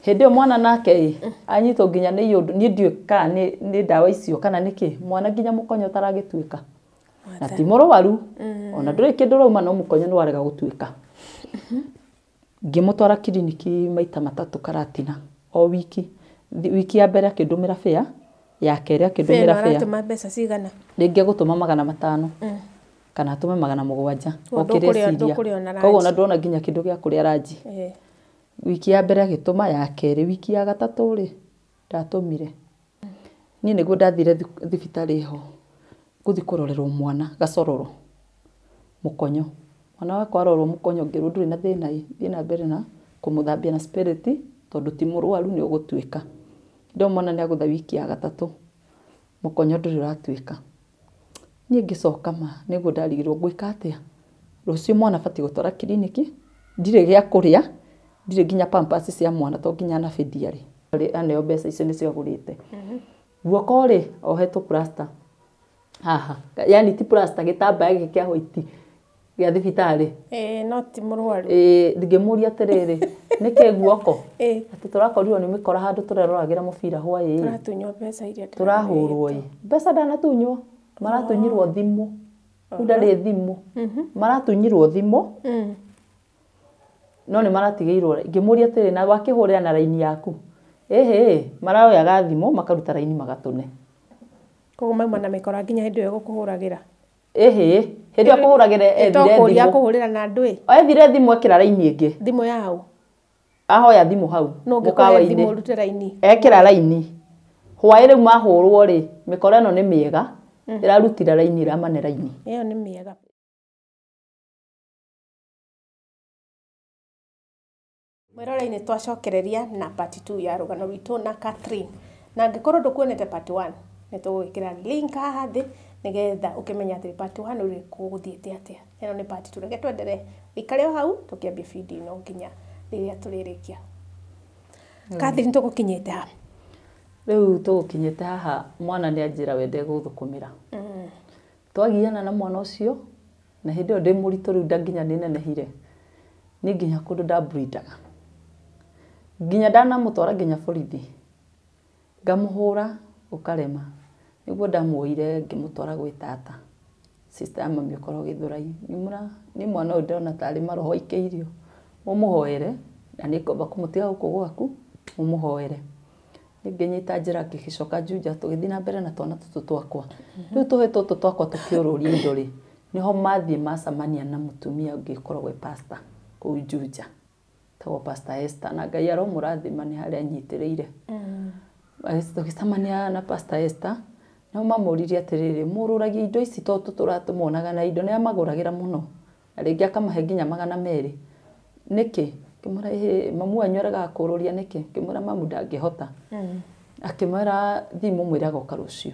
Hĩndĩ ĩyo mwana nake ĩ anyitwo nginya nĩ iũndũ, niĩ ndiũĩ kana nĩ ndawa icio kana nĩkĩ, mwana nginya mũkonyo ũtaragĩtuĩka. Na ti mũrwaru, ona ndũrĩ kĩndũ ũrauma, no mũkonyo nĩ warega gũtuĩka. Ngĩmũtwara kiriniki maita matatũ Karatina o wiki. Wiki ya mbere akĩndũmĩra fare, ya kerĩ akĩndũmĩra fare. Aratũma mbeca cigana? Rĩngĩ egũtũma 500 kana atũme 700. Koguo ndũkũrĩa ona Koguo ona ranji. ndona nginya kĩndũ gĩa kũrĩa ranji. Wiki ya mbere agĩtũma, ya kerĩ, wiki ya gatatũ rĩ ndatũmire. Niĩ nĩguo ndathire thibitarĩ ho gũthiĩ kũrorerwo mwana gacororo mũkonyo. Mwana wakwa arorwo mũkonyo ngĩrwo ndũrĩ na thĩna ĩ, thiĩ na mbere na kũmũthambia na spirit tondũ ti mũrwaru nĩ ũgũtuĩka. Ndĩo mwana nĩ agũtha wiki ya gatatũ mũkonyo ndũrĩ ũratuĩka. Niĩ ngĩcoka ma nĩguo ndarigirwo ngwĩka atĩa. Rũciũ mwana abatiĩ gũtwara kiriniki, ndirĩ gĩa kũrĩa, ndirĩ nginya pampers cia mwana to nginya nabi ndiarĩ. Aneo mbeca icio nĩcio agũrĩte. Guoko rĩ ohetwo plaster haha, yani ti plaster, gĩtambaya gĩkĩ kĩa white gĩa thibitarĩ. No ti mũrwaru. Ngĩmũria atĩrĩrĩ, nĩkĩ guoko? Atĩ tũrakorirwo nĩ mĩkora handũ tũreroragĩra mũbira hwaĩ. Tũratunywo mbeca iria tũrahũrwo ĩ. Mbeca ndanatunywo, maratunyirwo thimũ. Rĩu ndarĩ thimũ. Maratunyirwo thimũ. No nĩ maratigĩirwo. Ngĩmũria atĩrĩ, na wakĩhũrĩra na raini yaku? Ĩhĩ, maroyaga thimũ makaruta raini magatũne. Koguo mauma na mĩkora nginya hĩndĩ ĩyo ĩgũkũhũragĩra. Ĩhĩ, hĩndĩ ĩyo akũhũragĩra ethire Tokũria thimũ. akũhũrĩra na andũ ĩ. Ethire thimũ ekĩra raini ĩngĩ. Thimũ yao. Ahoya thimũ hau No ũngĩkũhe mũkawa-inĩ. thimũ ũrute raini. Ekĩra raini. Hwaĩ rĩu mahũrwo rĩ, mĩkora ĩno nĩ mĩega, ĩrarutire raini ĩramane raini. Ĩyo nĩ mĩega. Mwĩrore-inĩ twacokereria na part 2 ya rũgano rwitũ na Catherine. Na angĩkorwo ndũkuonete part 1, nĩ tũgũgĩkĩra link haha thĩ nĩgetha ũkĩmenye atĩ part 1 rĩ gũgũthiĩte atĩa. Ĩno nĩ part 2. Reke twendelee. Ũikare o hau tũkĩambia video ĩno nginya rĩrĩa tũrĩrĩkia. Catherine, tũgũkinyĩte ha? Rĩu tũgũkinyĩte haha mwana nĩ anjĩra we ndegũthũkũmĩra. Twagiana na mwana ũcio na hĩndĩ ĩyo ndĩ mũritũ rĩu nda nginya nĩ nenehire. Niĩ nginya kũndũ ndambrindaga. Nginya ndanamũtwara nginya borithi. Ngamũhũra ũkarema. Nĩguo ndamuoire ngĩmũtwara gwĩ tata. Sister ya mami ũkoragwo Gĩthũrai. Ngĩmwĩra niĩ mwana ũyũ ndĩrona tarĩ maroho aikĩirio. Ũmũhoere na nĩ ngomba kũmũtiga gũkũ gwaku ũmũhoere. Ngĩnyita njĩra ngĩgĩcoka Juja tũgĩthiĩ na mbere na twana tũtũ twakwa. Rĩu tũhĩ tũtũ twakwa tũkĩũrũria indo rĩ, nĩho mathiĩ macemania na mũtumia ũngĩ ũkoragwo e pastor kũu Juja. Etagwo Pastor Esther na Ngai aromũrathima nĩ harĩa anyitĩrĩire. Tũgĩcemania na Pastor Esther, nĩho mamũririe atĩrĩrĩ, mũrũragia indo ici tondũ tũtũraga tũmuonaga na indo nĩ amagũragĩra mũno. Na rĩngĩ akamahe nginya 200. Nĩkĩ? Ngĩmwĩra ĩhĩ, mamu wanyu aregaga kũrũria nĩkĩ? Ngĩmwĩra mamu ndangĩhota. Akĩmwĩra thiĩ mũmwĩre agoka rũciũ.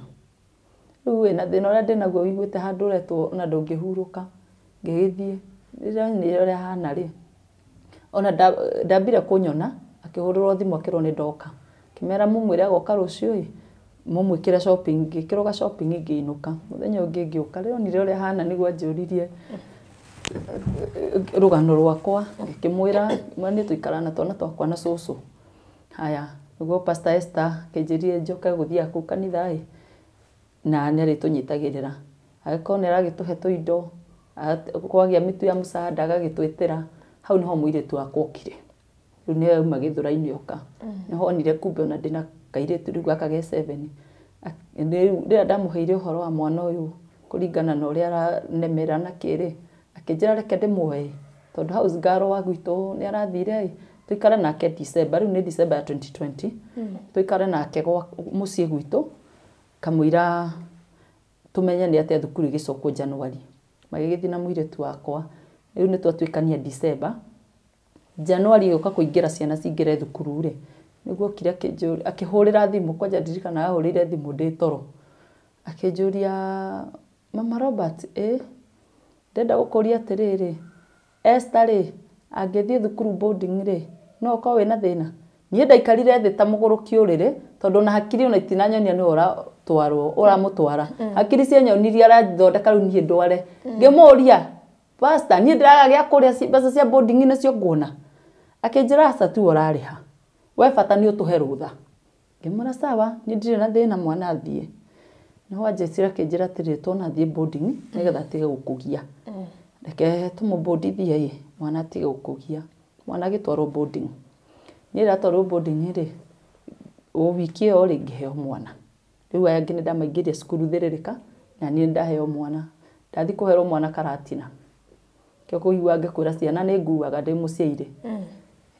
Rĩu ĩ na thĩna ũrĩa ndĩnaguo wĩiguĩte handũ ũretwo ona ndũngĩhurũka. Ngĩgĩthiĩ, rĩrĩa onire ũrĩa hana rĩ, ona ndambire kũnyona, akĩhũrĩrwo thimũ akĩrwo nĩ ndoka. Ngĩmera mũmwĩre agoka rũciũ ĩ, mũmwĩkĩre shopping, ngĩkĩrwo ga shopping ngĩinũka. Mũthenya ũngĩ ngĩũka, rĩrĩa onire ũrĩa hana nĩguo anjũririe rũgano rwakwa, ngĩkĩmwĩra niĩ tũikaraga na twana twakwa na cũcũ. Haya, nĩguo Pastor Esther akĩnjĩrire njoke gũthiaga kũu kanitha ĩ, na nĩ arĩtũnyitagĩrĩra. Agĩkorwo nĩ aragĩtũhe tũindo, kwagĩa mĩtu ya mũcanda agagĩtwĩtĩra. Hau nĩho mũirĩtu wakwa okire. Rĩu nĩwe auma Gĩthũrai-inĩ oka. Nĩho onire kumbe ona ndĩna kairĩtu rĩu gaka ge 7. Rĩu rĩrĩa ndamũheire ũhoro wa mwana ũyũ kũringana na ũrĩa aranemera na kĩrĩ, akĩnjĩra reke ndĩmuoe tondũ house girl wa gwitũ nĩ arathire ĩ, tũikare nake December, rĩu nĩ December ya 2020. Tũikare nake gwa mũciĩ gwitũ kamũira tũmenye nĩ atĩa thukuru ĩgĩcokwo January. Magĩgĩthiĩ na mũirĩtu wakwa. Rĩu nĩ twatuĩkania December. January ĩgĩũka kũingĩra ciana cingĩre thukuru rĩ, nĩguo okire akĩhũrĩra thimũ, kwanja ndirikanaga ahũrĩire thimũ ndĩ toro. Akĩnjũria, Mama Robert, ĩ, ndĩrenda gũkũria atĩrĩrĩ, Esther rĩ, angĩthiĩ thukuru boarding rĩ, no ũkorwo wĩna thĩna? Niĩ ndaikarire thĩ ta mũgũrũki ũrĩrĩ, tondũ ona hakiri ona itinanyonia nĩwe ũratwarwo, ũramũtwara. Hakiri cianyonirie arathondeka rĩu niĩ ndware. Ngĩmũria, Pastor, niĩ ndĩraga gĩa kũrĩa mbeca cia boarding nĩcio nguona. Akĩnjĩra aca tiwe ũrarĩha. We bata nĩ ũtũhe rũtha. Ngĩmwĩra sawa, niĩ ndirĩ na thĩna mwana athiĩ. Nĩho anjĩtire akĩnjĩra atĩrĩrĩ, tuona athiĩ boarding nĩgetha atige gũkũgia. Reke tũmũbundithie ĩ, mwana atige gũkũgia. Mwana agĩtwarwo boarding. Niĩ ndatwarwo boarding rĩ, o wiki ĩyo rĩ, ngĩheo mwana. Rĩu aya angĩ nĩndamaingĩria cukuru thĩrĩrĩka, na niĩ nĩndaheo mwana. Ndathiĩ kũherwo mwana Karatina. Kĩo kũigua ngĩkwĩra ciana nĩ nguaga ndĩ mũciĩ.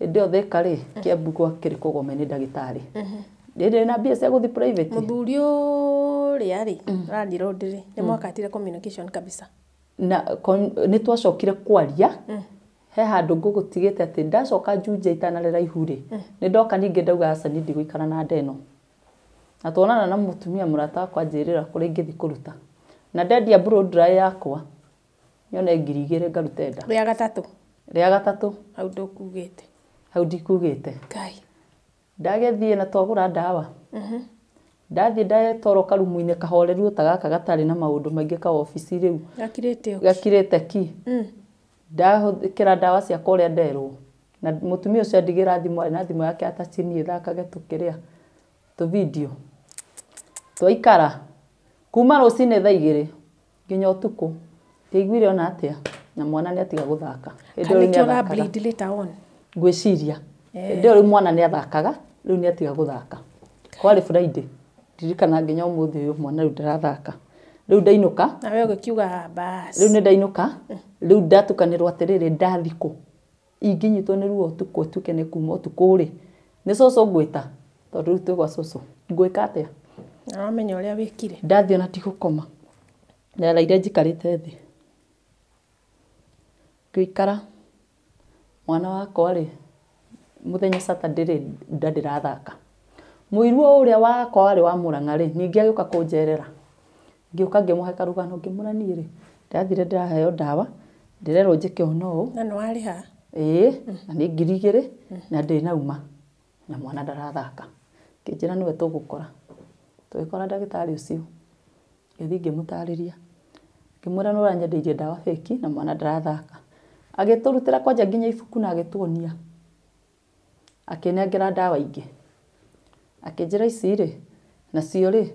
Hĩndĩ ĩyo Thĩka rĩ, Kiambu gwakĩrĩ kũgome nĩ ndagĩtarĩ. Ndĩrĩ na mbia cia gũthiĩ private. Mũthuri ũrĩa rĩ, landlord rĩ, nĩ mwakatire communication kabisa. Na nĩ twacokire kwaria. He handũ ngũgũtigĩte atĩ ndacoka Juja itanarera ihu rĩ, nĩ ndoka ningĩ ndauga aca niĩ ndigũikara na nda ĩno. Na tuonana na mũtumia mũrata wakwa anjĩrĩra kũrĩa ingĩthiĩ kũruta. Na ndendia blow dry yakwa, nyone 2,000 ngarute nda. Rĩa gatatũ. Rĩa gatatũ. Hau ndũkugĩte. Hau ndikugĩte. Ngai. Ndagĩthiĩ na twagũra ndawa. Ndathiĩ ndatwarwo karumu-inĩ kahoreru ta gaka gatarĩ na maũndũ maingĩ ka obici rĩu. Gakirĩte o. Gakirĩte ki. Ndahũthĩra ndawa ciakwa ũrĩa nderwo. Na mũtumia ũcio andigĩra thimũ, arĩ na thimũ yake atachini ĩthakage tũkĩrĩa tũ video. Twaikara kuma rũcinĩ thaa igĩrĩ nginya ũtukũ ndiaiguire ona atĩa, na mwana nĩ atiga gũthaka. Hĩndĩ ĩyo rĩu Kana nĩkĩo nĩathakaga. bleed later on. Ngwĩciria hĩndĩ ĩyo rĩu mwana nĩ athakaga, rĩu nĩ atiga gũthaka. Kwarĩ Friday, ndirikana nginya ũmũthĩ ũyũ mwana rĩu ndarathaka. Rĩu ndainũka. Na we ũgĩkiuga bas. Rĩu nĩ ndainũka, rĩu ndatukanĩrwo atĩrĩrĩ ndathikũ. Ingĩnyitwo nĩ ruo ũtukũ ĩtuĩke nĩ kuma ũtukũ rĩ, nĩ cũcũ ngwĩta, tondũ rĩu twĩ gwa cũcũ. Ngwĩka atĩa? Na wamenya ũrĩa wĩkire. Ndathiĩ ona ndigũkoma. Ndaraire njikarĩte thĩ. Ngĩikara mwana wakwa rĩ, mũthenya Saturday rĩ, nda ndĩrathaka. Mũiru ũrĩa wakwa warĩ wa Mũrang'a rĩ, ningĩ agĩũka kũnjerera. Ngĩũka ngĩmũhe karũgano ngĩmwĩra niĩ rĩ, ndathire ndĩraheo ndawa, ndĩrerwo njĩke ũũ na ũũ. Na nĩ warĩha? Ĩĩ, na nĩ 2,000 na ndĩnauma na mwana ndarathaka. Ngĩnjĩra nĩwe tũgũkora. Tũgĩkora ndagĩtarĩ ũcio. Ngĩthiĩ ngĩmũtarĩria. Ngĩmwĩra nĩ ũranyendeirie ndawa fake na mwana ndarathaka. Agĩtũrutĩra kwanja nginya ibuku na agĩtuonia. Akĩnengera ndawa ingĩ. Akĩnjĩra ici rĩ, nacio rĩ,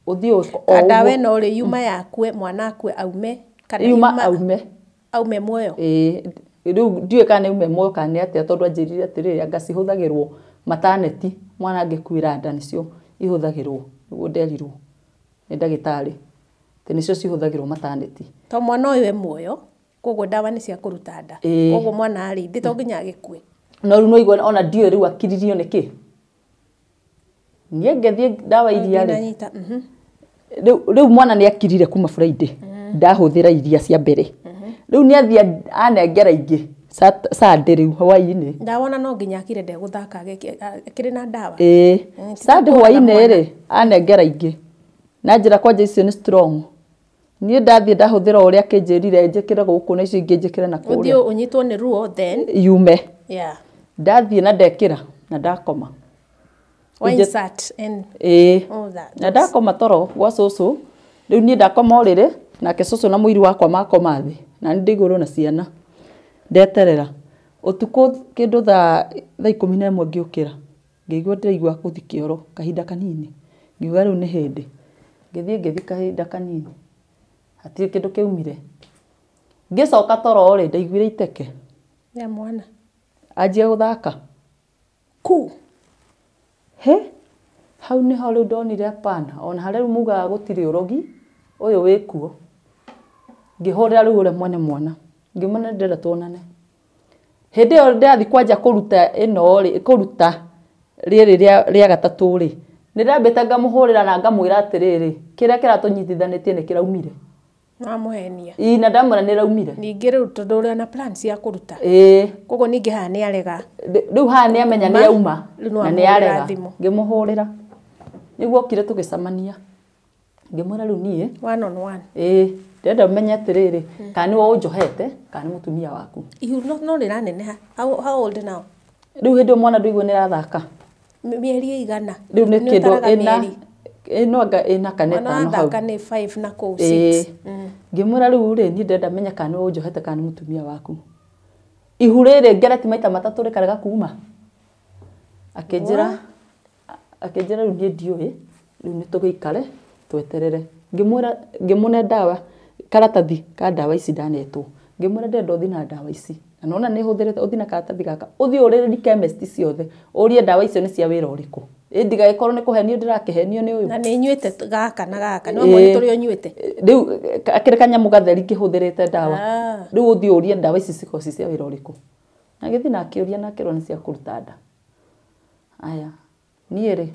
ũthiĩ o ũguo. Ndawa ĩno rĩ, yuma yakue, mwana akue aume, kana yuma aume. Aume muoyo? Ĩĩ, rĩu ndiũĩ kana nĩ aume muoyo kana nĩ atĩa, tondũ anjĩrire atĩrĩrĩ, anga cihũthagĩrwo mataneti, mwana angĩkuĩra nda nĩcio ihũthagĩrwo, nĩguo nderirwo nĩ ndagĩtarĩ, atĩ nĩcio cihũthagĩrwo mataneti. To mwana ũyũ e muoyo, koguo ndawa nĩ cia kũruta nda. Koguo mwana rĩ, to nginya agĩkue. No rĩu no igua ona ndiũĩ rĩu akiririo nĩkĩ. Niĩ ngĩthiĩ ndawa iria rĩ. Rĩu mwana nĩ akirire kuma Friday. Ndahũthĩra iria cia mbere. Rĩu nĩ athiĩ anengera ingĩ Sunday rĩu hwaĩ-inĩ. Ndawa no nginya akire ndegũthaka akĩrĩ na ndawa. Ĩĩ, Sunday hwaĩ-inĩ rĩ, anengera ingĩ. Na njĩra kwanja icio nĩ strong. Niĩ ndathiĩ ndahũthĩra ũrĩa akĩnjĩrire njĩkĩre gũkũ na icio ingĩ njĩkĩre na kũrĩa. Ũthiĩ ũnyitwo nĩ ruo then yume. Yeah. Ndathiĩ na ndekĩra na ndakoma. Insert and all that. Na ndakoma toro gwa cũcũ. Rĩu niĩ ndakoma ũrĩrĩ nake cũcũ na mũiru wakwa makoma thĩ na nĩ ndĩ igũrũ na ciana. Ndeterera ũtukũ kĩndũ thaa 11 ngĩũkĩra ngĩigua ndĩraigua gũthiĩ kĩoro kahinda kanini. Ngiuga rĩu nĩ hĩndĩ. Ngĩthiĩ ngĩthiĩ kahinda kanini. Hatirĩ kĩndũ kĩaumire. Ngĩcoka toro rĩ, ndaiguire iteke. Ya mwana. Anjia gũthaka. Ku. He? Hau nĩho rĩu ndonire hapana. Ona harĩa rĩu mugaga gũtirĩ ũrogi, ũyũ wĩkuo. Ngĩhũrĩra rĩu ũrĩa mwene mwana. Ngĩmwĩra ndĩrenda tuonane. Hĩndĩ ĩyo ndĩrathiĩ kwanja kũruta ĩno rĩ, kũruta rĩrĩ rĩa gatatũ rĩ, nĩ ndambĩte ngamũhũrĩra na ngamwĩra atĩrĩrĩ, kĩrĩa kĩratũnyitithanĩtie nĩ kĩraumire. Wamũhenia. Ĩĩ, na ndamwĩra nĩ ĩraumire. Ningĩ rĩu tondũ ũrĩ na plan cia kũruta. Ĩĩ. Koguo ningĩ haha nĩ arega. Rĩu haha nĩ amenya nĩ yauma na nĩ arega. Thimũ. Ngĩmũhũrĩra. Nĩguo okire tũgĩcemania. Ngĩmwĩra rĩu niĩ. One on one. Ĩĩ, ndĩrenda ũmenye atĩrĩrĩ, kana nĩwe ũnjohete, kana nĩ mũtumia waku. Ihu no rĩraneneha. How old now? Rĩu hĩndĩ ĩyo mwana ndũigua nĩ arathaka. Mĩeri ĩigana? Rĩu nĩ kĩndũ ĩna ĩno anga ĩna kana ĩtano hau. Mwana athaka nĩ 5 na kũu 6. Ngĩmwĩra rĩu rĩ, niĩ ndĩrenda menye kana nĩwe ũnjohete kana nĩ mũtumia waku. Ihu rĩrĩ ngereti maita matatũ rĩkarega kuma. Akĩnjĩra akĩnjĩra rĩu niĩ ndiũĩ, rĩu nĩ tũgĩikare tweterere. Ngĩmwĩra ngĩmũne ndawa karatathi ka ndawa ici ndanetwo. Ngĩmwĩra ndĩrenda ũthiĩ na ndawa ici. Na nona nĩ hũthĩrĩte ũthiĩ na karatathi gaka. Ũthiĩ ũrĩrĩrie chemist ciothe. Ũrie ndawa icio nĩ cia wĩra ũrĩkũ. Ĩ ndigagĩkorwo nĩ kũhenio ndĩrakĩhenio nĩ ũyũ. Na nĩ nyuĩte gaka na gaka. No mweri tũrĩa ũnyuĩte. Rĩu akĩrĩ kanyamũ gatheri ngĩhũthĩrĩte ndawa. Rĩu ũthiĩ ũrie ndawa ici cikoragwo ci cia wĩra ũrĩkũ. Na agĩthiĩ na akĩũria na akĩrwo nĩ cia kũruta nda. Aya, niĩ rĩ,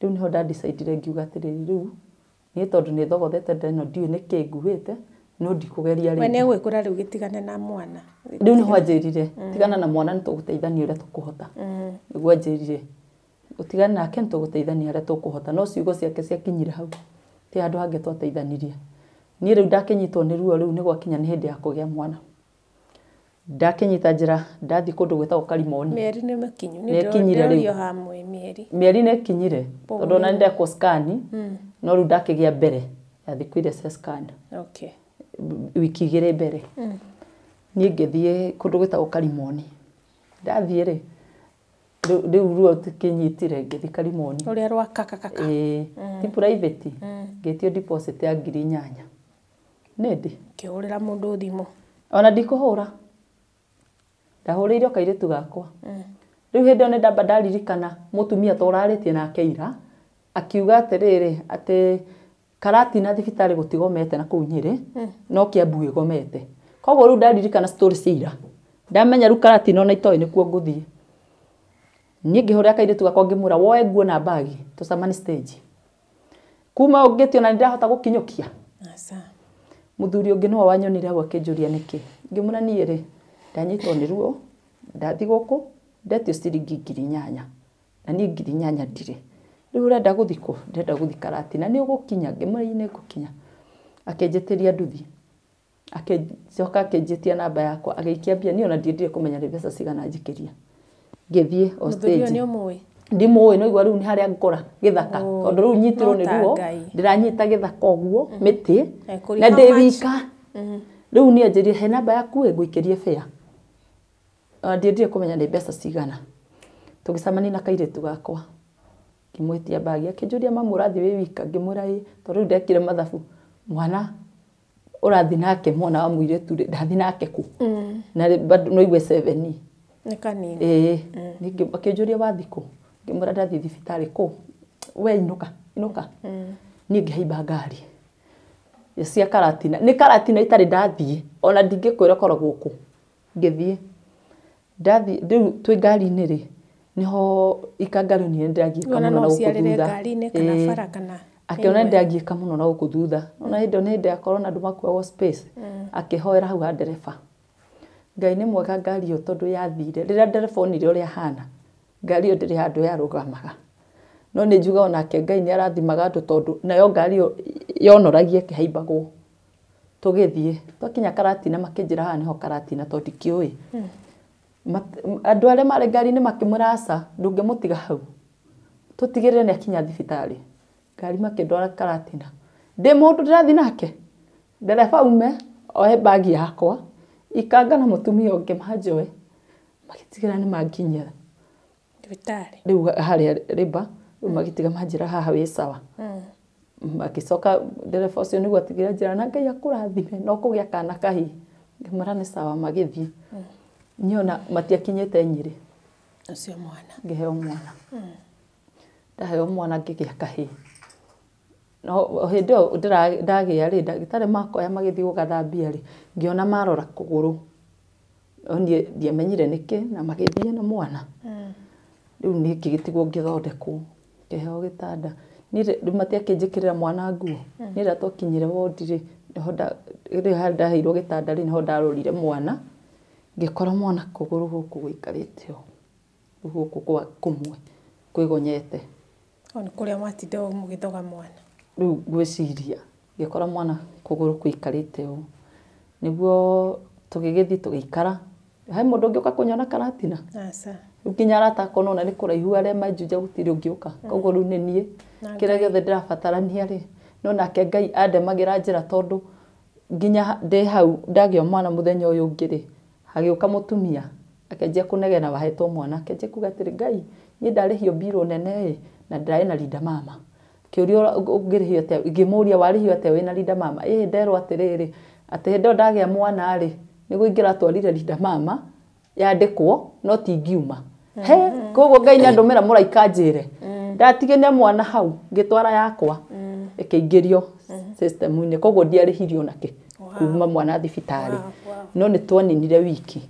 rĩu nĩho nda-decide ngiuga atĩrĩrĩ, rĩu niĩ tondũ nĩ thogothete nda ĩno ndiũĩ nĩkĩ nguĩte, no ndikũgeria We rĩngĩ. nĩ egwĩkũra rĩu gĩtigane na mwana. Rĩu nĩho anjĩrire, tigana na mwana nĩ tũgũteithania ũrĩa tũkũhota. Nĩguo anjĩrire, ũtigane nake nĩ tũgũteithania ũrĩa tũkũhota. No ciugo ciake ciakinyire hau, ti handũ hangĩ twateithanirie. Niĩ rĩu ndakĩnyitwo nĩ ruo rĩu nĩ gwakinya nĩ hĩndĩ ya kũgĩa mwana. Ndakĩnyita njĩra, ndathiĩ kũndũ gwĩtagwo Karimoni. Mĩeri nĩ mĩkinyu. Nĩ ĩkinyire rĩu. Ndĩrorio hamwe mĩeri. Mĩeri nĩ ĩkinyire, tondũ ona nĩ ndekwo scan, no rĩu ndakĩgĩa mbere ya thikũ iria cia scan. Okay. Wiki igĩrĩ mbere. Niĩ ngĩthiĩ kũndũ gwĩtagwo Karimoni. Ndathiĩ rĩ, rĩu ruo rũtikĩnyitire ngĩthiĩ Karimoni. Ũrĩa rwa kakakaka. Ĩĩ, ti private. Ngĩtio deposit ya 8,000. Nĩ ndĩ. Ngĩhũrĩra mũndũ thimũ. Ona ndikũhũra. Ndahũrĩire o kairĩtu gakwa. Rĩu hĩndĩ ĩyo nĩ ndamba ndaririkana mũtumia tũrarĩtie nake ira, akiuga atĩrĩrĩ, atĩ Karatina thibitarĩ gũtigomete na kũu Nyĩrĩ, no Kiambu ĩgomete. Koguo rĩu ndaririkana story cia ira. Ndamenya rĩu Karatina ona itoĩ nĩkuo ngũthiĩ. Niĩ ngĩhũrĩra kairĩtu gakwa ngĩmwĩra woe nguo na mbagi tũcemanie stage. Kuma ũngĩti ona nĩndahota gũkinyũkia. Aca. Mũthuri ũngĩ nĩwe wanyonire hau akĩnjũria nĩkĩ. Ngĩmwĩra niĩ rĩ, ndanyitwo nĩ ruo, ndathiĩ gũkũ, ndetio ciringi 8,000. Na niĩ 8,000 ndirĩ. Rĩu ũrenda gũthiĩ kũ? Ndĩrenda gũthiĩ Karatina. Nĩ ũgũkinya? Ngĩmwĩra ĩĩ nĩ ngũkinya. Akĩnjĩtĩria nduthi. Akĩcoka akĩnjĩtia namba yakwa, agĩikia mbia. Niĩ ona ndiendire kũmenya nĩ mbeca cigana anjikĩria. Ngĩthiĩ o Mũthuri ũyũ stage. nĩ ũmũĩ? Ndimũĩ no igua rĩu nĩ harĩa ngora gĩthaka. Tondũ rĩu nyitirwo nĩ ruo, ndĩranyita gĩthaka ũguo, mĩtĩ, na ndĩ wika. Rĩu niĩ anjĩrire he namba yaku ĩ ngũikĩrie fare. Ona ndiendire kũmenya nĩ mbeca cigana. Tũgĩcemania na kairĩtu gakwa. Ngĩmwĩtia mbagi, akĩnjũria mamu ũrathiĩ wĩ wika? Ngĩmwĩra ĩĩ, tondũ rĩu ndekire mathabu. Mwana ũrathiĩ nake mwana wa mũirĩtu rĩ, ndathiĩ nake kũ? Na bado no igue 7. Nĩ kanini. Ĩĩ. Akĩnjũria wathiĩ kũ? Ngĩmwĩra ndathiĩ thibitarĩ kũ? We inũka, inũka. Niĩ ngĩhaimba ngari cia Karatina. Nĩ Karatina itarĩ ndathiĩ, ona ndingĩkwĩra ĩkoragwo kũ. Ngĩthiĩ. Ndathiĩ, rĩu twĩ ngari-inĩ rĩ, nĩho ikanga rĩu niĩ nĩndĩragiĩka Ona mũno no na gũkũ ũciarĩre thutha. ngari-inĩ kana bara kana Akĩona anywhere. nĩndĩragiĩka mũno na gũkũ thutha. Ona hĩndĩ ĩyo nĩ hĩndĩ ya corona andũ makuagwo space. Akĩhoera hau ha ndereba. Ngai nĩ mwega ngari ĩyo tondũ yathire. Rĩrĩa ndereba onire ũrĩa hana, ngari ĩyo ndĩrĩ handũ yarũgamaga. No nĩ njugaga onake Ngai nĩ arathimaga andũ tondũ nayo ngari ĩyo yonoragia ĩkĩhaimbagwo. Tũgĩthiĩ, twakinya Karatina makĩnjĩra haha nĩho Karatina tondũ ndikĩũĩ. Andũ arĩa marĩ ngari-inĩ makĩmwĩra aca, ndũngĩmũtiga hau. Tũtigĩrĩre nĩ akinya thibitarĩ. Ngari makĩndwara Karatina. Ndĩ mũndũ ndĩrathiĩ nake. Ndereba aume, oe mbagi yakwa, ikanga na mũtumia ũngĩ manjoe. Magĩtigĩrĩra nĩ manginyia. Thibitarĩ. Rĩu harĩa rĩmba, rĩu magĩtiga manjĩra haha wĩ sawa. Magĩcoka ndereba ũcio nĩguo atigire anjĩra na Ngai akũrathime na ũkũgĩa kana kahĩĩ. Ngĩmwĩra nĩ sawa magĩthiĩ. Niĩ ona matiakinyĩte Nyĩrĩ. Ũcio mwana. Ngĩheo mwana. Ndaheo mwana ngĩgĩa kahĩĩ. No hĩndĩ ĩyo ndagĩa rĩ, ndagĩtarĩ makoya magĩthiĩ gũgathambia rĩ, ngĩona marora kũgũrũ. No niĩ ndiamenyire nĩkĩ na magĩthiĩ na mwana. Rĩu niĩ ngĩgĩtigwo ngĩthondekwo, ngĩheo gĩtanda. Niĩ rĩu matiakĩnjĩkĩrĩra mwana nguo. Niĩ rĩrĩa twakinyire wondi rĩ, nĩho rĩrĩa ndaheirwo gĩtanda rĩ, nĩho ndarorire mwana. Ngĩkora mwana kũgũrũ gũkũ gũikarĩte ũũ. Gũkũ kwa kũmwe kwĩgonyete. O nĩ kũrĩa mwatinda mũgĩthoga mwana. Rĩu ngwĩciria ngĩkora mwana kũgũrũ kũikarĩte ũũ. Nĩguo tũgĩgĩthiĩ tũgĩikara. He mũndũ ũngĩũka kũnyona Karatina? Aca. Rĩu nginya arata akwa nona nĩ kũraihu arĩa manjunja gũtirĩ ũngĩũka. Koguo rĩu nĩ niĩ. Kĩrĩa gĩothe ndĩrabatarania rĩ, no nake Ngai andemagĩra njĩra tondũ nginya ndĩ hau ndagĩa mwana mũthenya ũyũ ũngĩ rĩ, hagĩũka mũtumia akĩanjia kũnegena wahetwo mwana, akĩanjia kuga atĩrĩ Ngai Niĩ ndarĩhio mbirũ nene ĩ na ndarĩ na Linda Mama. Kĩũria ũngĩrĩhio atĩa, ngĩmũria warĩhio atĩa wĩna Linda Mama? Ĩ nderwo atĩrĩrĩ, atĩ hĩndĩ ĩyo ndagĩa mwana rĩ, nĩguo ingĩratwarire Linda Mama yandĩkwo no ti ngiuma. He, koguo Ngai nĩandũmĩra mũraika njĩre. Ndatigania mwana hau ngĩtwara yakwa ĩkĩingĩrio system-inĩ, koguo ndiarĩhirio nakĩ kuma mwana thibitarĩ. No nĩ twaninire wiki.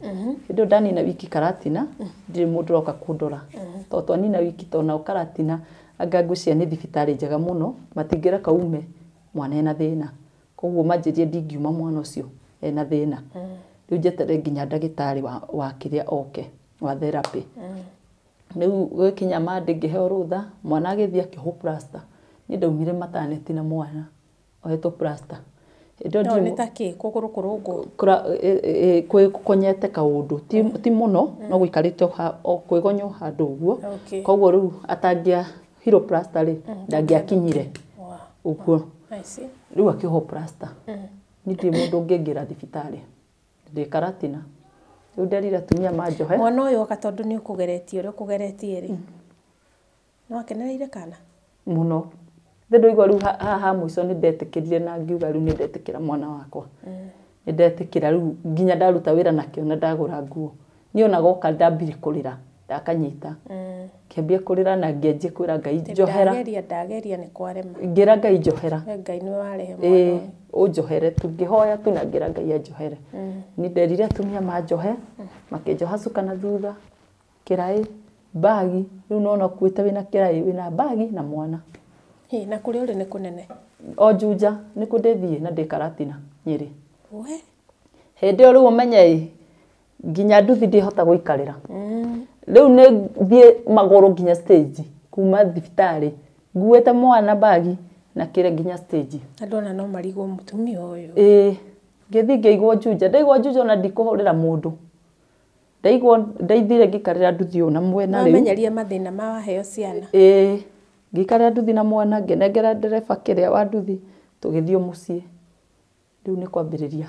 Hĩndĩ ĩyo ndanina wiki Karatina, ndirĩ mũndũ ũroka kũndora. Tondũ twanina wiki tondũ nao Karatina anga ngwĩciria nĩ thibitarĩ njega mũno, matingĩreka ume mwana ena thĩna. Koguo manjĩrire ndingiuma mwana ũcio ena thĩna. Rĩu njeterere nginya ndagĩtarĩ wa kĩrĩa oke wa therapy. Rĩu gũgĩkinya Monday ngĩheo rũtha, mwana agĩthiĩ akĩohwo plaster. Niĩ ndaumire maternity na mwana ohetwo plaster. Hĩndĩ ĩyo No ndirĩ nĩ ta kĩ kũgũrũ kũrũngwo. Kwĩkonyete kaũndũ ti mũno no gũikarĩte o kwĩgonya handũ ũguo. Okay. Koguo rĩu atangĩahirwo plaster rĩ, ndangĩakinyire ũguo. I see. Rĩu akĩohwo plaster. Niĩ ndirĩ mũndũ ũngĩngĩra thibitarĩ, ndĩ Karatina. Rĩu nderire atumia manjohe. Mwana ũyũ oka tondũ nĩ ũkũgeretie ũrĩa ũkũgeretie rĩ, nĩ wakenereire kana? Mũno. Thĩ ndũigua rĩu haha mũico nĩ ndetĩkĩrire na ngiuga rĩu nĩ ndetĩkĩra mwana wakwa. Nĩ ndetĩkĩra rĩu nginya ndaruta wĩra nakĩo na ndagũra nguo. Niĩ ona goka ndambirie kũrĩra, ndakanyita. Ngĩambia kũrĩra na ngĩanjia kwĩra Ngai njohera. Ndageria ndageria nĩ kwarema. Ngĩra Ngai njohera. We Ngai nĩwe warehe mwana Ĩĩ, ũyũ. ũnjohere tu, ngĩhoya tu na ngĩra Ngai anjohere. Nĩ nderire atumia manjohe, makĩnjoha cuka na thutha, kĩraĩ, mbagi, rĩu nĩwona ũkuĩte wĩna kĩraĩ, wĩna mbagi na mwana. Hĩ, na kũrĩa ũrĩ nĩ kũnene? O Juja, nĩkuo ndĩthiĩ na ndĩ Karatina, Nyĩrĩ. We? Hĩndĩ ĩyo rĩu ũmenye ĩ, nginya nduthi ndĩhota gũikarĩra. Rĩu nĩ thiĩ magũrũ nginya stage, kuma thibitarĩ, nguĩte mwana mbagi na kĩrĩa nginya stage. Andũ ona no marigwo mũtumia ũyũ. Ĩĩ, ngĩthiĩ ngĩigwo Juja, ndaigwo Juja ona ndikũhũrĩra mũndũ. Ndaigwo ndaithire ngĩikarĩra nduthi ũyũ na mwena rĩu. Wamenyeria mathĩna ma waheo ciana. Ĩĩ, ngĩikarĩra nduthi na mwana, ngĩnengera ndereba kĩrĩa wa nduthi, tũgĩthiĩ mũciĩ. Rĩu nĩ kwambĩrĩria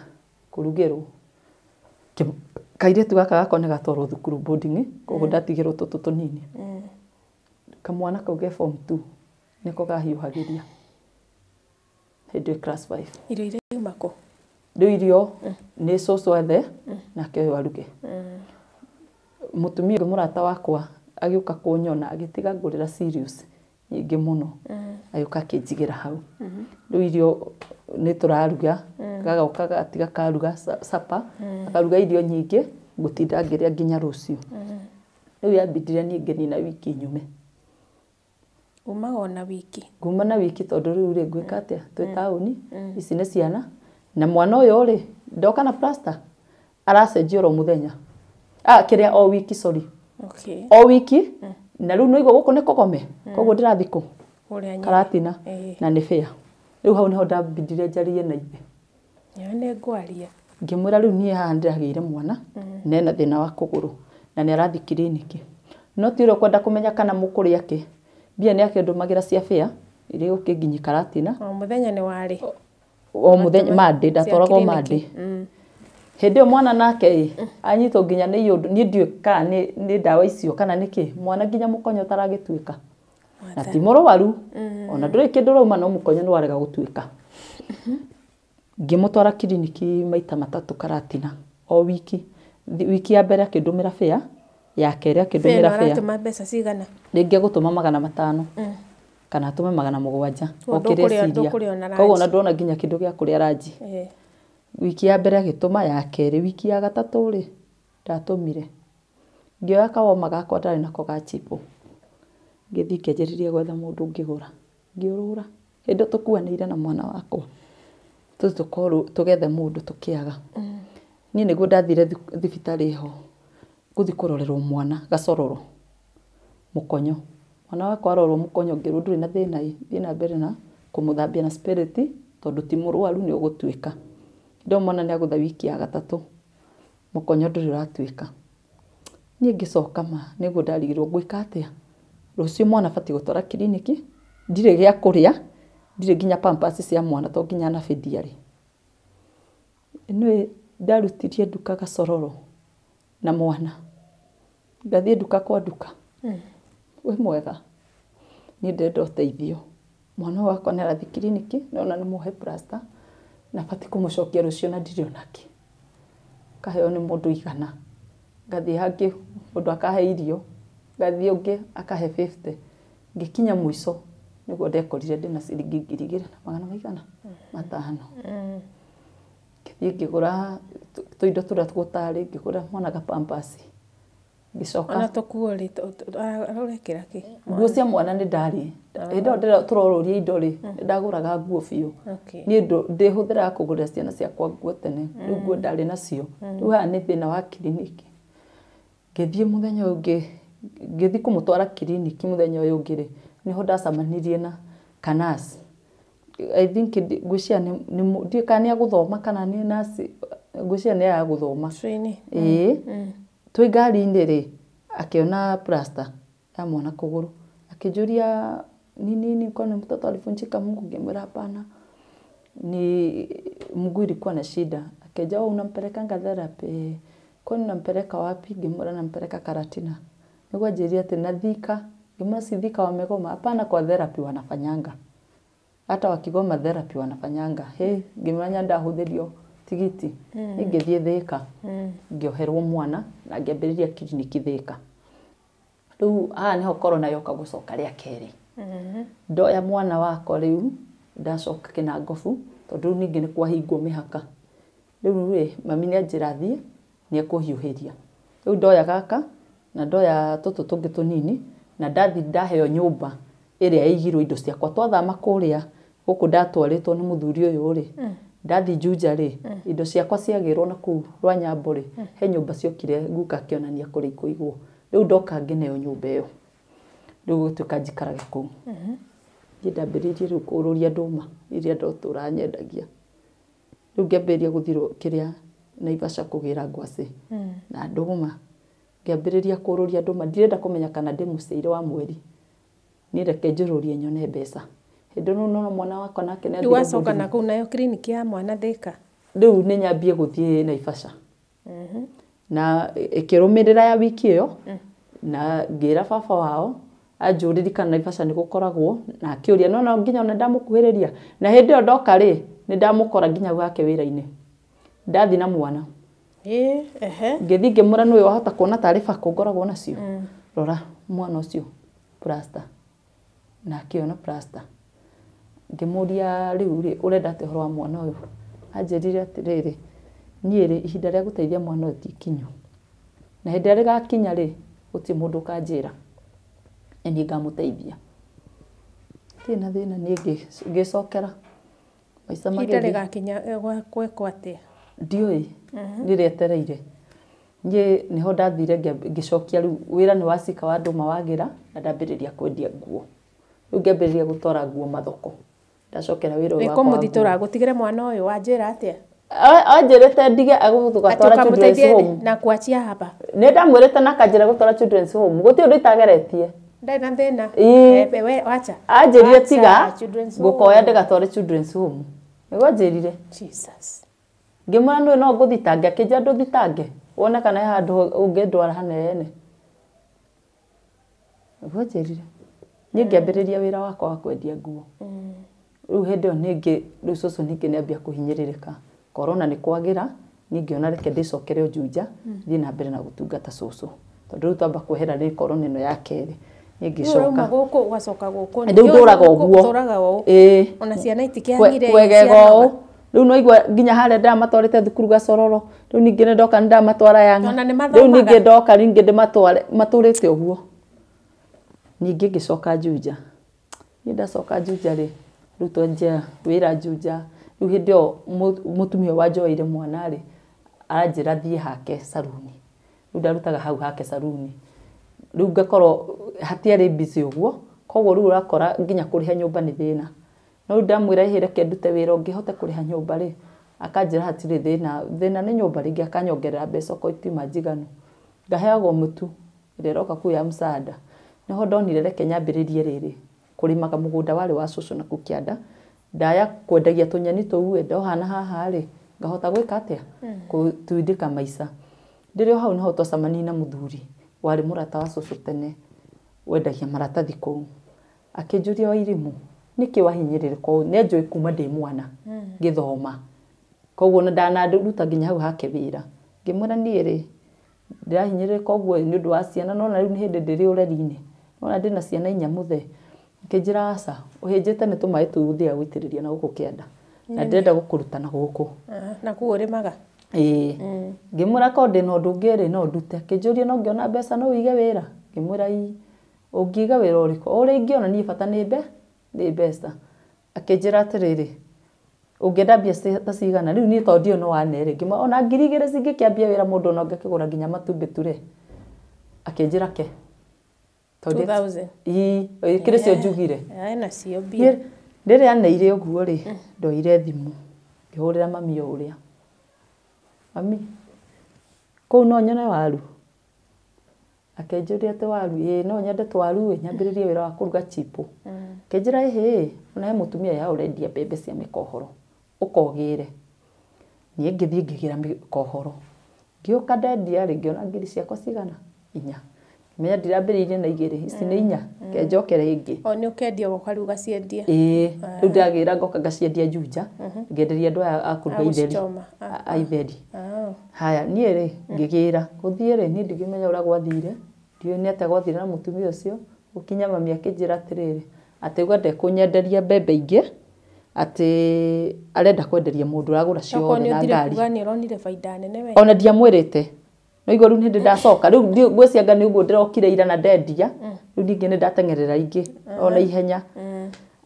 kũrugĩrwo. Kairĩtu gaka gakwa nĩ gatwarwo thukuru boarding, koguo ndatigĩrwo tũtũ tũnini. Kamwana kau ke form 2 nĩko kahiũhagĩria hĩndĩ ĩyo class 5. Irio iria iuma kũ? Rĩu irio nĩ cũcũ ethe nake ũyũ aruge. Mũtumia ũngĩ mũrata wakwa agĩũka kũnyona agĩtiga ngũrĩra cereals nyingĩ mũno. Agĩũka akĩnjigĩra hau. Rĩu irio nĩ tũraruga, gagoka gatiga karuga supper, akaruga irio nyingĩ, ngũtinda ngĩrĩa nginya rũciũ. Rĩu yambindire niĩ ngĩnina wiki nyume. Umaga ona wiki. Nguma na wiki tondũ rĩu rĩ ngwĩka atĩa? Twĩ taũni, ici nĩ ciana, na mwana ũyũ rĩ, ndoka na plaster, aracenjia oro mũthenya. Kĩrĩa o wiki, sorry. Okay. O wiki, na rĩu nĩũigua gũkũ nĩ kũgome, koguo ndĩrathiĩ kũ? Kũrĩa Nyĩrĩ. Karatina, Ĩĩ. na nĩ fair. Rĩu hau nĩho ndambindire njarie na ithe. Nyowe nĩ ngwaria. Ngĩmwĩra rĩu niĩ haha ndĩragĩire mwana, na ena thĩna wa kũgũrũ, na nĩ arathiĩ kiriniki. No ti ũrĩa ũkwenda kũmenya kana mũkũrĩa kĩ. Mbia nĩ akĩndũmagĩra cia fare, iria igũkĩnginyia Karatina. O mũthenya nĩ warĩ. O mũthenya, Monday, ndatwaragwo Cia Monday. kiriniki. Hĩndĩ ĩyo mwana nake ĩ, anyitwo nginya nĩ iũndũ, niĩ ndiũĩ kana nĩ ndawa icio kana nĩ kĩ, mwana nginya mũkonyo ũtaragĩtuĩka. Na ti mũrwaru, ona ndũrĩ kĩndũ ũrauma no mũkonyo nĩ warega gũtuĩka. Ngĩmũtwara kiriniki maita matatũ Karatina, o wiki. Wiki ya mbere akĩndũmĩra fare, ya kerĩ akĩndũmĩra fare. Aratũma mbeca cigana? Rĩngĩ agũtũma 500. Kana atũme 700. Koguo O kĩrĩa eciria. ndũkũrĩa ona Koguo ona ranji. ndona nginya kĩndũ gĩa kũrĩa ranji. Wiki ya mbere agĩtũma, ya kerĩ, wiki ya gatatũ rĩ, ndatũmire. Ngĩoya kawoma gakwa ndarĩ nako ga chipo. Ngĩthiĩ ngĩanjĩrĩria gwetha mũndũ ũngĩgũra. Ngĩũrũra. Hĩndĩ ĩyo tũkuanĩire na mwana wakwa. Tũthiĩ tũgethe mũndũ tũkĩaga. Niĩ nĩguo ndathire thibitarĩ ho gũthiĩ kũrorerwo mwana gacororo mũkonyo. Mwana wakwa arorwo mũkonyo ngĩrwo ndũrĩ na thĩna ĩ, thiĩ na mbere na kũmũthambia na spirit tondũ ti mũrwaru nĩ ũgũtuĩka. Hĩndĩ ĩyo mwana nĩ agũtha wiki ya gatatũ, mũkonyo ndũrĩ ũratuĩka. Niĩ ngĩcoka ma nĩguo ndarigirwo ngwĩka atĩa. Rũciũ mwana abatiĩ gũtwara kiriniki, ndirĩ gĩa kũrĩa, ndirĩ nginya pampers cia mwana tondũ nginya nabi ndiarĩ. Nĩ ndarutirie nduka gacororo na mwana. Ngathiĩ nduka kwa nduka. Wĩ mwega, niĩ ndĩrenda ũteithio. Mwana ũyũ wakwa nĩ arathiĩ kiriniki, nĩona nĩ muohe plaster, na batiĩ kũmũcokia rũciũ na ndirĩ onakĩ. Ngaheo nĩ mũndũ 100, ngathiĩ hangĩ mũndũ akahe irio, ngathiĩ ũngĩ akahe 50. Ngĩkinya mũico nĩguo ndekorire ndĩna ciringi 2,500. Ngĩthiĩ ngĩgũra tũindo tũrĩa gũtarĩ, ngĩgũra mwana gapampasi. Ngĩcoka ona tũkuo rĩ, ũrekĩra kĩ? Nguo cia mwana nĩ ndarĩ. Hĩndĩ ĩyo tũrorũria indo rĩ, nĩ ndagũraga nguo biũ. Niĩ ndĩhũthĩraga kũgũrĩra ciana ciakwa nguo tene, rĩu nguo ndarĩ nacio. Rĩu haha nĩ thĩna wa kiriniki. Ngĩthiĩ mũthenya ũyũ ũngĩ, ngĩthiĩ kũmũtwara kiriniki mũthenya ũyũ ũngĩ rĩ, nĩho ndacemanirie na kanasi. I think ngwĩciria ndiũĩ kana nĩ agũthoma kana nĩ nurse, ngwĩciria nĩ ya gũthoma. Ĩĩ. Twĩ ngari-inĩ rĩ, akĩona plaster ya mwana kũgũrũ. Akĩnjũria ni nini kwani mtoto alivunjika mguu? Ngĩmwĩra hapana, ni mguu ilikuwa na shida. Akĩnjĩra wewe unampelekanga therapy? Kwani unampeleka wapi? Ngĩmwĩra nampeleka Karatina. Nĩguo anjĩrire atĩ na Thika. Ngĩmwĩra si Thika wamegoma? Hapana, kwa therapy wanafanyanga. Hata wakigoma therapy wanafanyanga. Hey, ngĩmenya ndahũthĩrio tigiti. Ngĩthiĩ Thika. Ngĩoherwo mwana na ngĩambĩrĩria kiriniki Thika. Rĩu haha nĩho corona yoka gũcoka rĩa kerĩ. Ndoya mwana wakwa rĩu ndacoka Kĩnangobu tondũ rĩu ningĩ nĩ kwahingwo mĩhaka. Rĩu rĩ mami nĩ anjĩra thiĩ nĩ ekũhiũhĩria. Rĩu ndoya gaka na ndoya tũtũ tũngĩ tũnini na ndathi ndaheo nyũmba ĩrĩa ĩigirwo indo ciakwa. Twathama kũrĩa gũkũ ndatwarĩtwo nĩ mũthuri ũyũ rĩ, ndathi Juja rĩ, indo ciakwa ciagĩrwo na kũu Rwanyambo rĩ, he nyũmba ciokire guka akĩonania kũrĩa ikũigwo. Rĩu ndoka ngĩneo nyũmba ĩyo. Rĩu gũtuĩka njikarage kũu. Niĩ ndambĩrĩirie rĩu kũũrũria ndũma iria ndotũraga nyendagia. Rĩu ngĩambĩrĩria gũthiĩ kĩrĩa Naivasha kũgĩra ngwacĩ na ndũma. Ngĩambĩrĩria kũũrũria ndũma, ndirenda kũmenya kana ndĩ mũciaire wa mweri. Niĩ reke njũrũrie nyone mbeca. Hĩndĩ ĩno no mwana wakwa nake nĩ Rĩu wacoka na kũu nayo kiriniki ya mwana Thika. Rĩu nĩ nyambie gũthiĩ Naivasha. Na ĩkĩrũmĩrĩra ya wiki ĩyo, na ngĩra baba wao anjũrĩrie kana Naivasha nĩ gũkoragwo, na akĩũria no nginya ona ndamũkuhĩrĩria. Na hĩndĩ ĩyo ndoka rĩ, nĩ ndamũkora nginya gwake wĩra-inĩ. Ndathi na mwana. Ngĩthiĩ ngĩmwĩra nĩwe wahota kuona tarĩ bako ngoragwo nacio. Rora mwana ũcio plaster. Na akĩona plaster. Ngĩmũria rĩu rĩ, ũrenda atĩa ũhoro wa mwana ũyũ? Anjĩrire atĩrĩrĩ, niĩ rĩ, ihinda rĩa gũteithia mwana ũyũ ti ikinyu. Na hĩndĩ ĩrĩa rĩgakinya rĩ, gũtirĩ mũndũ ũkanjĩra. Na niĩ ngamũteithia. Ndirĩ na thĩna niĩ ngĩcokera. Maica Ihinda rĩgakinya gwĩkwo atĩa? Ndiũĩ, nĩ rĩetereire. Niĩ nĩho ndathire ngĩcokia rĩu wĩra nĩ wacika wa ndũma wagĩra na ndambĩrĩria kwendia nguo. Rĩu ngĩambĩrĩria gũtwara nguo mathoko. Ndacokera wĩra ũyũ wakwa wa nguo. Nĩkũmũthitũra gũtigĩre mwana ũyũ wanjĩra atĩa? Anjĩrĩte ndige agũgatwara children's home. Na kuachia hapa. Nĩ ndamwĩrĩte na akanjĩra gũtwara children's home. Gũtirĩ ũndũ itageretie. Ndarĩ na thĩna. Wacha. Anjĩrire tiga ngũkoya ndĩgatware children's home. Nĩguo anjĩrire. Jesus. Ngĩmwĩra nĩũĩ no ngũthitange, akĩnjĩra ndũthitange. Wone kana he handũ ũngĩndwara hanene. Nĩguo anjĩrire. Niĩ ngĩambĩrĩria wĩra wakwa wa kwendia nguo. Rĩu hĩndĩ ĩyo ningĩ, rĩu cũcũ ningĩ nĩambia kũhinyĩrĩrĩka. Corona nĩ kwagĩra, niĩ ngĩona reke ndĩcokere o Juja, thiĩ na mbere na gũtungata cũcũ. Tondũ rĩu twamba kwehera nĩ corona ĩno ya kerĩ. Niĩ ngĩcoka. Rĩu ũrauma gũkũ ũgacoka gũkũ. Rĩu ndũraga ũguo. Ũtũraga ũũ. Ĩĩ. Ona ciana itikĩhang'ire Kwegega ũũ. Rĩu no igua nginya harĩa ndamatwarĩte thukuru Gacororo. Rĩu ningĩ nĩ ndoka nĩ ndamatwara Yanga. Ona nĩ Rĩu ningĩ mathomaga. ndoka ningĩ ndĩmatware, matũrĩte ũguo. Ningĩ ngĩcoka Juja. Niĩ ndacoka Juja rĩ, rĩu twanjia wĩra Juja. Rĩu hĩndĩ ĩyo mũtumia ũyũ wanjoeire mwana rĩ, aranjĩra thiĩ hake saruni. Rĩu ndarutaga hau hake saruni. Rĩu ngakorwo hatiarĩ busy ũguo, koguo rĩu ũrakora nginya kũrĩha nyũmba nĩ thĩna. No rĩu ndamwĩra ĩhĩ reke ndute wĩra ũngĩ hote kũrĩha nyũmba rĩ, akanjĩra hatirĩ thĩna, thĩna nĩ nyũmba rĩngĩ akanyongerera mbeca okorwo itiuma njiganu. Ngaheagwo mũtu ĩrĩa ĩroka kũu ya msaada. Nĩho ndonire reke nyambĩrĩrie rĩrĩ, kũrĩmaga mũgũnda warĩ wa cũcũ na kũu kĩanda. Ndaya kwendagia tũnyeni tũu ĩ, ndoha na haha rĩ, ngahota gwĩka atĩa? Gũtindĩka maica. Ndĩrĩ o hau nĩho twacemanirie na mũthuri warĩ mũrata wa cũcũ tene. Wendagia maratathi kũu. Akĩnjũria Wairimu, nĩkĩ wahinyĩrĩrĩka ũũ? Nĩ anjũĩ kuma ndĩ mwana ngĩthoma. Koguo ona ndananduta nginya hau hake wĩra. Ngĩmwĩra niĩ rĩ, ndĩrahinyĩrĩrĩka ũguo nĩ ũndũ wa ciana, no na rĩu nĩ hĩndĩ ndĩrĩ ũreri-inĩ. Nona ndĩna ciana inya mũthee. Akĩnjĩra aca, ũhĩnjĩte nĩ tũmaĩ tũu ũthiaga gũitĩrĩria na gũkũ kĩanda. Na ndĩrenda gũkũruta na gũkũ. Na kũu ũrĩmaga? Ĩĩ. Ngĩmwĩra korwo ndĩna ũndũ ũngĩ rĩ, no ndute. Akĩnjũria no ngĩona mbeca no ũige wĩra? Ngĩmwĩra ii. Ũngĩiga wĩra ũrĩkũ? O ũrĩa ingĩona niĩ bata nĩ nĩ mbeca. Akĩnjĩra atĩrĩrĩ, ũngĩenda mbia ta cigana? Rĩu niĩ tondũ ndiũĩ no wane rĩ, ngĩmwĩra ona 2,000 cingĩkĩambia wĩra mũndũ ona ũngĩkĩgũra nginya matumbĩ ture. Akĩnjĩra ke. 2000. Ii, kĩrĩ cio njugire. Ena cio mbia. Rĩrĩa aneire ũguo rĩ, ndoire thimũ ngĩhũrĩra mami o ũrĩa. Mami, kũu no nyone waru? Akĩnjũria atĩ waru, ĩĩ no nyende twaru ĩ, nyambĩrĩrie wĩra wa kũruga chipo. Akĩnjĩra ĩhĩ, ona he mũtumia wĩ hau ũrendia mbembe cia mĩkohoro, ũkogĩre. Niĩ ngĩthiĩ ngĩgĩra mĩkohoro. Ngĩũka ndendia rĩ, ngĩona ngiri ciakwa cigana? 4. Menya ndirambĩrĩirie na 2, ici nĩ 4, reke njokere ĩngĩ. O nĩ ũkendia ũgoka rĩu ũgaciendia? Ĩĩ, rĩu ndagĩra ngoka ngaciendia Juja, ngenderia andũ aya a kũruga itheri. A itheri. Haya, niĩ rĩ, ngĩgĩra. Gũthiĩ rĩ, niĩ ndingĩmenya ũrĩa gwathire, ndiũĩ nĩ atĩa gwathire na mũtumia ũcio, gũkinya mami akĩnjĩra atĩrĩrĩ, atĩ auga ndekũnyenderia mbembe ingĩ, atĩ arenda kwenderia mũndũ ũragũra ciothe na ngari. Okorwo nĩ ũronire baida nene we. Ona ndiamwĩrĩte. No igua rĩu nĩ ndacoka, rĩu ngwĩciria anga nĩ ũguo ndĩrokire ira na ndendia, rĩu ningĩ nĩ ndateng'erera ingĩ ona ihenya.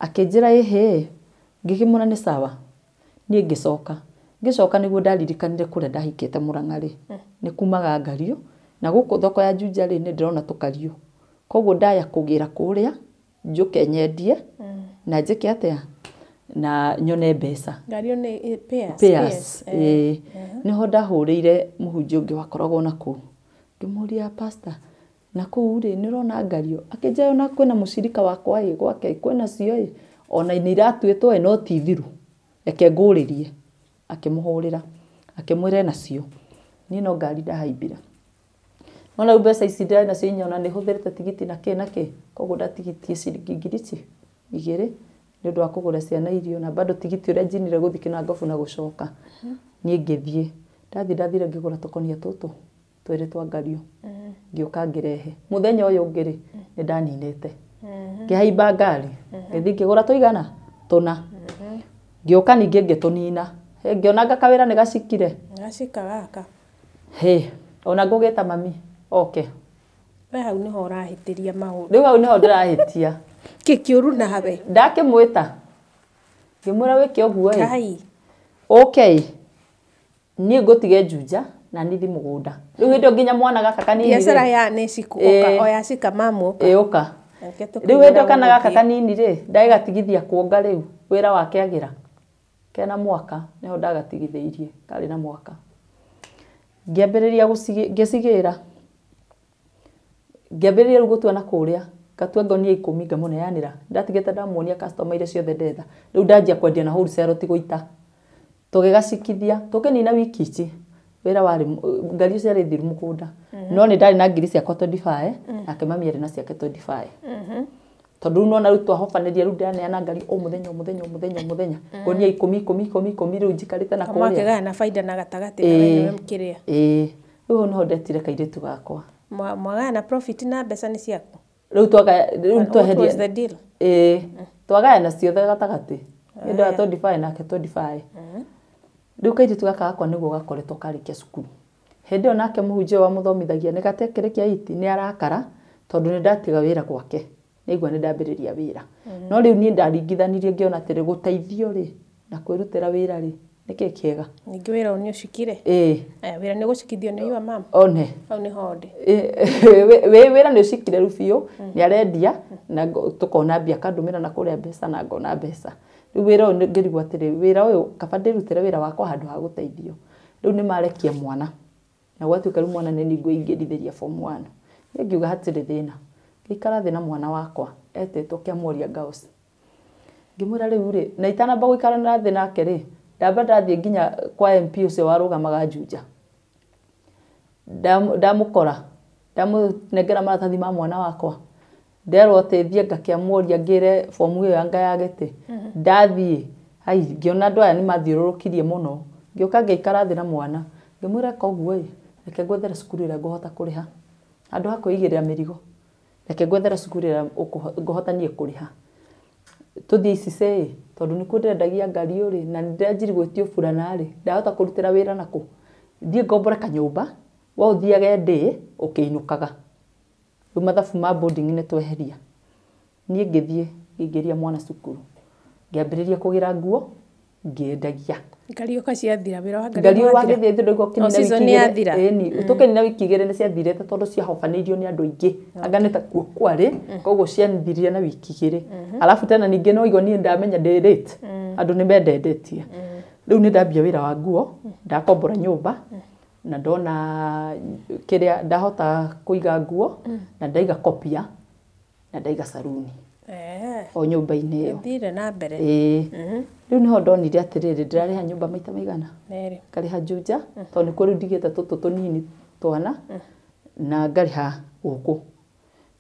Akĩnjĩra ĩhĩ, ngĩkĩmwĩra nĩ sawa. Niĩ ngĩcoka. Ngĩcoka nĩguo ndaririkanire kũrĩa ndahikĩte Mũrang'a rĩ, nĩ kumaga ngario, na gũkũ thoko ya Juja rĩ, nĩ ndĩrona tũkario. Koguo ndaya kũgĩra kũrĩa, njũke nyendie, na njĩke atĩa? Na nyone mbeca. Ngario nĩ pears. Pears. Ĩĩ. Nĩho ndahũrĩire mũhunjia ũngĩ wakoragwo na kũu. Ngĩmũria pastor, na kũu rĩ, nĩ ũrona ngario? Akĩnjĩra ona kwĩna mũcirika wakwa ĩ, gwake kwĩna cio ĩ, ona nĩ iratuĩtwo ĩ, no ti thiru. Reke ngũrĩrie. Akĩmũhũrĩra, akĩmwĩra ena cio. Niĩ no ngari ndahaimbire. No rĩu mbeca ici ndĩrarĩ nacio inya ona nĩ hũthĩrĩte tigiti na kĩ na kĩ. Koguo ndatigitie ciringi 2,000 nĩ ũndũ wa kũgũra ciana irio na bado tigiti ũrĩa njinire gũthiĩ Kĩnangobu na gũcoka. Niĩ ngĩthiĩ. Ndathiĩ ndathire ngĩgũra tũkonia tũtũ twĩrĩ twa ngario. Ngĩũka ngĩrehe. Mũthenya ũyũ ũngĩ rĩ, nĩ ndaninĩte. Ngĩhaimba ngari, ngĩthiĩ ngĩgũra tũigana? 4. Ngĩũka ningĩ ngĩtũnina. Ngĩona anga kawĩra nĩ gacikire. Gacika gaka. Hĩ, ona ngũgĩta mami oke. We hau nĩho ũrahĩtĩria maũndũ. Rĩu hau nĩho ndĩrahĩtia. Kĩ kĩũru nawe? Ndakĩmwĩta. Ngĩmwĩra wĩke ũguo ĩ. Kai. Ũke ĩ. Niĩ ngũtige Juja na nithi mũgũnda. Rĩu hĩndĩ ĩyo nginya mwana gaka kanini rĩ. Biacara ya nĩ ciku ũka, oya cika mamu ũka. Ĩ ũka. Rĩu hĩndĩ ĩyo kana gaka kanini rĩ, ndagĩgatigithia kuonga rĩu wĩra wake agĩra. Kena mwaka nĩho ndagatigithĩirie, karĩ na mwaka. Ngĩambĩrĩria ngĩcigĩra. Ngĩambĩrĩria rĩu gũtua na kũrĩa, ngatua ngonia 10 ngamũneanĩra. Ndatigĩte ndamuonia customer iria ciothe ndetha. Rĩu ndanjia kwendia na wholesale ti gũita. Tũgĩgacikithia, tũkĩnina wiki ici. Wĩra warĩ ngario ciarĩ thiru mũgũnda. No nĩ ndarĩ na ngiri ciakwa 25, nake mami arĩ na ciake 25. Tondũ rĩu nona rĩu twahobanĩria rĩu ndĩraneana ngari o mũthenya o mũthenya o mũthenya o mũthenya. Ngonia 10 10 10 10 rĩu njikarĩte na kũrĩa. Makĩgayana na baida na gatagatĩ na we nĩwe kĩrĩa. Ĩĩ. Rĩu hau nĩho ndetire kairĩtu gakwa. Mwagayana profit na mbeca nĩ ciaku? Rĩu rĩu What was the deal? Ĩĩ. Twagayana ciothe gatagatĩ. Niĩ ndoya 25 nake 25. Rĩu kairĩtu gaka gakwa nĩguo gakoretwo karĩkia cukuru. Hĩndĩ ĩyo nake mũhunjia ũyũ wamũthomithagia nĩ gatekĩrĩkia iti nĩ arakara tondũ nĩ ndatiga wĩra gwake. Nĩaigua nĩ ndambĩrĩria wĩra. No rĩu niĩ ndaringithanirie ngĩona atĩrĩ gũteithio rĩ na kwĩrutĩra wĩra rĩ nĩkĩ kĩega. Ningĩ wĩra ũyũ nĩ ũcikire? Ĩĩ. Aya, wĩra nĩ ũgũcikithio nĩ your mum? One. Hau nĩho ndĩ. Wĩra nĩ ũcikire rĩu biũ, nĩ arendia na tũkona mbia, akandũmĩra na kũrĩa mbeca na ngona mbeca. Rĩu wĩra ũyũ ngĩrigwo atĩrĩ, wĩra ũyũ kaba ndĩrutĩre wĩra wakwa handũ ha gũteithio. Rĩu nĩ marekia mwana. Na gwatuĩka rĩu mwana nĩ niĩ ngwĩingĩrithĩria form 1. Niĩ ngiuga hatirĩ thĩna. Ngĩikara thĩ na mwana wakwa etĩtwo Kĩamuoria Girls. Ngĩmwĩra rĩu rĩ, na itanamba gũikara na thĩ nake rĩ, ndamba ndathiĩ nginya kwa MP ũcio warũgamaga Juja. Ndamũkora, ndamũnengera maratathi ma mwana wakwa. Nderwo atĩ thiĩ ngakĩamũria ngĩre bomu ĩyo anga ya gĩtĩ. Ndathiĩ ai ngĩona andũ aya nĩ mathiũrũrũkirie mũno. Ngĩũka ngĩikara thĩ na mwana. Ngĩmwĩra koguo ĩ reke ngwethere cukuru ĩrĩa ngũhota kũrĩha. Handũ ha kwĩigĩrĩra mĩrigo. Reke ngwethere cukuru ĩrĩa ngũhota niĩ kũrĩha. Tũthiĩ Icicĩ ĩ tondũ nĩkuo ndĩrendagia ngari rĩ na nĩndĩranjirie gwĩtio burana rĩ ndahota kũrutĩra wĩra nakũ. Thiĩ ngombore kanyũmba we ũthiage ndĩ ũkĩinũkaga. Rĩu mathabu ma boarding nĩ tweheria. Niĩ ngĩthiĩ ngĩingĩria mwana cukuru. Ngĩambĩrĩria kũgĩra nguo ngĩendagia. Ngari ciathira wĩra wa ngari wagĩthiĩ thĩ ndũigua O season yathira. Ĩni tũkĩnina wiki igĩrĩ nĩ ciathirĩte tondũ ciahobanĩirio nĩ andũ aingĩ. Anga nĩ ta kuo kwarĩ koguo ciathirire na wiki igĩrĩ. Alafu tena ningĩ no igua niĩ ndamenya ndĩ late. Andũ nĩ mendendetie. Rĩu nĩ ndambia wĩra wa nguo ndakombora nyũmba na ndona kĩrĩa ndahota kũiga nguo na ndaiga kopia na ndaiga saruni o nyũmba-inĩ ĩyo. Thire na mbere. Ĩĩ. Rĩu nĩho ndonire atĩrĩrĩ ndĩrarĩha nyũmba maita maigana. Merĩ. Ngarĩha Juja tondũ nĩkuo rĩu ndigĩte tũtũ tũnini twana na ngarĩha gũkũ.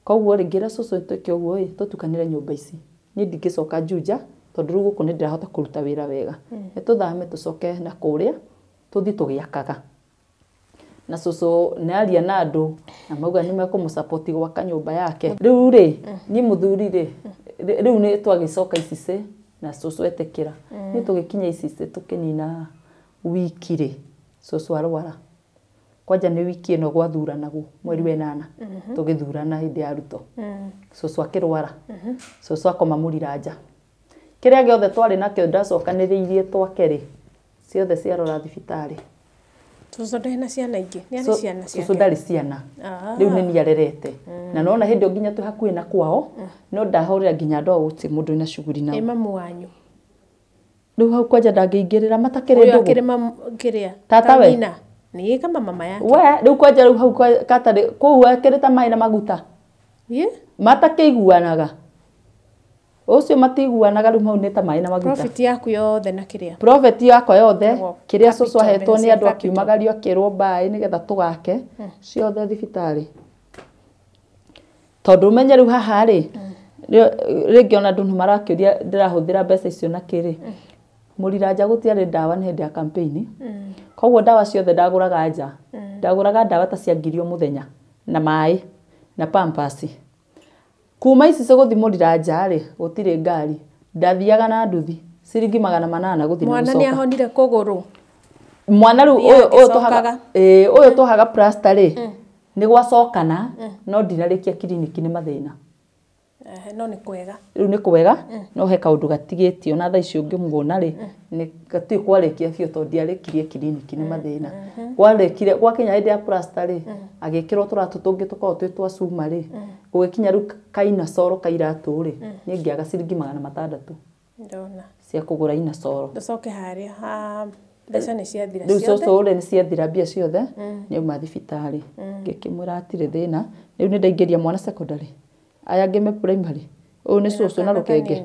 Koguo rĩ ngĩra cũcũ twĩke ũguo ĩ tũtukanĩre nyũmba ici. Niĩ ndingĩcoka Juja tondũ rĩu gũkũ nĩ ndĩrahota kũruta wĩra wega. Nĩ tũthame tũcoke na kũrĩa tũthiĩ tũgĩakaga. Na cũcũ nĩ aria na andũ na mauga nĩ mekũmũsupport gwaka nyũmba yake. Rĩu rĩ niĩ mũthuri rĩ rĩu nĩ twagĩcoka Icicĩ na cũcũ etĩkĩra. Niĩ tũgĩkinya Icicĩ tũkĩnina wiki rĩ cũcũ arwara. Kwanja nĩ wiki ĩno gwathuranagwo mweri wa ĩnana tũgĩthurana hĩndĩ ya Ruto. Cũcũ akĩrwara. Cũcũ akoma mũriranja. Kĩrĩa gĩothe twarĩ nakĩo ndacokanĩrĩirie twake rĩ ciothe ciarora thibitarĩ. Cũcũ ndarĩ na ciana ingĩ. Nĩ arĩ ciana ciake. Cũcũ ndarĩ ciana. Rĩu nĩ niĩ arerete. Na nona hĩndĩ ĩyo nginya twĩ hakuhĩ na kwao no ndahũrĩra nginya andũ ao gũtirĩ mũndũ wĩna shughuli nao. Ĩ mamu wanyu. Rĩu hau kwanja ndangĩingĩrĩra matakĩrĩ Ũyũ ndũgũ. akĩrĩ mamu kĩrĩa. Tata we. Nyina. Nĩ kama mama yake. We rĩu kwanja rĩu hau katarĩ kũu akĩrĩ ta maĩ na maguta. Ĩ? Matakĩiguanaga. Ũcio matiguanaga rĩu mau nĩ ta maĩ na maguta. Profit yaku yothe na kĩrĩa. Profit yakwa yothe kĩrĩa cũcũ ahetwo nĩ andũ capital. akiumagario akĩrwo mbaĩ nĩgetha tũgake ciothe thibitarĩ. Tondũ ũmenye rĩu haha rĩ rĩngĩ ona andũ nĩ marakĩũria ndĩrahũthĩra mbeca icio na kĩrĩ. Mũriranja gũtiarĩ ndawa nĩ hĩndĩ ya campaign. Koguo ndawa ciothe ndagũraga nja. Ndagũraga ndawa ta cia ngiri o mũthenya na maĩ na pampers. Kuma Icicĩ gũthiĩ Mũriranja rĩ gũtirĩ ngari. Ndathiaga na nduthi ciringi 800 gũthiĩ na Mwana nĩ gũcoka. ahonire kũgũrũ. Mwana rĩu Thiaga ũyũ tũhaga agĩcokaga. ĩĩ ũyũ tũhaga plaster rĩ nĩ gwacokana no ndinarĩkia kiriniki nĩ mathĩna. No nĩ kwega. Rĩu nĩ kwega no he kaũndũ gatigĩtio na thaa ici ũngĩmuona rĩ nĩ gatiũĩ kwarĩkia biũ tondũ ndiarĩkirie kiriniki nĩ mathĩna. Kwarĩkire gwakinya hĩndĩ ya plaster rĩ agĩkĩrwo tũratũ tũngĩ tũkoragwo twĩ twa cuma rĩ gũgĩkinya rĩu kaina coro ka iratũ rĩ niĩ ngĩaga ciringi 600 Ndona. cia kũgũra ina coro. Ndũcoke harĩa ha mbeca nĩ ciathira Rĩu ciothe. cũcũ rĩ nĩ ciathira mbia ciothe nĩauma thibitarĩ. Ngĩkĩmwĩra hatirĩ thĩna rĩu nĩ ndaingĩria mwana secondary. Aya angĩ me primary. Ũyũ nĩ cũcũ na rũkenge.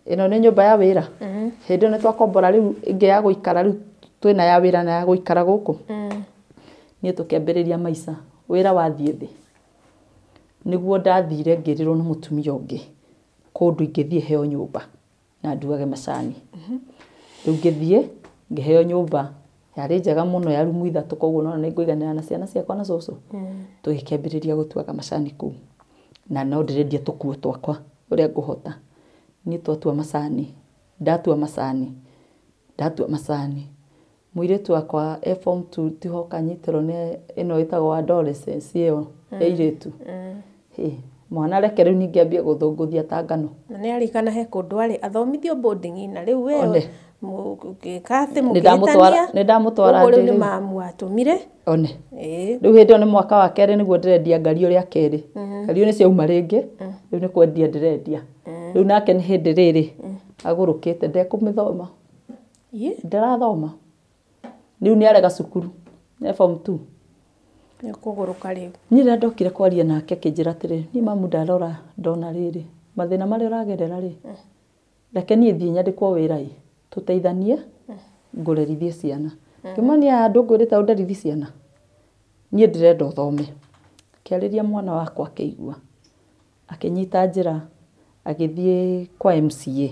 Ĩno nĩ nyũmba ya wĩra. Hĩndĩ ĩyo nĩ twakombora rĩu ĩngĩ ya gũikara rĩu twĩna ya wĩra na ya gũikara gũkũ. Niĩ tũkĩambĩrĩria maica. Wĩra wathiĩ thĩ. Nĩguo ndathire ngĩrĩrwo nĩ mũtumia ũngĩ kũndũ ingĩthiĩ heo nyũmba na ndugage macani. Rĩu ngĩthiĩ ngĩheo nyũmba yarĩ njega mũno ya rumu ithatũ koguo nona nĩ ngũiganĩra na ciana ciakwa na cũcũ. Tũgĩkĩambĩrĩria gũtuaga macani kũu. Na no ndĩrendia tũkuo twakwa ũrĩa ngũhota. Niĩ twatua macani, ndatua macani, ndatua macani. Mũirĩtu wakwa e form 2 tiho kanyitĩrwo nĩ ĩno ĩtagwo adolescence ĩyo ya airĩtu. Hĩ, mwana reke rĩu ningĩ ambie gũthũngũthia ta ngano. Na nĩ arikana he kũndũ arĩ athomithio boarding na rĩu we One. mũgĩka atĩ Nĩ ndamũtwara mũkĩhĩtania. nĩ ndamũtwara Ũguo rĩu ndĩ nĩ rĩu. mamu atũmire. One. Ĩĩ. Rĩu hĩndĩ ĩyo nĩ mwaka wa kerĩ nĩguo ndĩrendia ngario rĩa kerĩ. Ngario nĩ ciauma rĩngĩ rĩu nĩ kwendia ndĩrendia. Rĩu nake nĩ hĩndĩ rĩrĩ agũrũkĩte ndekũmĩthoma. Ĩ? Ndarathoma. Rĩu nĩ arega cukuru. E form 2. Nĩ ũkũgũrũka rĩu. Niĩ rĩrĩa ndokire kwaria nake akĩnjĩra atĩrĩrĩ, niĩ mamu ndarora ndona rĩrĩ mathĩna marĩa ũragerera rĩ reke niĩ thiĩ nyandĩkwo wĩra ĩ tũteithanie ngũrerithie ciana. Ngĩmuonia ndũngwĩrĩte ũnderithie ciana. Niĩ ndĩrenda ũthome. Kĩarĩria mwana wakwa akĩigua. Akĩnyita njĩra agĩthiĩ kwa MCA.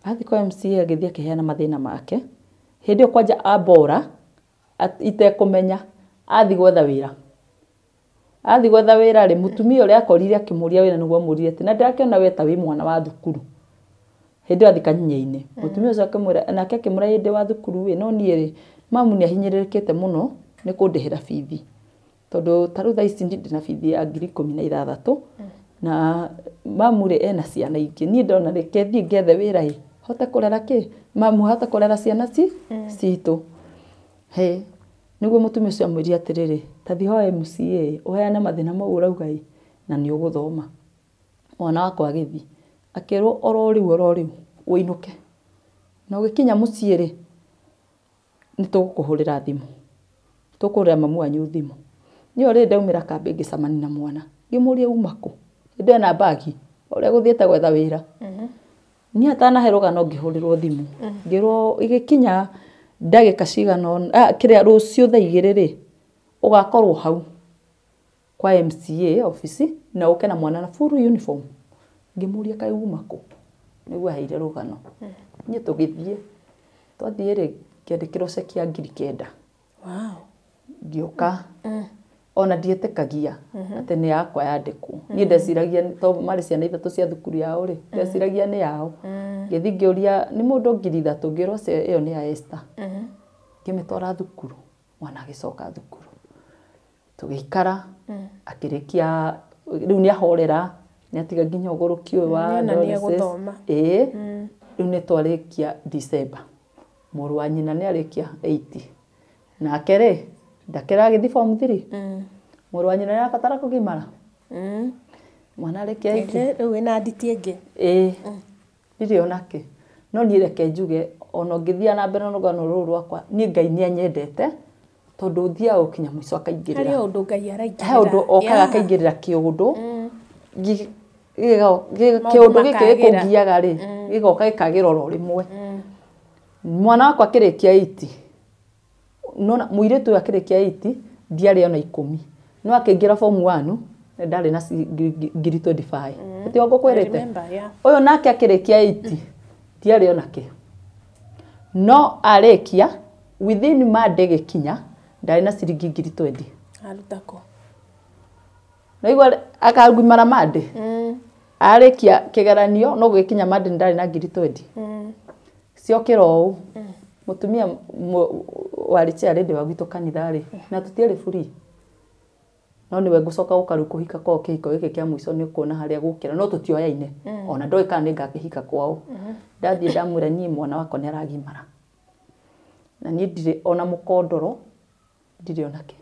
Athiĩ kwa MCA agĩthiĩ akĩheana mathĩna make. Hĩndĩ ĩyo kwanja ambora itekũmenya athiĩ gwetha wĩra. Athiĩ gwetha wĩra rĩ, mũtumia ũrĩa akorire akĩmũria wĩra nĩguo amũririe atĩ na ndĩrakĩona we ta wĩ mwana wa thukuru. Hĩndĩ ĩyo athiĩ kanyinya-inĩ. Mũtumia ũcio akĩmwĩra, nake akĩmwĩra ĩ ndĩ wa thukuru ĩ, no niĩ rĩ, mamu nĩ ahinyĩrĩrĩkĩte mũno nĩ kũndĩhĩra bithi. Tondũ ta rĩu thaa ici ndĩ na bithi ya 16,000 na mamu rĩ ena ciana ingĩ. Niĩ ndona reke thiĩ ngethe wĩra ĩ, hote kũrera kĩ? Mamu ahote kũrera ciana citũ. He, nĩguo mũtumia ũcio amwĩrire atĩrĩrĩ, ta thiĩ hoe MCA ũheane mathĩna mau ũrauga ĩ, na nĩ ũgũthoma. Mwana wakwa agĩthiĩ akĩrwo oro rĩu ũinũke. Na ũgĩkinya mũciĩ rĩ, nĩ tũgũkũhũrĩra thimũ. Tũkũhũrĩra mamu wanyu thimũ. Niĩ o rĩrĩ ndaumĩra kambĩ ngĩcemania na mwana. Ngĩmũria uma kũ? Hĩndĩ ĩyo ena mbagi ũrĩa gũthiĩte gwetha wĩra. Niĩ atanahe rũgano ngĩhũrĩrwo thimũ. Ngĩrwo ĩgĩkinya ndagĩka cigana ũna, kĩrĩa rũciũ thaa 2 rĩ, ũgakorwo hau kwa MCA office na ũke na mwana na full uniform. Ngĩmũria kaĩ uma kũ? Nĩguo aheire rũgano. Niĩ tũgĩthiĩ. Twathiĩ rĩ, ngĩandĩkĩrwo ceki ya 9,000. Wow. Ngĩũka. Ona ndietĩkagia atĩ nĩ yakwa yandĩkwo. Niĩ ndeciragia to marĩ ciana 3 cia thukuru yao rĩ, ndeciragia nĩ yao. Ngĩthiĩ ngĩũria nĩ mũndũ 3,000, ngĩrwo ĩyo nĩ ya Esther. Ngĩmĩtwara thukuru, mwana agĩcoka thukuru. Tũgĩikara, akĩrĩkia, rĩu nĩ ahorera, nĩ atiga nginya ũgũrũki ũyũ wa adolescence. Ĩĩ, rĩu nĩ twarĩkia December. Mũrũ wa nyina nĩ arĩkia 80. Nake rĩ, ndakĩra agĩthiĩ form 3. Mũrũ wa nyina nĩ arabatara kũgimara. Mwana arĩkia 80. Rĩu wĩna nditi ĩngĩ. Ĩĩ, ndirĩ onake. No niĩ reke njuge ona ũngĩthiĩ na mbere na rũgano rũrũ rwakwa, niĩ Ngai nĩ anyendete tondũ thiaga gũkinya mũico akaingĩrĩra. Harĩ ũndũ Ngai araingĩrĩra. He ũndũ okaga akaingĩrĩra kĩũndũ. Kĩũndũ gĩkĩ gĩkũngiaga rĩ, gĩgoka gĩkagĩra oro rĩmwe. Mwana wakwa akĩrĩkia 80. Nona mũirĩtu ũyũ akĩrĩkia 80 ndiarĩ ona 10. No akĩingĩra form 1 ndarĩ na 25,000. Ti ũguo ngũkwĩrĩte? Ũyũ nake akĩrĩkia 80 ndiarĩ ona kĩ. No arĩkia within Monday gĩkinya ndarĩ na ciringi 20,000. Aruta kũ? Naigua akagimara Monday. Arĩkia kĩgeranio no gũgĩkinya Monday ndarĩ na 20,000. Ciokĩra ũũ. Mũtumia warĩ chair lady wa gwitũ kanitha rĩ, na tũtiarĩ free. No nĩwe ngũcoka gũka rĩu kũhika kwao kĩhiko gĩkĩ kĩa mũico nĩ ũkuona harĩa gũkĩra, no tũtioyaine. Ona ndoĩ kana nĩngakĩhika kwao. Ndathiĩ ndamwĩra niĩ mwana wakwa nĩ aragimara. Na niĩ ndirĩ ona mũkondoro, ndirĩ ona kĩ.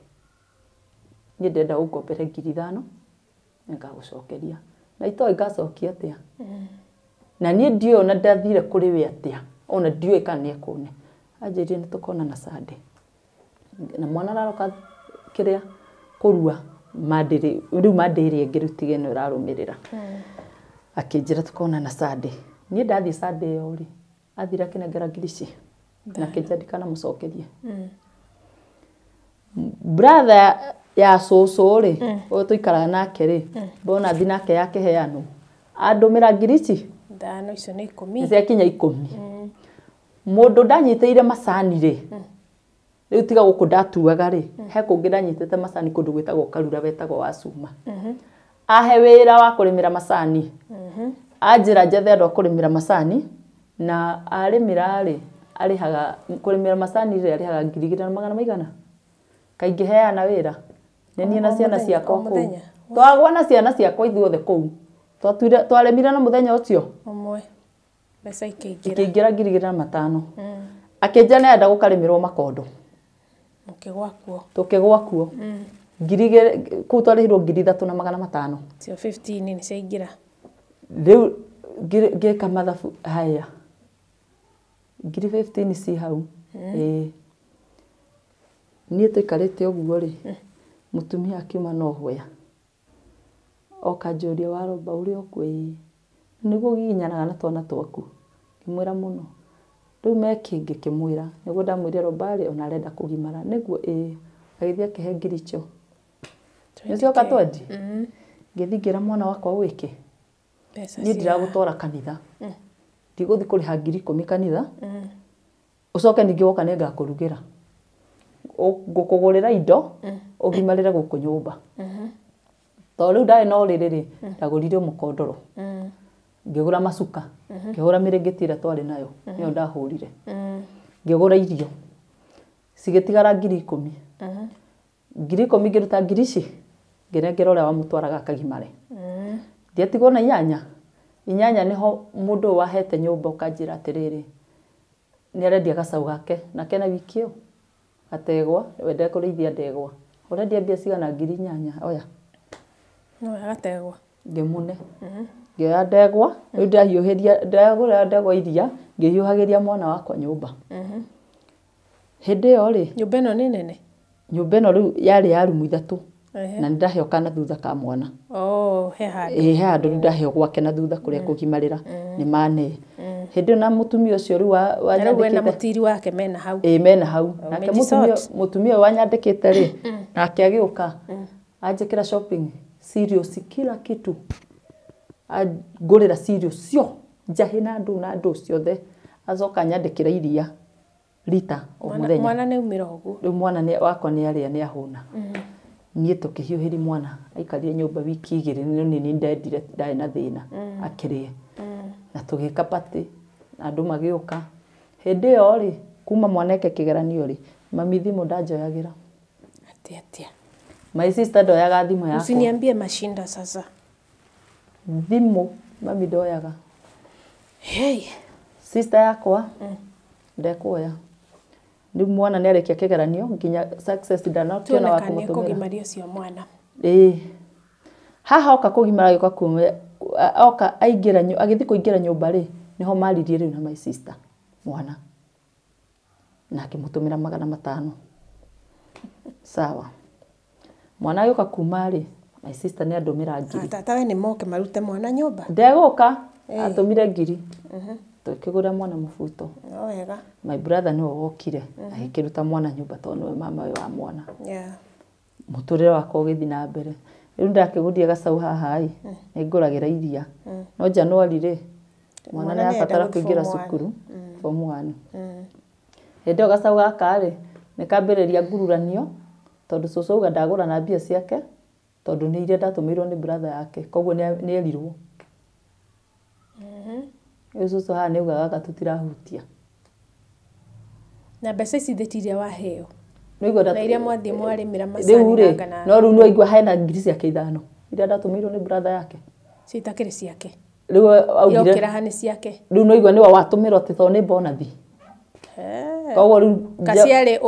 Niĩ ndĩrenda ũngombere 5,000 nĩngagũcokeria. Na itoĩ ngacokia atĩa. Na niĩ ndiũĩ ona ndathire kũrĩ we atĩa. Ona ndiũĩ kana nĩekũne. Anjĩrire nĩ tũkonana Sunday. Na mwana araroka kĩrĩa kũrua Monday rĩu Monday ĩrĩa ĩngĩ rĩu tiga ĩno ĩrarũmĩrĩra. Akĩnjĩra tũkonana Sunday. Niĩ ndathiĩ Sunday ĩyo rĩ, athire akĩnengera 4,000. Na akĩnjĩra ndikanamũcokerie. Brother ya cũcũ rĩ, ũyũ tũikaraga nake rĩ, mbona thi nake yakĩheanwo. Andũmĩra 5,000. 5 icio nĩ 10. Nĩ ciakinya 10. Mũndũ ndanyitĩire macani rĩ, rĩu tiga gũkũ ndatuaga rĩ, he kũngĩ ndanyitĩte macani kũndũ gwĩtagwo Karura wetagwo wa Cuma. Ahe wĩra wa kũrĩmĩra macani. Anjĩra njethe andũ a kũrĩmĩra macani, na arĩmĩra rĩ, arĩhaga kũrĩmĩra macani rĩ, arĩhaga 2,200 maigana. Kaingĩ heana wĩra. Nĩ niĩ na ciana ciakwa kũu. Twagwa na ciana ciakwa ithuothe kũu. Twarĩmire na mũthenya ũcio. Ũmwe. Mbeca ikĩingĩra. Ikĩingĩra 2,500. Akĩnjĩra nĩarenda gũkarĩmĩrwo makondo. Mũkĩgwa kuo. Tũkĩgwa kuo. 2,000 kũu twarĩhirwo 3,500. Cio 15 nĩ ciaingĩra. Rĩu ngĩka mathabu haya. 15,000 ci hau. Ĩĩ. Niĩ tũikarĩte ũguo rĩ, mũtumia akiuma no hwea. Oka njũria waromba ũrĩ o kuo ĩĩ. Nĩguo ũgiginyanaga na twana twaku. Ngĩmwĩra mũno. Rĩu me kĩ ngĩkĩmwĩra. Nĩguo ndamwĩrire Romba rĩ, ona arenda kũgimara. Nĩguo ĩĩ. Agĩthiĩ akĩhe 4,000. Nĩcioka 20? Ngĩthiĩ ngĩra mwana wakwa wĩke niĩ ndiragũtwara kanitha ndigũthiĩ kũrĩha 10,000 kanitha ũcoke ningĩ woka nĩngakũrugĩra ngũkũgũrĩra indo ũgimarĩre gũkũ nyũmba tondũ rĩu ndarĩ na ũrĩrĩ rĩ ndagũrire mũkondoro ngĩgũra macuka ngĩhũra mĩrĩngĩti ĩrĩa twarĩ nayo nĩyo ndahũrire ngĩgũra irio cigĩtigara 10,000 10,000 ngĩruta ngiri ici ngĩnengera ũrĩa wamũtwaraga akagimare ndiatigwo na inyanya nĩho mũndũ ũyũ wahete nyũmba ũkanjĩra atĩrĩrĩ nĩarendia gacau gake na kena wiki ĩyo gategwa we ndekũrĩithia ndegwa ũrendia mbia cigana 8,000 oya no gategwa ngĩmũne ngĩoya ndegwa rĩu ndĩrahiũhĩria ndĩragũra ndegwa iria ngĩhiũhagĩria mwana wakwa nyũmba hĩndĩ ĩyo rĩ nyũmba ĩno nĩ nene nyũmba ĩno rĩu yarĩ ya rumu 3 na nĩndaheo kana thutha ka mwana he handũ he handũ rĩu ndaheo gwake na thutha kũrĩa kũgimarĩra nĩ mane hĩndĩ ĩyo na mũtumia ũcio rĩu wanyandĩkĩte na mũtiri wake mena hau mena hau nake mũtumia ũyũ wanyandĩkĩte rĩ nake agĩũka anjĩkĩra shopping cereals kila kitu angũrĩra cereals cio njahĩ na ndũ ciothe acoka anyandĩkĩra iria rita o mũthenya mwana nĩ aumĩra ũguo rĩu mwana wakwa nĩ arĩa nĩ ahũna niĩ tũkĩhiũhĩria mwana aikarire nyũmba wiki 2 nĩ nini ndendire ndarĩ na thĩna akĩrĩe na tũgĩka party na andũ magĩũka hĩndĩ ĩyo rĩ kuma mwana eke kĩgeranio rĩ mami thimũ ndanjoyagĩra atĩa atĩa my sister ndoyaga thimũ yakwa usiniambie mashinda sasa thimũ mami ndoyaga hey sister yakwa ndekuoya rĩu mwana nĩ arĩkia kĩgeranio nginya success ndanakiona wa kũmũtũmĩra kũgimaria ũcio mwana haha oka kũgimara gĩũka kuma oka aingĩra agĩthiĩ kũingĩra nyũmba rĩ nĩho maririe rĩu na my sister mwana na akĩmũtũmĩra 500 sawa mwana agĩũka kuma rĩ my sister nĩ andũmĩra 1,000 tata we nĩ moke marute mwana nyũmba ndegũka atũmire 1,000 tũkĩgũra mwana mũbuto no wega my brother nĩwe wokire agĩkĩruta mwana nyũmba tondũ nĩwe mama we wa mwana mũtũrĩre wakwa ũgĩthiĩ na mbere rĩu ndakĩgũria gacau haha ĩ nĩngũragĩra iria no Januari rĩ mwana nĩ abatara kũingĩra cukuru form 1 hĩndĩ ĩyo gacau gaka rĩ nĩkambĩrĩria ngururanio tondũ cũcũ auga ndagũra na mbia ciake tondũ nĩ iria ndatũmĩirwo nĩ brother yake koguo nĩ erirwo rĩu cũcũ haha nĩauga gaka tũtirahutia na mbeca ici thĩ iria waheo na iria mwathiĩ mwarĩmĩra macani rĩu no rĩu nĩwaigua hena 5,000 ciake iria ndatũmĩirwo nĩ brother yake cio itakĩrĩ ciake rĩu augire irokĩra nĩ ciake rĩu nĩwaigua nĩwe watũmĩrwo atĩ tondũ nĩ bonathi koguo rĩu kaciarĩ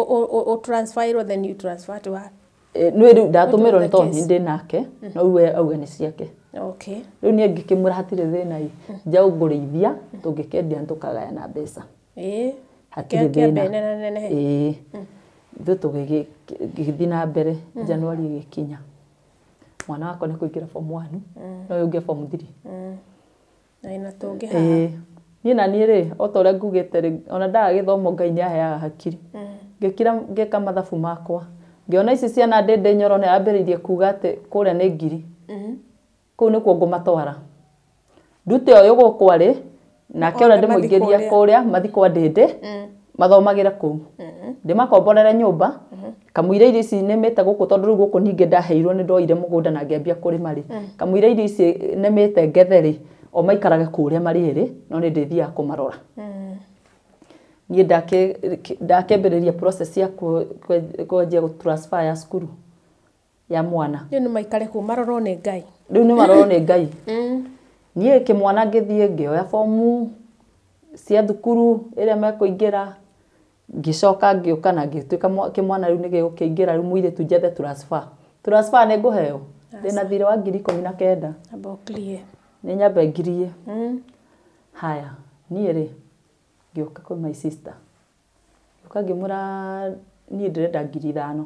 ũtransferirwo then you transfer to her nĩ rĩu ndatũmĩrwo nĩ tondũ nĩ ndĩ nake no rĩu we auga nĩ ciake okay rĩu niĩ ngĩkĩmwĩra hatirĩ thĩna ĩ njaũ ngũrĩithia tũngĩkĩendia nĩtũkagayana mbeca hatirĩ thĩna ithuĩ tũgĩthiĩ na mbere Januari ĩgĩkinya mwana wakwa nĩ kũingĩra form 1 no ũyũ ũngĩ form 3 na ĩna tũngĩ haha niĩ na niĩ rĩ o ta ũrĩa ngugĩte rĩ ona ndaga gĩthomo Ngai nĩ aheaga hakiri ngĩkira ngĩka mathabu makwa ngĩona ici ciana Ndĩndĩ Nyoro nĩ arambĩrĩirie kuga atĩ kũrĩa nĩ 1,000 kũu nĩkuo ngũmatwara ndute ũyũ gũkũ arĩ nake ũrĩa ndĩmũingĩria kũrĩa mathi kwa Ndĩndĩ mathomagĩre kũu ndĩmakomborere nyũmba kamũira irio ici nĩmĩte gũkũ tondũ rĩu gũkũ ningĩ ndaheirwo nĩ ndoire mũgũnda na ngĩambia kũrĩma rĩ kamũira irio ici nĩmĩte ngethe rĩ o maikarage kũrĩa marĩ erĩ no nĩ ndĩthiaga kũmarora niĩ ndakĩambĩrĩria process ya kwanjia gũ transfer ya cukuru ya mwana rĩu nĩ maikare kũu marorwo nĩ Ngai rĩu nĩ marorwo nĩ Ngai niĩ kĩmwana ngĩthiĩ ngĩoya bomu cia thukuru ĩrĩa mekũingĩra ngĩcoka ngĩũka na ngĩtuĩka kĩmwana rĩu nĩgĩgũkĩingĩra rĩu mũirĩtu njethe transfer nĩ ngũheo ndĩna thirĩ wa 19,000 amba ũclear nĩ nyambe ngirie haya niĩ rĩ ngĩũka kwĩ my sister ngĩũka ngĩmwĩra niĩ ndĩrenda 5,000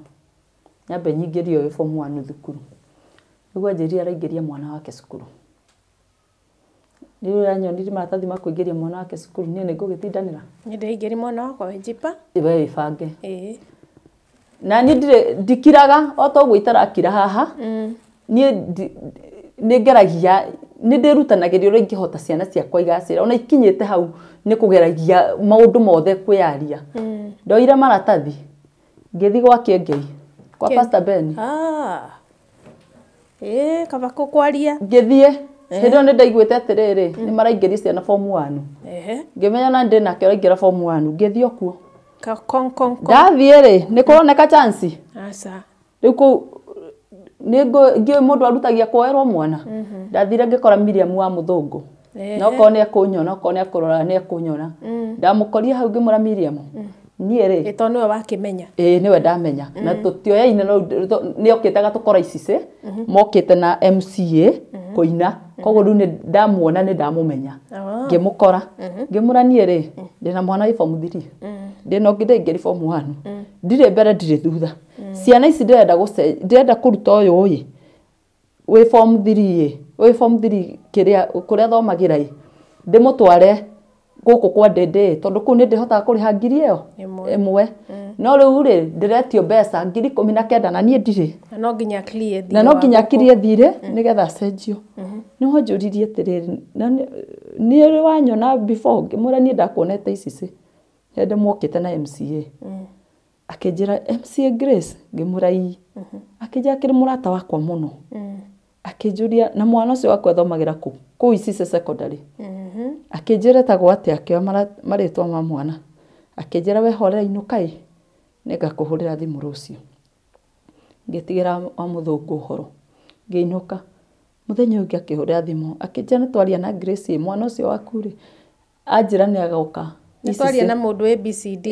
nyambe nyingĩrie ũyũ form 1 thukuru nĩguo anjĩrire araingĩria mwana wake cukuru rĩu anyonirie maratathi ma kũingĩria mwana wake cukuru niĩ nĩngũgĩtindanĩra niĩ ndĩraingĩria mwana wakwa we njipa we wĩbange na niĩ ndirĩ ndikiraga o ta ũguo itarakira haha niĩ Nĩ ngeragia nĩ ndĩrutanagĩria ũrĩa ingĩhota ciana ciakwa igacĩra ona ikinyĩte hau nĩ kũgeragia maũndũ mothe kwĩyaria. Ndoire maratathi ngĩthiĩ gwa Kĩengei kwa Pastor Ben. Kaba kũkwaria. Ngĩthiĩ hĩndĩ ĩyo nĩ ndaiguĩte atĩrĩrĩ nĩ maraingĩria ciana form 1. Ngĩmenya na ndĩ nake ũraingĩra form 1 ngĩthiĩ o kuo. Ndathiĩ rĩ nĩ kũroneka chance. Aca. Rĩu kũu nĩ ngĩũĩ mũndũ arutagia kuoerwo mwana. Ndathire ngĩkora Miriam wa mũthũngũ. Na okorwo nĩ ekũnyona okorwo nĩ ekũrora nĩ ekũnyona. Ndamũkoria hau ngĩmwĩra Miriam niĩ rĩ tondũ nĩwe wakĩmenya. Ĩĩ nĩwe ndamenya. Na tũtioyaine no nĩ okĩte agatũkora icicĩ mokĩte na MCA kũina koguo rĩu nĩ ndamuona nĩ ndamũmenya. Ngĩmũkora ngĩmwĩra niĩ rĩ ndĩna mwana wĩ form 3 ndĩna ũngĩ ndaingĩri form 1 ndirĩ mbere ndirĩ thutha. Ciana ici ndĩrenda ndĩrenda kũruta ũyũ ĩ wĩ form 3 ĩ wĩ form 3 kĩrĩa kũrĩa thomagĩra ĩ ndĩmũtware gũkũ kwa ndĩndĩ tondũ kũu nĩ ndĩhotaga kũrĩha ngiri ĩyo ĩmwe. No rĩu rĩ ndĩretio mbeca 19,000 na niĩ ndirĩ. Na no nginya clear thirĩ. Na no nginya clear thirĩ nĩgetha acenjio. Nĩho njũririe atĩrĩrĩ niĩ rĩ wanyona before ngĩmwĩra niĩ ndakuonete icicĩ hĩndĩ mwokĩte na MCA. Akĩnjĩra MCA Grace ngĩmwĩra ii. Akĩnjĩra akĩrĩ mũrata wakwa mũno. Akĩnjũria na mwana ũcio wakwa athomagĩra kũ kũu Icicĩ secondary. Akĩnjĩra etagwo atĩa akĩoya marĩtwa ma mwana. Akĩnjĩra we horera inũka ĩ nĩngakũhũrĩra thimũ rũciũ. Ngĩtigĩra wa mũthũngũ ũhoro ngĩinũka. Mũthenya ũyũ ũngĩ akĩhũrĩra thimũ akĩnjĩra nĩtwaria na Grace ĩ mwana ũcio waku rĩ anjĩra nĩ agoka. Nĩtwaria na mũndũ ABCD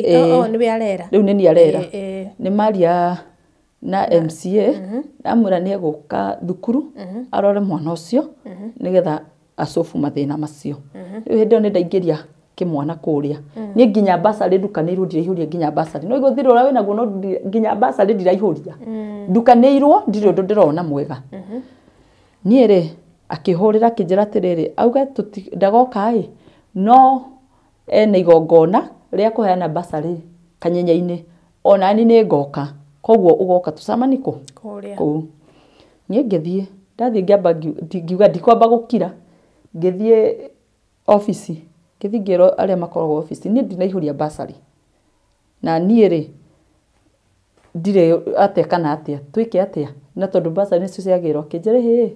nĩwe arera. Rĩu nĩ niĩ arera. Nĩ maria na MCA amwĩra nĩ egũka thukuru arore mwana ũcio nĩgetha acobu mathĩna macio. Rĩu hĩndĩ ĩyo nĩ ndaingĩria kĩmwana kũrĩa. Niĩ nginya basarĩ ndukanĩirwo ndiraihũria nginya basarĩ. No igũthirĩ ũrĩa wĩnaguo no nginya basarĩ ndiraihũria. Ndukanĩirwo ndirĩ ũndũ ndĩrona mwega. Niĩ rĩ akĩhũrĩra akĩnjĩra atĩrĩrĩ auga ndagoka ĩ no ena igongona rĩa kũheana basarĩ kanyenya-inĩ onani nĩ ngoka koguo ũgoka tũcemanie kũ kũu. Niĩ ngĩthiĩ ndathiĩ ngĩamba ngiuga ndikwamba gũkira ngĩthiĩ obici ngĩthiĩ ngĩrwo arĩa makoragwo obici niĩ ndinaihũria basarĩ na niĩ rĩ ndirĩ atĩa kana atĩa twĩke atĩa na tondũ basarĩ nĩcio ciagĩrwo akĩnjĩra hĩ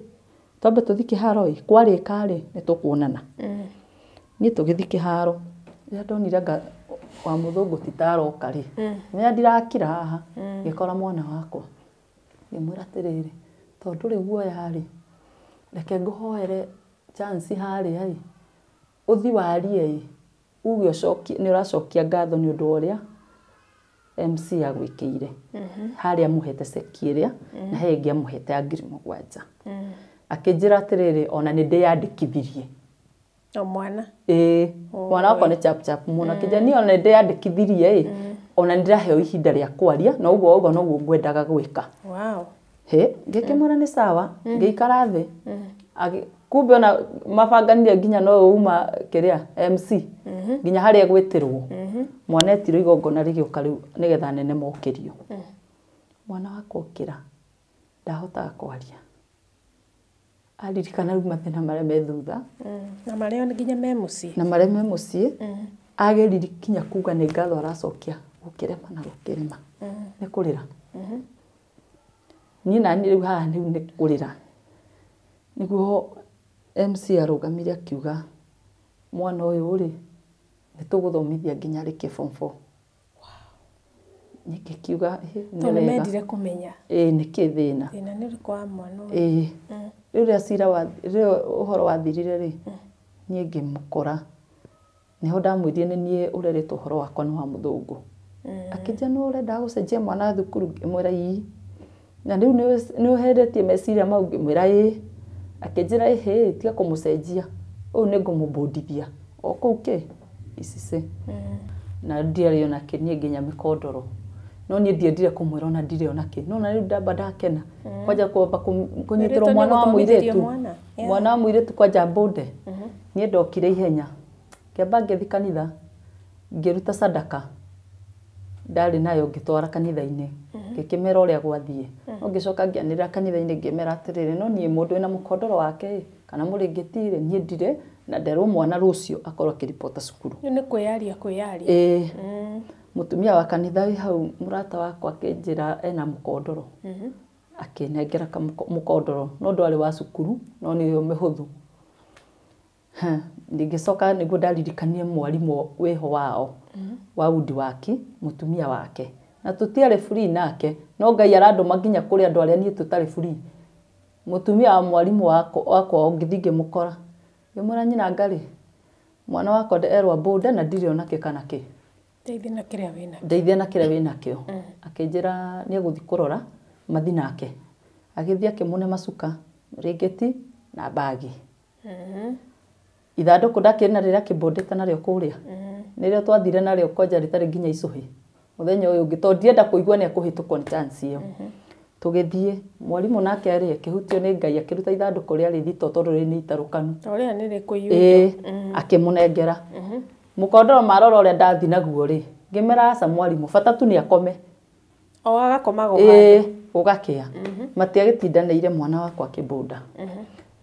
twambe tũthiĩ kĩharo ĩ kwarĩka rĩ nĩ tũkuonana. Niĩ tũgĩthiĩ kĩharo rĩrĩa ndonire anga wa mũthũngũ ti ta aroka rĩ menya ndirakira haha ngĩkora mwana wakwa ngĩmwĩra atĩrĩrĩ tondũ rĩ guoya rĩ reke ngũhoere chance harĩa ĩ ũthiĩ warie ĩ uge ũcokie nĩ ũracokia ngatho nĩ ũndũ wa ũrĩa MC agwĩkĩire harĩa amũhete ceki ĩrĩa na he ĩngĩ amũhete ya 7,000. Akĩnjĩra atĩrĩrĩ ona nĩ ndĩyandĩkithirie. O mwana? Ĩĩ mwana wakwa nĩ chap chap mũno. Akĩnjĩra niĩ ona nĩ ndĩyandĩkithirie ĩ ona nĩ ndĩraheo ihinda rĩa kwaria na ũguo ũguo noguo ngwendaga gwĩka. Wow. Hĩ ngĩkĩmwĩra nĩ sawa ngĩikara thĩ. Kumbe ona mabanganire nginya no uma kĩrĩa MC nginya harĩa gwĩtĩrwo. Mwana etirwo igongona rĩgĩũka rĩu nĩgetha nene mokĩrio. Mwana wakwa okĩra ndahotaga kwaria. Aririkana rĩu mathĩna marĩa me thutha. Na marĩa nginya me mũciĩ. Na marĩa me mũciĩ. Ageririe kinya kuga nĩ ngatho aracokia gũkĩrema na gũkĩrema. Nĩ kũrĩra. Niĩ naniĩ rĩu haha rĩu nĩ kũrĩra. Nĩguo MC arũgamire akiuga mwana ũyũ rĩ nĩ tũgũthomithia nginya arĩkie form 4. Niĩ ngĩkiuga nĩ wega. Mendire kũmenya. Ĩĩ nĩkĩ thĩna. Thĩna nĩ ũrĩkũ wa mwana ũyũ? Ĩĩ. Rĩu rĩrĩa cira wa rĩrĩa ũhoro wathirire rĩ niĩ ngĩmũkora nĩho ndamwĩrire nĩ niĩ ũrerĩtwo ũhoro wakwa nĩ wa mũthũngũ. Akĩnjĩra nĩ ũrenda gũcenjia mwana thukuru ngĩmwĩra ii. Na rĩu nĩ ũheretie meciria mau ngĩmwĩra ĩĩ. Akĩnjĩra ĩhĩ tiga kũmũcenjia ũyũ nĩ ngũmũbundithia o kũu kĩ Icicĩ. Na ndiarĩ ona kĩ niĩ nginya mĩkondoro no niĩ ndiendire kũmwĩra ona ndirĩ ona kĩ no na rĩu ndamba ndakena kwanja kwamba kũnyitĩrwo mwana wa mũirĩtu mwana wa mũirĩtu kwanja mbũnde. Niĩ ndokire ihenya ngĩamba ngĩthiĩ kanitha ngĩruta sadaka ndarĩ nayo ngĩtwara kanitha-inĩ. Ngĩkĩmera ũrĩa gwathiĩ. No ngĩcoka ngĩanĩrĩra kanitha-inĩ ngĩmera atĩrĩrĩ, no niĩ mũndũ wĩna mũkondoro wake ĩ, kana mũrĩngĩti rĩ, niĩ ndirĩ na nderwo mwana rũciũ akorwo akĩribota cukuru. Rĩu nĩ kwĩyaria kwĩyaria. Ĩĩ. Mũtumia wa kanitha wĩ hau mũrata wakwa akĩnjĩra ena mũkondoro. Akĩnengera mũkondoro no ndwarĩ wa cukuru no nĩ ũyũ mĩhũthũ. Ngĩcoka nĩguo ndaririkanie mwarimũ wĩho wao wa wundi waki mũtumia wake. Na tũtiarĩ free nake no Ngai arandũma nginya kũrĩ andũ arĩa niĩ tũtarĩ free. Mũtumia wa mwarimũ wakwa ngĩthiĩ ngĩmũkora. Ngĩmwĩra nyina ngarĩ mwana wakwa erwa boda na ndirĩ ona kĩ kana kĩ. Ndeithia na kĩrĩa wĩna. Ndeithia na kĩrĩa wĩnakĩo. Akĩnjĩra nĩ egũthiĩ kũrora mathi nake. Agĩthiĩ akĩmũne macuka, rĩngĩti na mbagi. Ithandũkũ ndakĩrĩ narĩo rĩa kĩbondete narĩo kũrĩa. Nĩrĩo twathire narĩo kwanja rĩtarĩ nginya icũhĩ. Mũthenya ũyũ ũngĩ tondũ ndienda kũigua nĩ ekũhĩtũkwo nĩ chance ĩyo. Tũgĩthiĩ mwarimũ nake rĩ akĩhutio nĩ Ngai akĩruta ithandũkũ rĩarĩ thito tondũ rĩrĩ nĩ itarũkanu. O rĩrĩa nĩ rĩkũiywo. Ĩĩ, akĩmũnengera. Mũkondoro marora ũrĩa ndathi naguo rĩ, ngĩmera aca mwarimũ bata tu nĩ akome. O agakomaga o Ĩĩ, gũgakĩa. Matiagĩtindanĩire mwana wakwa akĩbũnda.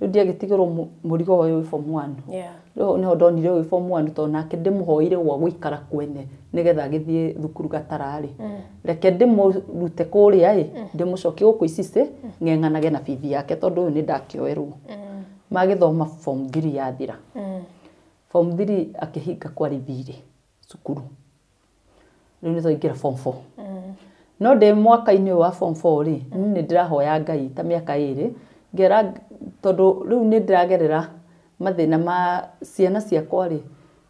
Rĩu ndiagĩtigĩrwo mũrigo ũyũ wĩ form 1. Yeah. Rĩu nĩho ndonire ũyũ form 1 tondũ nake ndĩmũhoire gwa gũikara kwene nĩgetha agĩthiĩ thukuru Gatararĩ. Reke ndĩmũrute kũrĩa ĩ, ndĩmũcokie gũkũ Icicĩ ng'eng'anage na bithi yake tondũ ũyũ nĩ ndakĩoerwo. Magĩthoma form 3 yathira. Form 3 akĩhinga kwarĩ thirĩ cukuru. Rĩu nĩ twaingĩra form 4. No ndĩ mwaka-inĩ ũyũ wa form 4 rĩ, niĩ nĩ ndĩrahoya Ngai ta mĩaka ĩrĩ, ngera tondũ rĩu nĩ ndĩragerera mathĩna ma ciana ciakwa rĩ,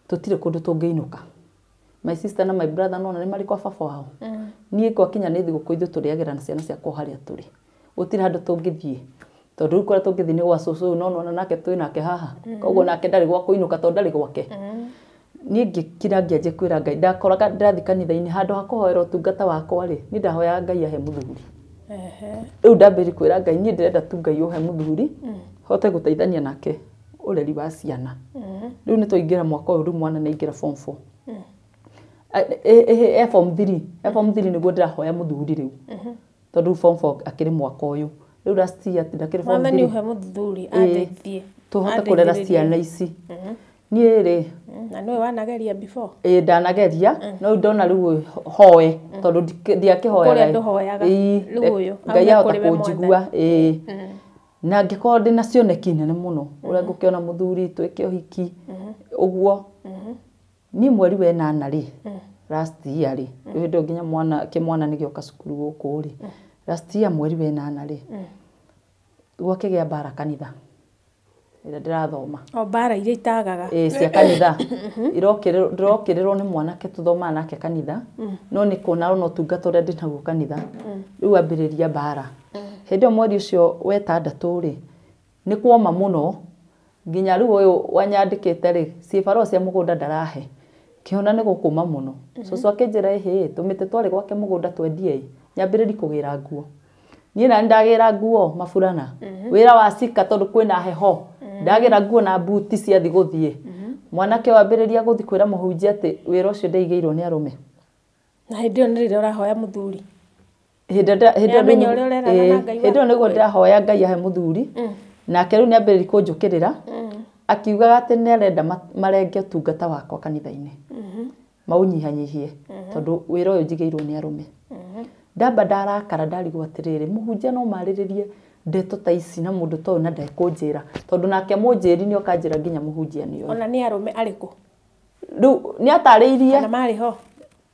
tũtirĩ kũndũ tũngĩinũka. My sister na my brother nona nĩ marĩ kwa baba wao. Niĩ gwakinya nĩ thigũkũ ithuĩ tũrĩagĩra na ciana ciakwa harĩa tũrĩ. Gũtirĩ handũ tũngĩthiĩ. Tondũ rĩu kũrĩa tũngĩthiĩ nĩ gwa cũcũ no nona nake twĩ nake haha. Koguo nake ndarĩ gwa kũinũka tondũ ndarĩ gwake. Niĩ ngĩkira ngĩanjia kwĩra Ngai ndakoraga ndĩrathiĩ kanitha-inĩ handũ ha kũhoera ũtungata wakwa rĩ, niĩ ndahoyaga Ngai ahe mũthuri. Rĩu ndambĩrĩria kwĩra Ngai niĩ ndĩrenda tu Ngai ũhe mũthuri hote gũteithania nake ũreri wa ciana. Rĩu nĩ twaingĩra mwaka ũyũ rĩu mwana nĩ aingĩra form 4. E form 3, e form 3 nĩguo ndĩrahoya mũthuri rĩu. Tondũ form 4 akĩrĩ mwaka ũyũ. Rĩu last year ndakĩrĩ form 3. Mwathani ũhe mũthuri andeithie. Tũhote kũrera ciana ici. Niĩ rĩ Na nĩwe wanageria before? Ĩĩ ndanageria no ndona rĩu hoe tondũ ndiakĩhoyaga. Kũrĩa ndũhoyaga. Rĩu ũyũ Ngai ahota kũnjigua. Ĩĩ. Na angĩkorwo ndĩna cioneki nene mũno ũrĩa ngũkĩona mũthuri twĩke ũhiki ũguo. Niĩ mweri wa ĩnana rĩ, last year rĩ, rĩu hĩndĩ ĩyo nginya mwana kĩmwana nĩ gĩoka cukuru gũkũ rĩ, last year mweri wa ĩnana rĩ, gwakĩgĩa mbara kanitha ĩrĩa ndĩrathoma. O mbara iria itagaga. Ĩĩ cia kanitha. Ndĩrokĩrĩrwo nĩ mwanake tũthomaga nake kanitha, no nĩ kuona ona ũtungata ũrĩa ndĩnaguo kanitha, rĩu ambĩrĩria mbara. Hĩndĩ ĩyo mweri ũcio wa ĩtandatũ rĩ, nĩ kuoma mũno nginya rĩu ũyũ wanyandĩkĩte rĩ, ciĩbarũa cia mũgũnda ndarahe. Kĩona nĩ gũkũma mũno. Cũcũ akĩnjĩra ĩhĩ, tũmĩtĩ twarĩ gwake mũgũnda twendie ĩ, nyambĩrĩrie kũgĩra nguo. Niĩ nani ndagĩra nguo maburana. Wĩra wa cika tondũ kwĩna heho. Ndagĩra nguo na buti ciathi gũthiĩ. Mwanake ũyũ ambĩrĩria gũthiĩ kwĩra mũhunjia atĩ wĩra ũcio ndeigĩirwo nĩ arũme. Na hĩndĩ ĩyo nĩ rĩrĩa ũrahoya mũthuri. Hĩndĩ ĩyo nĩguo ndĩrahoya Ngai ahe mũthuri. Nake rĩu nĩ ambĩrĩria kũnjũkĩrĩra. Akiugaga atĩ nĩ arenda marenge ũtungata wakwa kanitha-inĩ. Maũnyihanyihie tondũ wĩra ũyũ njigĩirwo nĩ arũme. Ndamba ndarakara ndarigwo atĩrĩrĩ, mũhunjia no marĩrĩrie ndeto ta ici na mũndũ ta ũyũ na ndekũnjĩra tondũ nake mũnjĩri nĩ okanjĩra nginya mũhunjia nĩ oĩ. Ona nĩ arũme arĩkũ? Rĩu nĩ atarĩirie. Kana marĩ ho?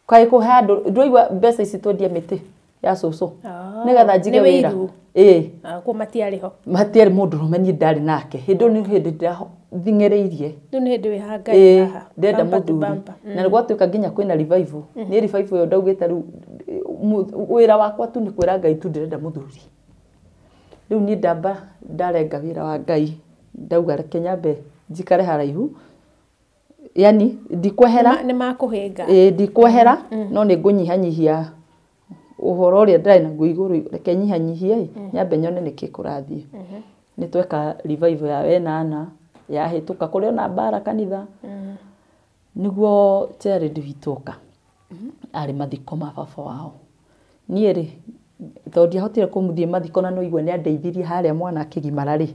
Kaĩ kũ handũ ndũraigua mbeca ici twendie mĩtĩ ya cũcũ. Nĩgetha njige wĩra. Ĩĩ. Kuo matiarĩ ho. Matiarĩ mũndũ ũrũme niĩ ndarĩ nake. Hĩndĩ ĩyo nĩ hĩndĩ ndĩrathing'ĩrĩirie. Rĩu nĩ hĩndĩ wĩ ha Ngai haha. Ndĩrenda mũthuri. Na nĩ gwatuĩka nginya kwĩna revival. Niĩ revival ĩyo ndaugĩte rĩu wĩra wakwa tu nĩ kwĩra Ngai tu ndĩrenda mũthuri. Rĩu niĩ ndamba ndarenga wĩra wa Ngai ndauga reke nyambe njikare haraihu. Yani ndikwehera. Nĩ makũhĩnga. Ĩĩ ndikwehera no nĩ ngũnyihanyihia ũhoro ũrĩa ndĩrarĩ naguo igũrũ, reke nyihanyihie nyambe nyone nĩkĩ kũrathiĩ. Nĩ tweka revival ya ĩnana yahĩtũka kũrĩ ona mbara kanitha. Nĩguo Jared witũ oka arĩ mathiko ma baba wao. Niĩ rĩ tondũ ndiahotire kũmũthiĩ mathiko na no igue nĩ andeithirie harĩa mwana akĩgimara rĩ,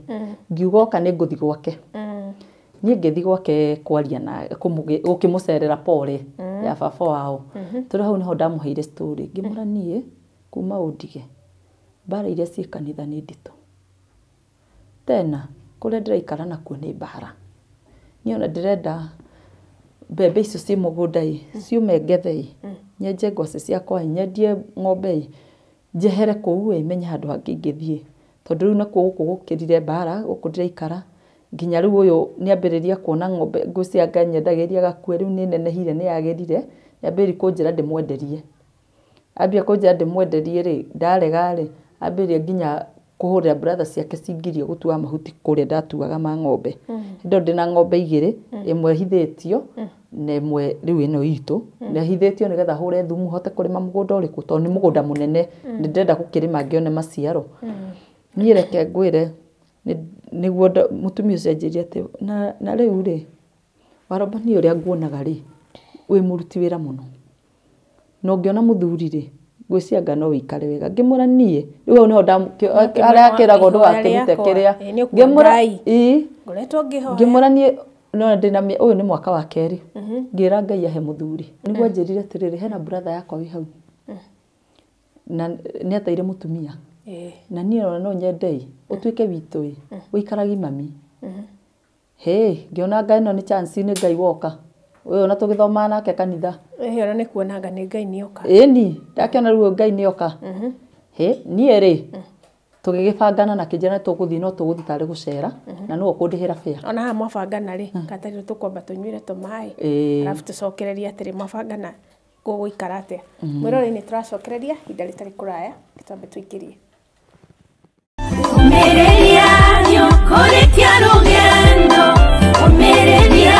ngiuga oka nĩ ngũthiĩ gwake. Niĩ ngĩthiĩ gwake kwaria na gũkĩmũcerera pole ya baba wao. Tondũ hau nĩho ndamũheire story, ngĩmwĩra niĩ kuma ũndige mbara iria ciĩ kanitha nĩ nditũ. Tena kũrĩa ndĩraikara nakuo nĩ mbara. Niĩ ona ndĩrenda mbembe icio ciĩ mũgũnda ĩ, ciume ngethe ĩ, nyenje ngwacĩ ciakwa ĩ, nyendie ng'ombe ĩ, njehere kũu ĩ, menye handũ hangĩ ingĩthiĩ. Tondũ rĩu nakuo gũkũ gũkĩrire mbara, gũkũ ndĩraikara, nginya rĩu ũyũ nĩambĩrĩria kuona ng'ombe ngwĩciria anga nyendagĩria gakue rĩu nĩ nenehire nĩ yagĩrire, nĩambĩrĩria kũnjĩra ndĩmwenderie. Ambia kũnjĩra ndĩmwenderie rĩ, ndarega rĩ, ambĩrĩria nginya kũhũrĩra brother ciake cingirie gũtua mahuti kũrĩa ndatuaga ma ng'ombe. Hĩndĩ ĩyo ndĩna ng'ombe igĩrĩ, ĩmwe ĩhithĩtio na ĩmwe rĩu ĩno itũ. Na ĩhithĩtio nĩgetha hũre thumu hote kũrĩma mũgũnda ũrĩkũ, tondũ nĩ mũgũnda mũnene, nĩ ndĩrenda gũkĩrĩma ngĩone maciaro. Niĩ reke ngwĩre, nĩguo mũtumia ũcio anjĩrire atĩ na rĩu rĩ, Warũmba niĩ ũrĩa nguonaga rĩ, wĩ mũruti wĩra mũno. Na ũngĩona mũthuri rĩ, ngwĩciria anga no wĩikare wega. Ngĩmwĩra niĩ, rĩu hau nĩho harĩa akĩragwo ndũgakĩrute kĩrĩa. Ngĩmwĩra ĩĩ, ngĩmwĩra niĩ no ndĩna ũyũ nĩ mwaka wa kerĩ. Ngĩra Ngai ahe mũthuri. Nĩguo anjĩrire atĩrĩrĩ, hena brother yakwa wĩ hau. Na nĩ ateire mũtumia. Na niĩ ona no nyende ĩ, ũtuĩke witũ ĩ, ũikaragi mami. Hĩ, ngĩona Ngai ĩno nĩ chance nĩ Ngai woka. Ũyũ ona tũgĩthomaga nake kanitha. Ona nĩ kuona anga nĩ Ngai nĩoka. Ĩni, ndakĩona rĩu Ngai nĩoka. Hĩ, niĩ rĩ, tũgĩgĩbangana na kĩnjĩra nĩ tũgũthiĩ no tũgũthiĩ tarĩ gũcera, na nĩwe ũkũndĩhĩra fare. Ona haha mwabangana rĩ, katarĩ tũkwamba tũnyuĩre tũmaĩ. Arabu tũcokererie atĩrĩ mwabangana gũgũikara atĩa. Mwĩrore-inĩ tũracokereria ihinda rĩtarĩ kũraya, twambe tũingĩrie. Ũmĩrĩria nĩũkũrĩkia rũgendo, ũmĩrĩria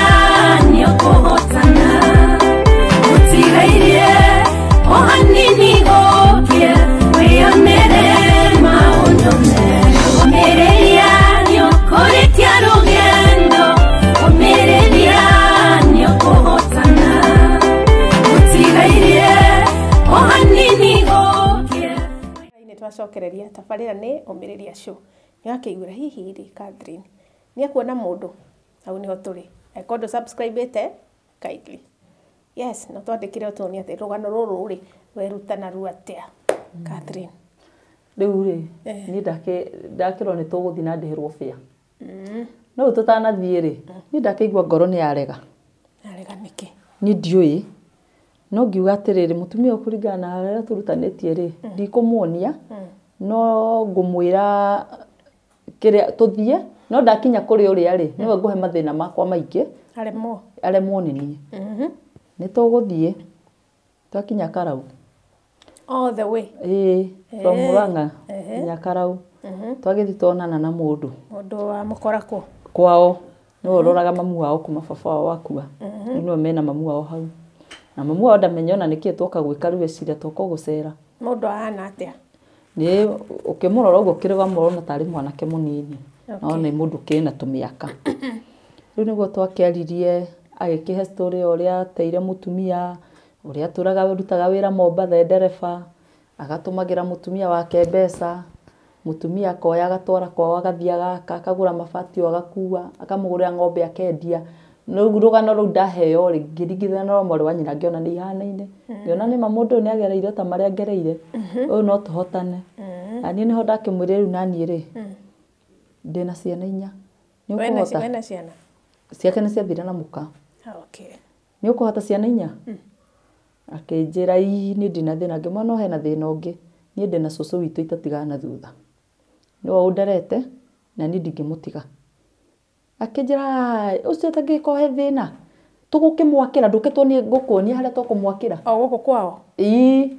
nĩũkũhotana. Gũtigairie o hanini gũkĩe, wĩonere maũndũ mega. Ũmĩrĩria nĩũkũrĩkia rũgendo, ũmĩrĩria nĩũkũhotana. Gũtigairie o hanini gũkĩe. Nĩ twacokereria tabarĩra nĩ ũmĩrĩria show. Nĩ wakĩiguĩra hihi rĩ Catherine nĩ ekuona mũndũ hau nĩho tũrĩ. Angĩkorwo ndũ subscribe kindly. Yes, no twandĩkĩre ũtuonie atĩ rũgano rũrũ rĩ weruta naruo atĩa Catherine. Rĩu rĩ, niĩ ndakĩrwo nĩ tũgũthiĩ na ndĩhĩrwo fare. No rĩu tũtanathiĩ rĩ, niĩ ndakĩigua ngoro nĩ yarega. Yarega nĩkĩ? Niĩ ndiũĩ. No ngiuga atĩrĩrĩ, mũtumia ũyũ kũringana na harĩa tũrutanĩtie rĩ, ndikũmuonia, no ngũmwĩra kĩrĩa tũthiĩ, no ndakinya kũrĩ ũrĩa rĩ, nĩwe ngũhe mathĩna makwa maingĩ. Aremwo. Aremwo nĩ niĩ. Nĩ tũgũthiĩ, twakinya Karau. All the way. Ĩĩ, from Murang'a nginya Karau. Twagĩthiĩ tuonana na mũndũ. Mũndũ wa mũkora kũ? Kwao. Nĩwe ũroraga mamu wao kuma baba wao akua. Rĩu nĩwe mena mamu wao hau. Na mamu wao ndamenya ona nĩkĩĩ twoka gwĩka rĩu eciria twoka gũcera. Mũndũ ahana atĩa? Nĩ ũkĩmũrora ũguo ũkĩrũgama ũrona tarĩ mwanake mũnini. No nĩ mũndũ ũkĩrĩ na tũmĩaka. Rĩu nĩguo twakĩaririe, agĩkĩhe story ya ũrĩa ateire mũtumia, ũrĩa atũraga arutaga wĩra Mombatha e ndereba, agatũmagĩra mũtumia wake mbeca, mũtumia akoya agatwara kwao agathiĩ agaka, akagũra mabati o agakua, akamũgũrĩra ng'ombe akendia. Rĩu rũgano rũu ndaheo rĩ, ngĩringithania na mwarĩ wa nyina ngĩona nĩ ihanaine. Ngĩona nĩma mũndũ ũyũ nĩ agereire o ta marĩa ngereire, ũyũ no tũhotane. Na niĩ nĩho ndakĩmwĩrire rĩu naniĩ rĩ, ndĩna ciana inya. Nĩ ũkũhota? Wena ciana? Ciake nĩ ciathire na mũka. Okay. Nĩ ũkũhota ciana inya? Akĩnjĩra ii niĩ ndina thĩna, ngĩmwĩra no hena thĩna ũngĩ, niĩ ndĩna cũcũ witũ itatigana na thutha. Nĩwe ũnderete na niĩ ndingĩmũtiga. Akĩnjĩra ũcio ũtangĩkorwo he thĩna, tũgũkĩmwakĩra, ndũke tuonie ngũkuonia harĩa tũkũmwakĩra. O gũkũ kwao? Ĩĩ.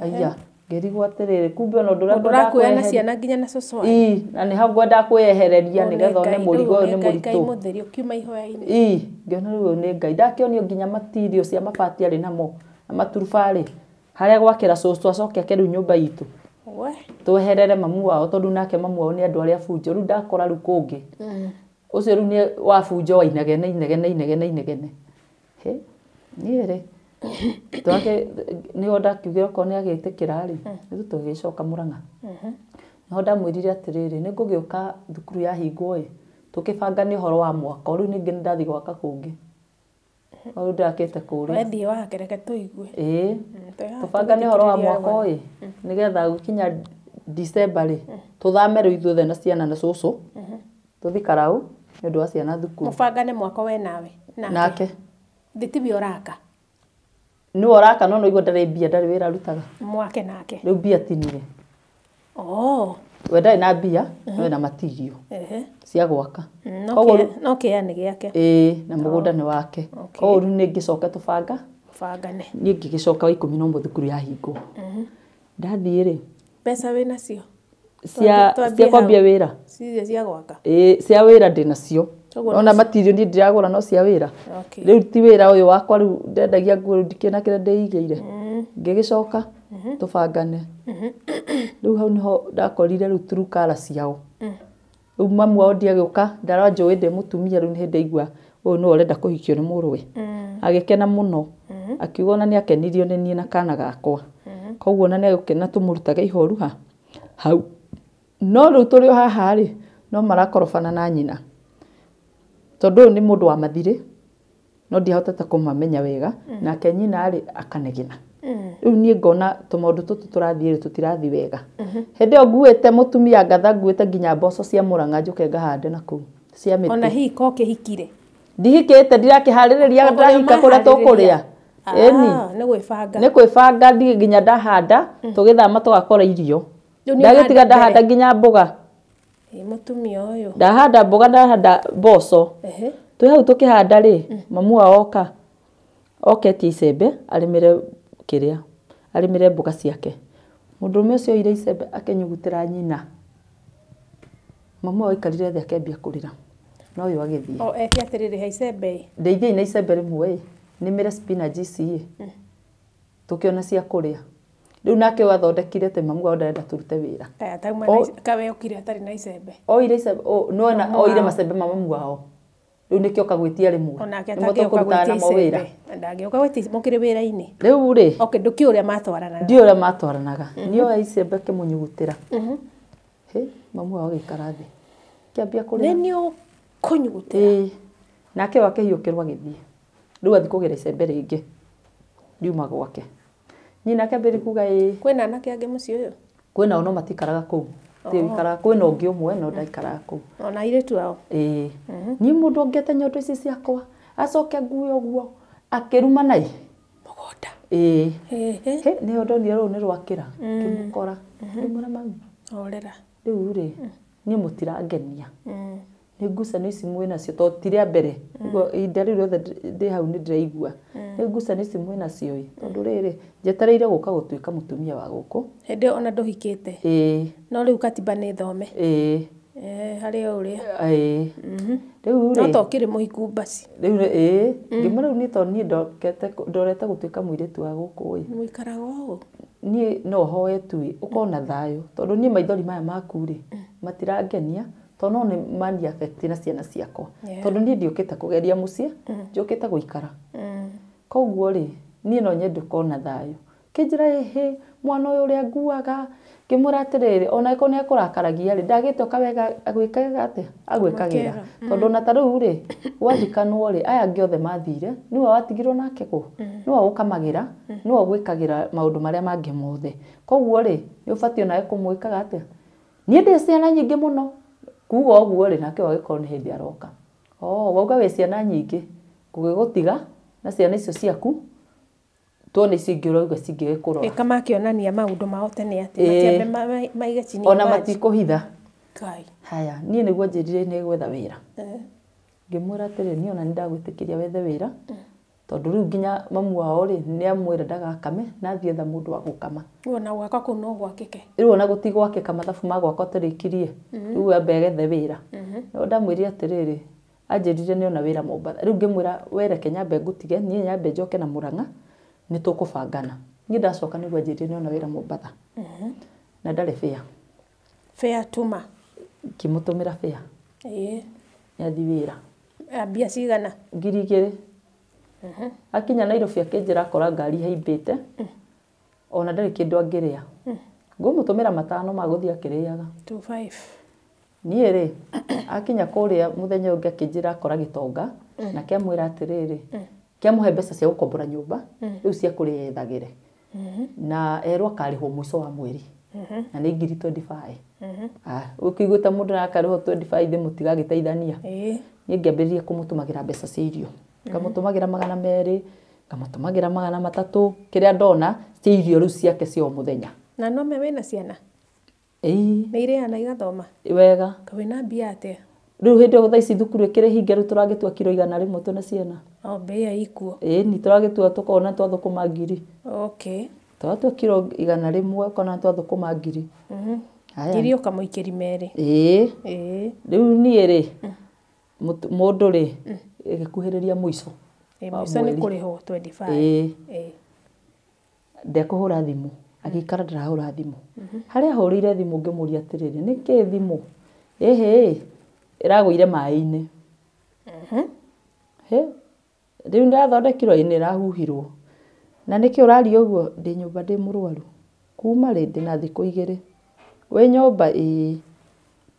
Aya, ngĩrigwo atĩrĩrĩ, kumbe ona ũndũ ũrĩa Mũndũ ngwendaga ũrakuoya na kwĩyeheria. ciana nginya na cũcũ wanyu. Ĩĩ, na nĩ hau ngwendaga kwĩyehereria nĩgetha one mũrigo ũyũ nĩ Ngai mũritũ. mũtheru ũkiuma ihoya-inĩ. Ĩĩ, ngĩona rĩu ũyũ nĩ Ngai. Ndakĩonio nginya matirio cia mabati arĩ namo, na maturubarĩ, harĩa gwakĩra cũcũ acoke ake rĩu nyũmba itũ. We. Tweherere mamu wao tondũ nake mamu wao nĩ andũ arĩa bunjo. Rĩu ndakora rĩu kũngĩ. Ũcio rĩu nĩ wa bunjo wa inegene inegene inegene inegene. Hĩ, niĩ rĩ, Twake nĩho ndakiugire okorwo nĩ agĩtĩkĩra rĩ, ithuĩ tũgĩcoka Mũrang'a. Nĩho ndamwĩrire atĩrĩrĩ, nĩ ngũgĩũka thukuru yahingwo ĩ, tũkĩbangane ũhoro wa mwako. Rĩu ningĩ nĩ ndathiĩ gwaka kũngĩ. Rĩu ndakĩte kũrĩa. Wethiĩ wake reke tũigue. Ĩĩ. Tũbangane ũhoro wa mwako ĩ, nĩgetha gũkinya December rĩ, tũthame rĩu ithuothe na ciana na cũcũ. Tũthiĩ Karau nĩ ũndũ wa ciana thukuru. Mũbangane mwako we nawe. Nake. Thĩ tiwe ũraka. Nĩwe ũraka no noigua ndarĩ mbia, ndarĩ wĩra arutaga. Mwake nake. Rĩu mbia tiniĩ. Oh. We ndarĩ na mbia, no ena matirio cia gwaka. No kĩea nĩ gĩake. Ĩĩ, na mũgũnda nĩ wake. Koguo rĩu nĩ ngĩcoka tũbanga. Bangane. Niĩ ngĩgĩcoka wa 11 thukuru yahingwo. Ndathiĩ rĩ. Mbeca wĩ nacio? Cia kwambia wĩra. Cia gwaka. Ĩĩ, cia wĩra ndĩ nacio. Ona matirio niĩ ndiragũra no cia wĩra. Rĩu ti wĩra ũyũ wakwa rĩu ndendagia nguo rĩu ndikĩrĩ na kĩrĩa ndĩigĩire. Ngĩgĩcoka tũbangane. Rĩu hau nĩho ndakorire rĩu Turukala ciao. Rĩu mamu wao ndiagĩũka, ndaranjũĩ ndĩ mũtumia rĩu nĩ hĩndĩ aigua ũyũ nĩwe ũrenda kũhikio nĩ mũrũwe. Agĩkena mũno. Akiuga ona nĩ akenirio nĩ niĩ na kana gakwa. Koguo ona nĩ agũkena tũmũrutage ihoru ha hau. No rĩu tũrĩ o haha rĩ, no marakorobana na nyina. Tondũ ũyũ nĩ mũndũ wa mathirĩ, no ndiahotete kũmamenya wega, nake nyina rĩ akanegena. Rĩu niĩ ngona tũmaũndũ tũtũ tũrathiĩ rĩ tũtirathiĩ wega. Hĩndĩ ĩyo nguĩte mũtumia ngatha, nguĩte nginya mboco cia Mũrang'a njũke ngahande nakũu cia mĩtĩ. Ona hihi ko kĩhikire? Ndihikĩte, ndirakĩharĩrĩria, ndahika kũrĩa tũkũrĩa. Ĩni. Nĩ gwĩbanga. Nĩ gwĩbanga nginya ndahanda, tũgĩthama tũgakora irio. Ndagĩtiga ndahanda nginya mboga. Mũtumia ũyũ. Ndahanda mboga, ndahanda mboco. Twĩ hau tũkĩhanda rĩ, mamu wao oka, oketie icembe arĩmĩre kĩrĩa, arĩmĩre mboga ciake. Mũndũrũme ũcio oire icembe akĩnyugutĩra nyina. Mamu wao aikarire thĩ akĩambia kũrĩra. No ũyũ agĩthiĩ. O eke atĩrĩrĩ, he icembe ĩ. Ndeithiai na icembe rĩmwe ĩ, nĩmĩre spinach ici ĩ, tũkĩona cia kũrĩa. Rĩu nake ũyũ athondekire atĩ mamu wao ndarenda tũrute wĩra. Kawe okire atarĩ na icembe. Oire icembe, no oire macembe ma mamu wao. Rĩu nĩkĩo oka gwĩtia rĩmwe. Onake atangĩũka gwĩtia icembe. Ndangĩũka gwĩtia mũkĩrĩ wĩra-inĩ. Rĩu rĩ. Okay, ndũkĩũĩ ũrĩa matwaranaga. Ndiũĩ ũrĩa matwaranaga. Niĩ oya icembe akĩmũnyugutĩra. Hĩ, mamu wao agĩikara thĩ. Akĩambia kũrĩra. Nĩ ũkũnyugutĩra. Ĩĩ. Nake ũyũ akĩhiũkĩrwo agĩthiĩ. Rĩu athiĩ kũgĩra icembe rĩngĩ. Riuma gwake. Nyina akĩambĩrĩria kuga ĩĩ. Kwĩna anake angĩ mũciĩ ũyũ? Kwĩnao no matikaraga kũu. Ũikaraga kwĩna ũngĩ ũmwe no ndaikaraga kũu. Ona airĩtu ao? Ĩĩ. Niĩ mũndũ ũngĩte nyondo ici ciakwa, acoke ngue ũguo, akĩrumana ĩ. Mũgũnda. Ĩĩ. Hĩ, nĩho ndonire rũũ nĩ rwakĩra, ngĩmũkora. Ngĩmwĩra mami. Horera. Rĩu rĩ, niĩ mũtirangenia. Nĩ ngucanio ici mwĩnacio, tondũ ti rĩa mbere. Ihinda rĩu rĩothe ndĩ hau nĩ ndĩraigua. Nĩ ngucanio ici mwĩnacio ĩ, tondũ rĩrĩ, njetereire gũka gũtuĩka mũtumia wa gũkũ. Hĩndĩ ĩyo ona ndũhikĩte. Ĩĩ. No rĩu katiba nĩ thome. Ĩĩ. Harĩ o ũrĩa. Ĩĩ. Rĩu rĩ. No to ũkĩrĩ mũhiku basi. Rĩu ĩĩ, ngĩmwĩra rĩu niĩ tondũ niĩ ndorete gũtuĩka mũirĩtu wa gũkũ ĩ. Mũikaraga ũũ? Niĩ no hoe tu ĩ, ũkorwo na thayũ, tondũ niĩ maithori maya maku rĩ, matirangenia. Tondũ no nĩ mani affect na ciana ciakwa. Tondũ niĩ ndiũkĩte kũgeria mũciĩ, njũkĩte gũikara. Koguo rĩ, niĩ no nyende ũkorwo na thayũ. Kĩnjĩra ĩhĩ, mwana ũyũ ũrĩa nguaga, ngĩmwĩra atĩrĩrĩ, ona angĩkorwo nĩ akũrakaragia rĩ, ndagĩte ũkawega agwĩkaga atĩa? Agwĩkagĩra. Tondũ ona ta rĩu rĩ, gwathikanwo rĩ, aya angĩ othe mathire, nĩwe watigirwo nake kũ? Nĩwe ũkamagĩra, nĩwe ũgwĩkagĩra maũndũ marĩa mangĩ mothe. Koguo rĩ, nĩ ũbatiĩ onawe kũmwĩkaga atĩa? Niĩ ndĩ ciana nyingĩ mũno. Kuga ũguo rĩ, nake agĩkorwo nĩ hĩndĩ aroka. Oh, wauga wĩ ciana nyingĩ, ngũgĩgũtiga na ciana icio ciaku, tuone icio ingĩ ũrauga cingĩgĩkũrora. Ĩka makĩonania maũndũ mao tene atĩ matiambe maige chini. Ona matikũhitha. Ngai. Haya, niĩ nĩguo njĩrire nĩ gwetha wĩra. Ngĩmwĩra atĩrĩ, niĩ ona nĩ ndagwĩtĩkĩria wethe wĩra, tondũ rĩu nginya mamu wao rĩ, nĩ amwĩra ndagakame, na athiĩ etha mũndũ wa gũkama. Rĩu ona gwaka kũu no gwakĩke. Rĩu ona gũtigwakĩka mathabu ma gwakwa tũrĩkirie. Rĩu ambe agethe wĩra. No ndamwĩrire atĩrĩrĩ, anjĩrire nĩ ona wĩra Mombatha. Rĩu ngĩmwĩra we reke nyambe ngũtige, niĩ nyambe njoke na Mũrang'a, nĩ tũkũbangana. Niĩ ndacoka nĩguo anjĩrire nĩ ona wĩra Mombatha. Na ndarĩ fare. Fare tuma. Ngĩmũtũmĩra fare. Ĩĩ. Nĩ athiĩ wĩra. Mbia cigana? 2,000. Akinya Nairobi akĩnjĩra akora ngari ihaimbĩte ona ndarĩ kĩndũ angĩrĩa. Ngũmũtũmĩra 5 ma gũthiĩ akĩrĩaga. 25. Niĩ rĩ akinya kũrĩa mũthenya ũngĩ akĩnjĩra akora gĩtonga na kĩamwĩra atĩrĩrĩ kĩamũhe mbeca cia gũkombora nyũmba rĩu cia kũrĩa ethagĩre na erwo akarĩhwo mũico wa mweri na nĩ ngiri 25. Ũkĩiguĩte mũndũ na akarĩhwo 25 thĩ mũtigagĩteithania. Niĩ ngĩambĩrĩria kũmũtũmagĩra mbeca cia irio. Ngamũtũmagĩra 200, ngamũtũmagĩra 300, kĩrĩa ndona cia irio rĩu ciake cia o mũthenya. Na no me wĩna ciana? Ĩĩ. Nĩ irĩaga na igathoma? Wega. Wĩna mbia atĩa? Rĩu hĩndĩ ĩyo thaa ici thukuru ĩkĩrĩ hinge rĩu tũragĩtua kiro 100 twĩna ciana. O mbia ikuo. Ĩĩ ni tũragĩtua tũkona twathũkũma ngiri. Okay. Tũratua kiro 100 ũkona twathũkũma ngiri. Ngiri ũkamũikĩri merĩ. Ĩĩ. Ĩĩ. Rĩu niĩ rĩ mũndũ rĩ ĩgĩkuhĩrĩria mũico. Mũico nĩ kũrĩhwo 25. Ĩĩ. Ndekũhũra thimũ. Agĩikara ndarahũra thimũ. Harĩa ahũrĩire thimũ ngĩmũria atĩrĩrĩ nĩkĩ thimũ? Ĩhĩ ĩragũire maĩ-inĩ. Rĩu ndĩrathondekirwo ĩ nĩ ĩrahuhirwo. Na nĩkĩ ũraria ũguo? Ndĩ nyũmba ndĩ mũrwaru. Kuma rĩ? Ndĩna thikũ 2. Wĩ nyũmba? Ĩĩ.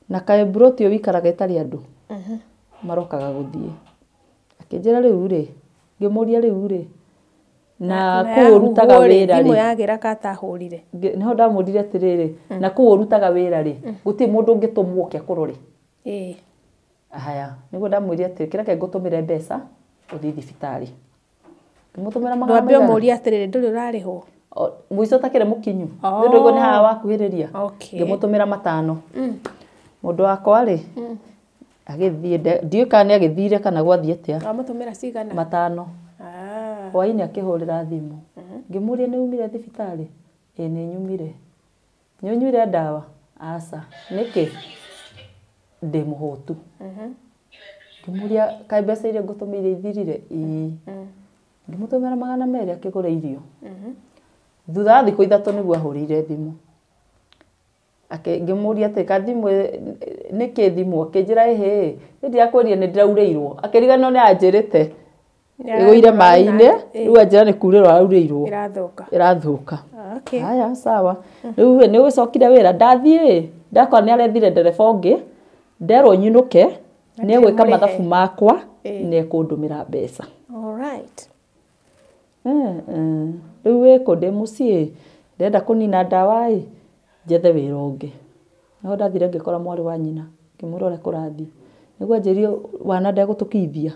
Na kaĩ mburoti ĩyo wĩikaraga ĩtarĩ andũ? Marokaga gũthiĩ. Akĩnjĩra rĩu rĩ, ngĩmũria rĩu rĩ, na kũu ũrutaga wĩra rĩ. Thimũ yagĩra katahũrire. Nĩho ndamũrire atĩrĩrĩ, na kũu ũrutaga wĩra rĩ, gũtirĩ mũndũ ũngĩtũmwo oke akũrore. Ĩĩ. Haya, nĩguo ndamwĩrire atĩrĩ, kĩreke ngũtũmĩre mbeca ũthiĩ thibitarĩ. Ngĩmũtũmĩra magana Ndwambe ũmũrie atĩrĩrĩ, ndũrĩ ũrarĩhwo? Mũico ũtakĩrĩ mũkinyu. Nĩ ũndũ ũguo nĩ haha wakuhĩrĩria. Ngĩmũtũmĩra 5. Mũndũ wakwa rĩ, agĩthiĩ, ndiũĩ kana nĩ agĩthire kana gwathiĩ atĩa. Wamũtũmĩra cigana? 5. Hwaĩ-inĩ akĩhũrĩra thimũ. Ngĩmũria nĩ umire thibitarĩ? Ĩĩ nĩ nyumire. Nĩ ũnyuire ndawa? Aca. Nĩkĩ? Ndĩ mũhũtu. Ngĩmũria kaĩ mbeca iria ngũtũmĩire ithirire? Ĩĩ. Ngĩmũtũmĩra 200 akĩgũra irio. Thutha wa thikũ 3 nĩguo ahũrĩire thimũ. Ngĩmũria atĩ ka thimũ nĩkĩ thimũ? Akĩnjĩra ĩhĩ, nĩ ndirakwĩrire nĩ ndĩraurĩirwo. Akĩriganĩrwo nĩ anjĩrĩte. Ĩgũire maĩ-inĩ, rĩu anjĩra nĩ kurĩrwo araurĩirwo. Ĩrathũka. Ĩrathũka. Haya, sawa. Rĩu nĩ ũgĩcokire wĩra, ndathiĩ, ndakora nĩ arethire ndereba ũngĩ, nderwo nyinũke, nĩ egwĩka mathabu makwa, nĩ ekũndũmĩra mbeca. Alright. Rĩu wĩkũ ndĩ mũciĩ, ndĩrenda kũnina ndawa ĩ, njethe wĩra ũngĩ. Nĩho ndathire ngĩkora mwarĩ wa nyina, ngĩmwĩra ũrĩa kũrathiĩ. Nĩguo anjĩrire wana ndegũtũkithia,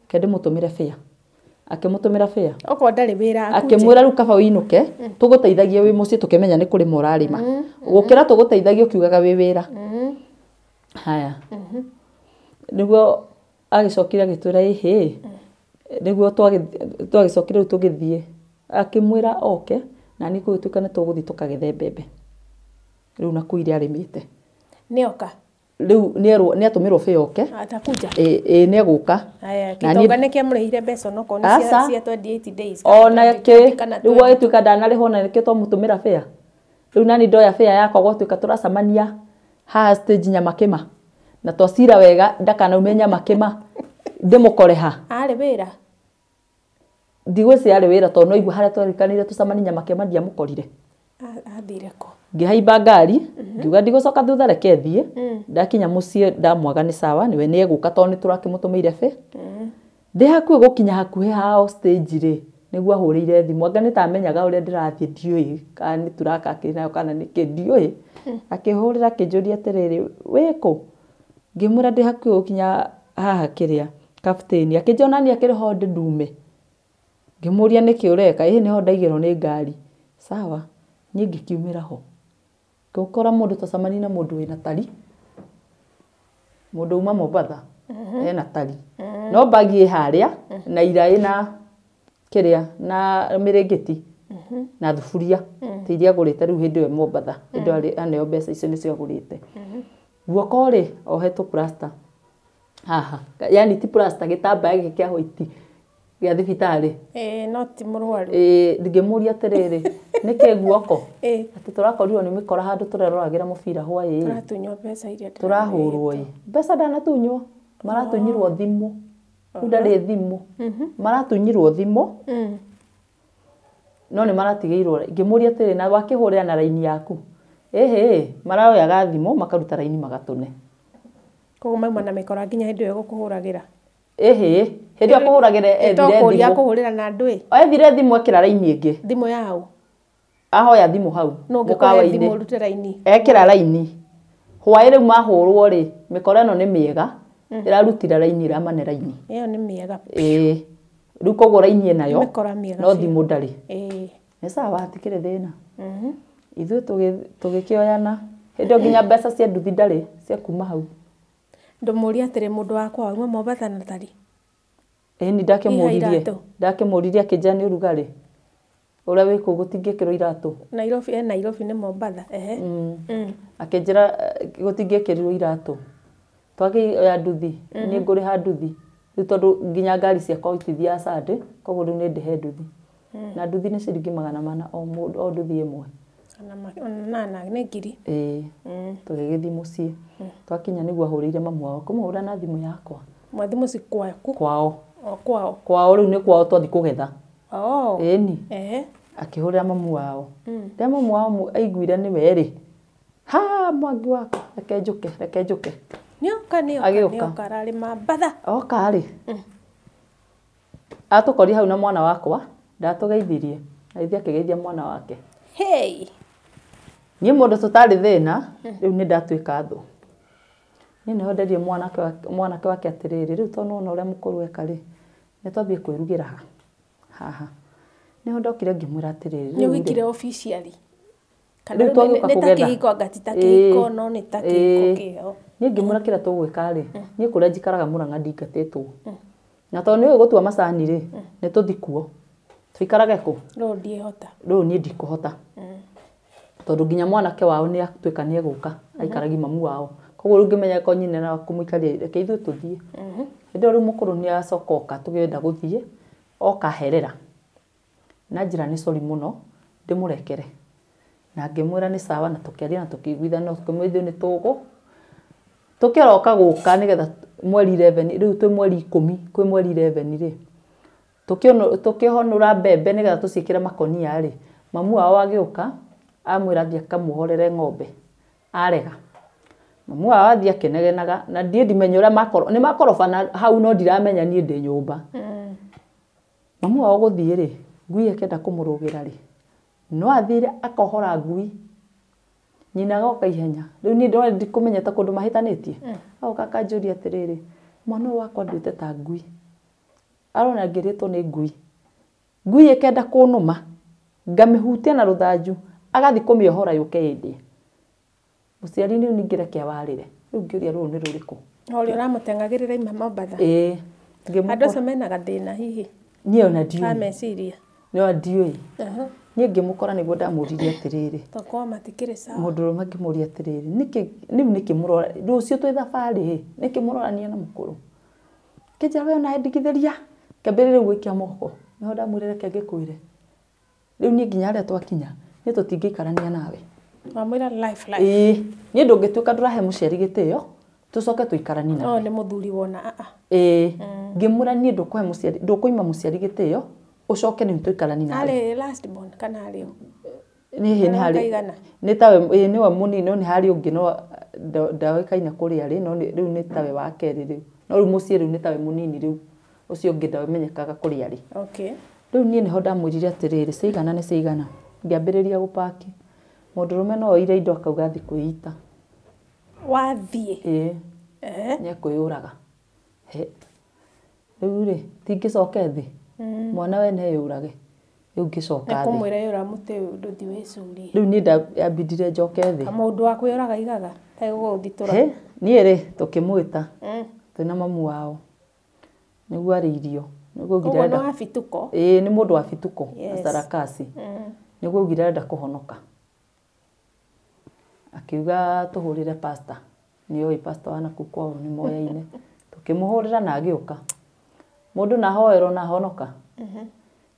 reke ndĩmũtũmĩre bĩa. Akĩmũtũmĩra bĩa. Okorwo ndarĩ wĩra akuje. Akĩmwĩra rĩu kaba wĩinũke, tũgũteithagie wĩ mũciĩ tũkĩmenya nĩ kũrĩma ũrarĩma. Gũkĩra tũgũteithagie ũkiugaga wĩ wĩra. Haya. Nĩguo agĩcokire agĩtwĩra ĩhĩ, nĩguo twagĩcokire rĩu tũgĩthiĩ. Akĩmwĩra oke, na niĩ gũgĩtuĩka nĩ tũgũthiĩ tũkagethe mbembe. Rĩu na kũu iria arĩmĩte. Nĩoka? Rĩu nĩ atũmĩrwo bĩa oke. Atakuja? Ĩĩ nĩ egũka. Haya, gĩtonga nĩ kĩamũrĩhire mbeca onokorwo nĩ cia 28 days. Ona kĩ, rĩu gwagĩtuĩka ndanarĩhwo na nĩkĩo twamũtũmĩra bĩa. Rĩu nani ndoya bĩa yakwa gwatuĩka tũracemania haha stage Nyamakĩma. Na twacira wega ndakanaume Nyamakĩma ndĩmũkore ha. Arĩ wĩra? Ndigwĩciria arĩ wĩra tondũ no igua harĩa twarikanire tũcemanie Nyamakĩma ndiamũkorire. Athire kũ? Ngĩhaimba ngari, ngiuga ndigũcoka thutha reke thiĩ. Ndakinya mũciĩ ndamwaga nĩ sawa, nĩwe nĩ egũka tondũ nĩ tũrakĩmũtũmĩire bĩ. Ndĩ hakuhĩ gũkinya hakuhĩ hao stage rĩ, nĩguo ahũrĩire thimũ. Anga nĩ tamenyaga ũrĩa ndĩrathiĩ ndiũĩ kana nĩ turaka akĩrĩ nayo kana nĩkĩ ndiũĩ. Akĩhũrĩra akĩnjũria atĩrĩrĩ, wĩkũ? Ngĩmwĩra ndĩ hakuhĩ gũkinya haha kĩrĩa kapteni. Akĩnjĩra ona niĩ akĩrĩ ho ndume. Ngĩmũria nĩkĩ ũreka? Ĩĩ nĩho ndaigĩrwo nĩ ngari. Sawa, niĩ ngĩkiumĩra ho. Ngĩkora mũndũ twacemania na mũndũ wĩna tari. Mũndũ uma Mombatha, ena tari. No bagi ĩ harĩa, na ira ĩna kĩrĩa, na mĩrĩngĩti, na thuburia. Ti iria agũrĩte rĩu hĩndĩ ĩyo Mombatha. Hĩndĩ ĩyo aneo mbeca icio nĩcio agũrĩte. Guoko rĩ, ohetwo plaster. Haha. Yaani ti plaster, gĩtambaya gĩkĩ kĩa white gĩa thibitarĩ. No ti mũrwaru. Ngĩmũria atĩrĩrĩ, nĩkĩ guoko? Atĩ tũrakorirwo nĩ mĩkora handũ tũreroragĩra mũbira hwaĩ. Tũratunywo mbeca iria Tũrahũrwo ĩ. Mbeca ndanatunywo, maratunyirwo thimũ. Rĩu ndarĩ thimũ. Maratunyirwo thimũ. No nĩ maratigĩirwo. Ngĩmũria atĩrĩ, na wakĩhũrĩra na raini yaku? Ĩhĩ, maraoyaga thimũ makaruta raini magatũne. Koguo mauma na mĩkora nginya hĩndĩ ĩyo ĩgũkũhũragĩra. Ĩhĩ, hĩndĩ ĩyo kũhũragĩra ethire thimũ. Kũhũrĩra na andũ ĩ. Ethire thimũ ekĩra raini ĩngĩ. Thimũ yaũ? Ahoya thimũ hau. Mũkawa-inĩ. Thimũ ũrute raini. Ekĩra raini. Hwaĩ rĩu mahũrwo rĩ, mĩkora ĩno nĩ mĩega. Ĩrarutire raini ĩramane raini. Ĩyo nĩ mĩega. Ĩĩ. Rĩu koguo raini ĩnayo. Mĩkora mĩega. No thimũ ndarĩ. Ĩĩ. Nĩ sawa hatikĩrĩ thĩna. Ithuĩ tũgĩkĩoyana. Hĩndĩ ĩyo nginya mbeca cia nduthi ndarĩ cia kuma hau. Ndũmũrie atĩrĩ mũndũ wakwa wauma Mombatha na tari. Ĩni ndakĩmũririe. Ndakĩmũririe akĩnjĩra nĩ ũrugarĩ. Ũrĩa wĩ kũu gũtingĩkĩrwo iratũ. Nairobi, Nairobi nĩ Mombatha. Ehe. Akĩnjĩra gũtingĩkĩrirwo iratũ. Twakĩoya nduthi, niĩ ngũrĩha nduthi. Rĩu tondũ nginya ngari ciakwa itithiaga Sunday, koguo rĩu nĩ ndĩhe nduthi. Na nduthi nĩ ciringi 400 o mũndũ, o nduthi ĩmwe. Nana nĩ ngiri. Ĩĩ. Tũgĩgĩthiĩ mũciĩ. Twakinya nĩguo ahũrĩire mamu wao, kũmũhũra na thimũ yakwa. Mwathiĩ mũciĩ kwaku? Kwao. O kwao. Kwao rĩu nĩ kwao twathiĩ kũgetha. Oh. Ĩni. Ehe. Akĩhũrĩra mamu wao. Rĩrĩa mamu wao aiguire nĩwe rĩ, ha mwangi wakwa, reke njũke, reke njũke. Nĩoka, nĩoka, nĩoka ararĩ Mombatha. Oka rĩ. Atũkorire hau na mwana wakwa, ndatũgeithirie. Agĩthiĩ akĩgeithia mwana wake. Hey. Niĩ mũndũ tũtarĩ thĩna, rĩu nĩ ndatuĩka thũ. Niĩ nĩho nderire mwanake wake atĩrĩrĩ, rĩu tondũ nĩwona ũrĩa mũkũrũ eka rĩ, nĩ twambie kwĩrugĩra haha. Nĩho ndokire ngĩmwĩra atĩrĩrĩ. Nĩ ũhikire officially? Kana rĩu nĩ ta kĩhiko anga ti ta kĩhiko, no nĩ ta kĩhiko kĩo. Niĩ ngĩmwĩra kĩrĩa tũgwĩka rĩ, niĩ kũrĩa njikaraga Mũrang'a ndingatĩtwo. Na tondũ nĩũĩ gũtua macani rĩ, nĩ tũthiĩ kuo. Tũikarage kũ? Rĩu ndiĩhota. Rĩu niĩ ndikũhota. Tondũ nginya mwanake wao nĩ atuĩka nĩ egũka, aikaragi mamu wao. Koguo rĩu ngĩmenya ko nyina na kũmũikaria, reke ithuĩ tũthiĩ. Hĩndĩ ĩyo rĩu mũkũrũ nĩ acoka oka tũkĩenda gũthiĩ, oka herera. Na njĩra nĩ sorry mũno, ndĩmũrekere. Na ngĩmwĩra nĩ sawa na tũkĩaria na tũkĩiguithana, tũkĩmwĩra ithuĩ nĩ tũgũ. Tũkĩroka gũka nĩgetha mweri 11, rĩu twĩ mweri 10, kwĩ mweri 11 rĩ. Tũkĩhonũra mbembe nĩgetha tũciĩkĩre makonia rĩ, mamu wao agĩũka, amwĩra athiĩ akamuohorere ng'ombe. Arega. Mamu wao athiĩ akĩnegenaga, na ndiĩ ndimenya ũrĩa nĩ makorobana hau no ndiramenya niĩ ndĩ nyũmba. Mamu wao gũthiĩ rĩ, ngui ĩkĩenda kũmũrũgĩra rĩ, no athire akohora ngui. Nyina agoka ihenya. Rĩu niĩ ndĩrona ndikũmenya ta kũndũ mahĩtanĩtie. Agoka akanjũria atĩrĩrĩ, mwana ũyũ wakwa nduĩte ta ngui. Arona ngĩrĩtwo nĩ ngui. Ngui ĩkenda kũnũma, ngamĩhutia na rũthanju, agathiĩ kũmĩohora yũke ĩndĩe. Mũciari rĩu ningĩ reke awarĩre. Rĩu ngĩũria rũrũ nĩ rũrĩkũ? Ũrĩa ũramũteng'agĩrĩra ima Mombatha? Ĩĩ. Andũ acio mena gathĩna hihi? Niĩ ona ndiũĩ. Ka meciria? Niĩ ona ndiũĩ. Niĩ ngĩmũkora nĩguo ndamũririe atĩrĩrĩ. Tokorwo matikĩrĩ sawa. Mũndũrũme ngĩmũria atĩrĩrĩ, nĩkĩ rĩu nĩkĩ mũrora, rũciũ twĩ thabarĩ, nĩkĩ mũrorania na mũkũrũ? Kĩnjĩra we ona ndigithĩria, kĩambĩrĩria rĩu gũikia moko. Nĩho ndamwĩrire reke ngĩkwĩre. Rĩu niĩ nginya harĩa twakinya, niĩ tũtingĩikarania nawe. Wamwĩra life life. Ĩĩ, niĩ ndũngĩtuĩka ndũrahe mũciari gĩtĩo, tũcoke tũikaranie nawe. No nĩ mũthuri wona aa. Ĩĩ, ngĩmwĩra niĩ ndũkũhe mũciari, ndũkũima mũciari gĩtĩo, ũcoke nĩ tũikaranie nawe. Arĩ last born kana arĩ ũ? Nĩ nĩ harĩ. Nĩ tawe, ĩĩ nĩwe mũnini, no nĩ harĩ ũngĩ no ndaoĩkaine kũrĩa arĩ, no rĩu nĩ tawe wa kerĩ rĩu. No rĩu mũciĩ rĩu nĩ tawe mũnini rĩu. Ũcio ũngĩ ndamenyekaga kũrĩa arĩ. Okay. Rĩu niĩ nĩho ndamwĩrire atĩrĩrĩ, cigana nĩ cigana. Ngĩambĩrĩria gũpaki. Mũndũrũme no oire indo akauga athiĩ kwĩita. Wathiĩ? Ĩĩ. Nĩ ekwĩyũraga. He. Rĩu rĩ, tingĩcoke thĩ. Mwana we nĩeyũrage. Rĩu ngĩcoka thĩ. Nĩ kũmwĩra yũra mũtĩ ũyũ ndũthiĩ wĩcurie. Rĩu niĩ ndambindire njoke thĩ. Mũndũ wa kwĩyũraga igaga, tegũgũthitũra. He, niĩ rĩ, tũkĩmwĩta. Twĩna mamu wao. Nĩguo arĩ irio. Nĩguo augire Koguo nĩ wa bituko? Ĩĩ, nĩ mũndũ wa bituko, na sarakasi. Nĩguo augire arenda kũhonoka. Akiuga tũhũrĩre pastor. Nĩoĩ pastor wa nakũu kwao nĩ moyaine. Tũkĩmũhũrĩra na agĩũka. Mũndũ na ahoerwo na ahonoka.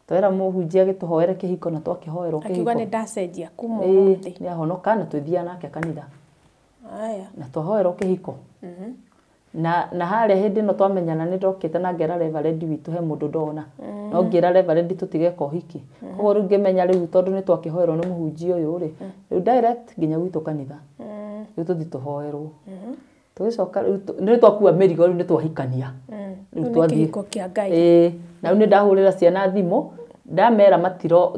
Twera mũhunjia agĩtũhoere kĩhiko na twakĩhoerwo kĩhiko. Akiuga nĩ ndacenjia kuma ũmũthĩ. Nĩ ahonoka na twĩthiaga nake kanitha. Aya. Na twahoerwo kĩhiko. Na harĩa hĩndĩ ĩno twamenyana nĩ ndokĩte na ngera reverend witũ he mũndũ ndona. No ngĩra reverend tũtigeka ũhiki. Koguo rĩu ngĩmenya rĩu tondũ nĩ twakĩhoerwo nĩ mũhunjia ũyũ rĩ, rĩu direct nginya gwitũ kanitha. Rĩu tũthiĩ tũhoerwo. Tũgĩcoka rĩu nĩ twakua mĩrigo rĩu nĩ twahikania. Rĩu nĩ kĩhiko kĩa Ngai. Ĩĩ, na rĩu nĩ ndahũrĩra ciana thimũ ndamera matiro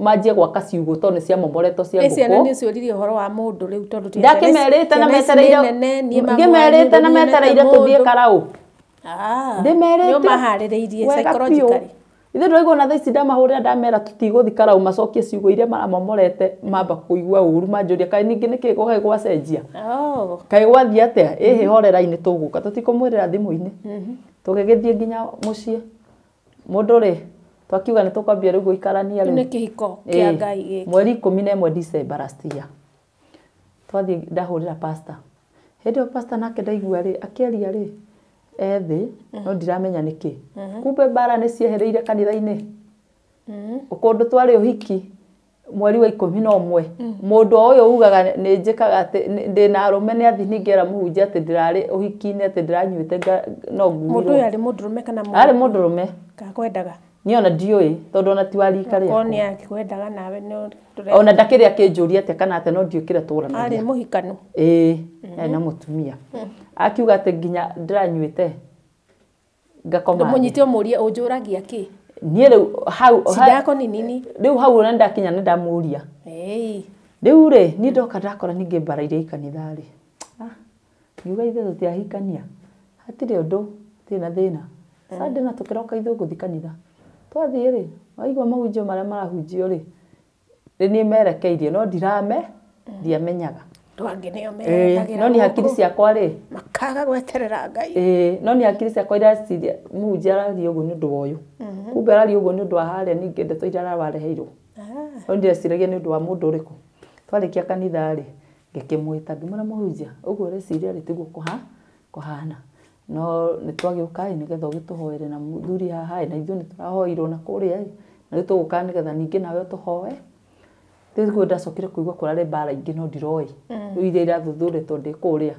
manjie gwaka ciugũ tondũ nĩ ciamomoretwo cia Ĩ ciana ngũkũ. nĩ ciũririe ũhoro wa mũndũ rĩu tondũ ti Ndakĩmerĩte na ciana ici nĩ metereire nene, niĩ mamu ngĩmerĩte wanyu na rĩu nyonete metereire tũthiĩ mũndũ. karaũ. Ah, Ndĩmerĩte. nĩ ũmaharĩrĩirie Wega biũ. psychologically. Ithuĩ ndũraigua ona thaa ici ndamahũrĩra ndamera tũtigũthiĩ karaũ macokie ciugo iria maramomorete mamba kũigua ũru manjũria kaĩ ningĩ nĩkĩ gũkaĩ gwacenjia. Oh. Kaĩ gwathiĩ atĩa? Ĩhĩ horera-inĩ tũgũka tũtikũmwĩrĩra thimũ-inĩ. Tũgĩgĩthiĩ nginya mũciĩ. Mũndũ rĩ twakiuga nĩ tũkwambia rĩu gũikarania Rĩu nĩ rĩu. kĩhiko kĩa Ĩĩ, Ngai gĩkĩ. mweri 11 December last year. Twathiĩ ndahũrĩra pastor. Hĩndĩ ĩyo pastor nake ndaigua rĩ akĩaria rĩ ethĩ no ndiramenya nĩkĩ. Kumbe mbara nĩ ciehereire kanitha-inĩ. Kũndũ twarĩ ũhiki mweri wa 11 mũndũ o ũyũ ugaga nĩ njĩkaga atĩ ndĩna arũme nĩ athiĩ ningĩ era mũhunjia atĩ ndĩrarĩ ũhiki-inĩ atĩ ndĩranyuĩte no Mũndũ ũyũ nguirwo. arĩ mũndũrũme kana Arĩ mũndũrũme. Kakwendaga. Niĩ ona ndiũĩ tondũ ona ti wa rika Korwo rĩakwa. nĩ akĩkwendaga nawe nĩ ndũre- Ona ndakĩrĩ akĩnjũria atĩa kana atĩa no ndiũĩ kĩrĩa arĩ tũranagia. mũhikanu. Ĩĩ, arĩ na mũtumia. Akiuga atĩ nginya ndĩranyuĩte ngakoma thĩ. Ndũmũnyite ũmũrie ũnjũragia kĩ? Niĩ rĩu hau Shida yako ni nini? rĩu hau ona ndakinya nĩ ndamũria. Hey. Rĩu rĩ niĩ ndoka ndakora ningĩ mbara iria i kanitha rĩ. Ngiuga ithuĩ tũtiahikania. Hatirĩ ũndũ, hatirĩ na thĩna. Sunday na tũkĩroka ithuĩ gũthiĩ kanitha. Twathiĩ rĩ, waigua mahunjio marĩa marahunjio rĩ, nĩ niĩ merekeirie no ndirame, ndiamenyaga. Andũ angĩ nĩo Ĩĩ, merendagĩra no niĩ hakiri gũkũ, ciakwa rĩ, makaga gweterera Ngai. ĩĩ, no niĩ hakiri ciakwa iraciria mũhunjia araria ũguo nĩ ũndũ wa ũyũ. Kumbe araria ũguo nĩ ũndũ wa harĩa ningĩ ndeto iria arareheirwo. No ndĩreciragia nĩ ũndũ wa mũndũ ũrĩkũ. Twarĩkia kanitha rĩ, ngĩkĩmwĩta ngĩmwĩra mũhunjia, ũguo ũreciria rĩ tiguo kũhana. No nĩ twagĩũka ĩ nĩgetha ũgĩtũhoere na mũthuri haha ĩ na ithuĩ nĩ tũrahoirwo na kũrĩa ĩ na rĩu tũgũka nĩgetha ningĩ nawe ũtũhoe. Rĩu ndacokire kũigua kũrarĩ mbara ingĩ no ndiroĩ. Rĩu iria irathuthurĩtwo ndĩ kũrĩa.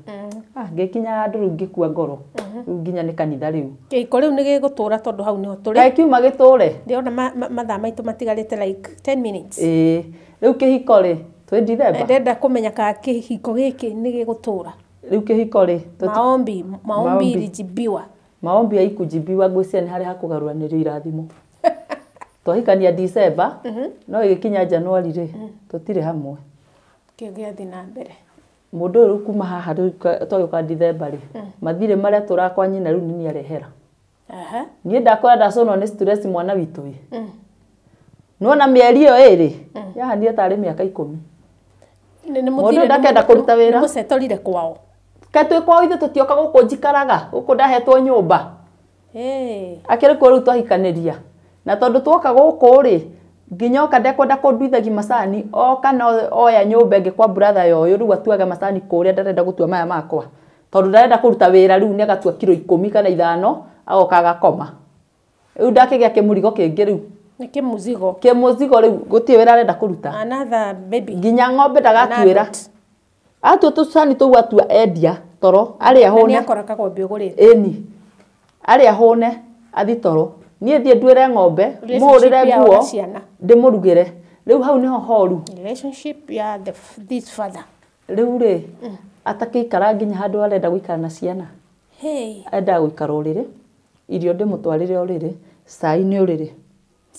Ngĩkinya handũ rĩu ngĩkua ngoro. Rĩu nginya nĩ kanitha rĩu. Kĩhiko rĩu nĩ gĩgũtũra tondũ hau nĩho tũrĩ. Kaĩ kiuma gĩtũre? Ndĩrona mathaa maitũ matigarĩte like 10 minutes. Ĩĩ, rĩu kĩhiko rĩ, twĩ December. Ndĩrenda kũmenya kana kĩhiko gĩkĩ nĩ gĩgũtũra. Rĩu kĩhiko rĩ, Maombi, maombi Maombi. ilijibiwa. Maombi haikujibiwa ngwĩciria nĩ harĩa hakũgarũranĩrio irathimo. Twahikania December, no ĩgĩkinya January rĩ, tũtirĩ hamwe. Kĩo gĩathiĩ na mbere. Mũndũ ũyũ rĩu kuma haha rĩu twagĩũka December rĩ, mathirĩ marĩa tũrakwa nyina rĩu nĩ niĩ arehera. Niĩ ndakora ndacũnwo nĩ stress mwana witũ ĩ. Nĩwona mĩeri ĩyo ĩrĩ, yahanire tarĩ mĩaka 10. Mũndũ ndakenda kũruta wĩra. Nĩmũcetorire kwao. Kaĩ twĩ kwao ithuĩ tũtioka gũkũ njikaraga, gũkũ ndahetwo nyũmba. Akĩrĩ kuo rĩu twahikanĩria. Na tondũ twoka gũkũ rĩ, nginya oka ndekwenda kũnduithagia macani, oka no oya nyũmba ĩngĩ kwa brother ya ũyũ rĩu atuaga macani kũrĩa ndarenda gũtua maya makwa. Tondũ ndarenda kũruta wĩra rĩu nĩ agatua kiro 10 kana 5 agoka agakoma. Rĩu ndakĩgĩa kĩmũrigo kĩngĩ rĩu. Nĩ kĩmũzigo. Kĩmũzigo rĩu gũtirĩ wĩra arenda kũruta. Another baby. Nginya ng'ombe ndagatuĩra. An adult. Atua tũcani tũu atua endia toro arĩa Na hũne. nĩ akora kagombe ũgũrĩte. Ĩni. Arĩa hũne athi toro. Niĩ thiĩ nduĩre ng'ombe, Relationship mũhũrĩre yao nguo, na ciana. ndĩmũrugĩre. Rĩu hau nĩho horu. Relationship ya this father. Rĩu rĩ, atakĩikara nginya handũ arenda gũikara na ciana. Hey. Endaga gũikara ũrĩrĩ, irio ndĩmũtwarĩre ũrĩrĩ, cai nĩ ũrĩrĩ.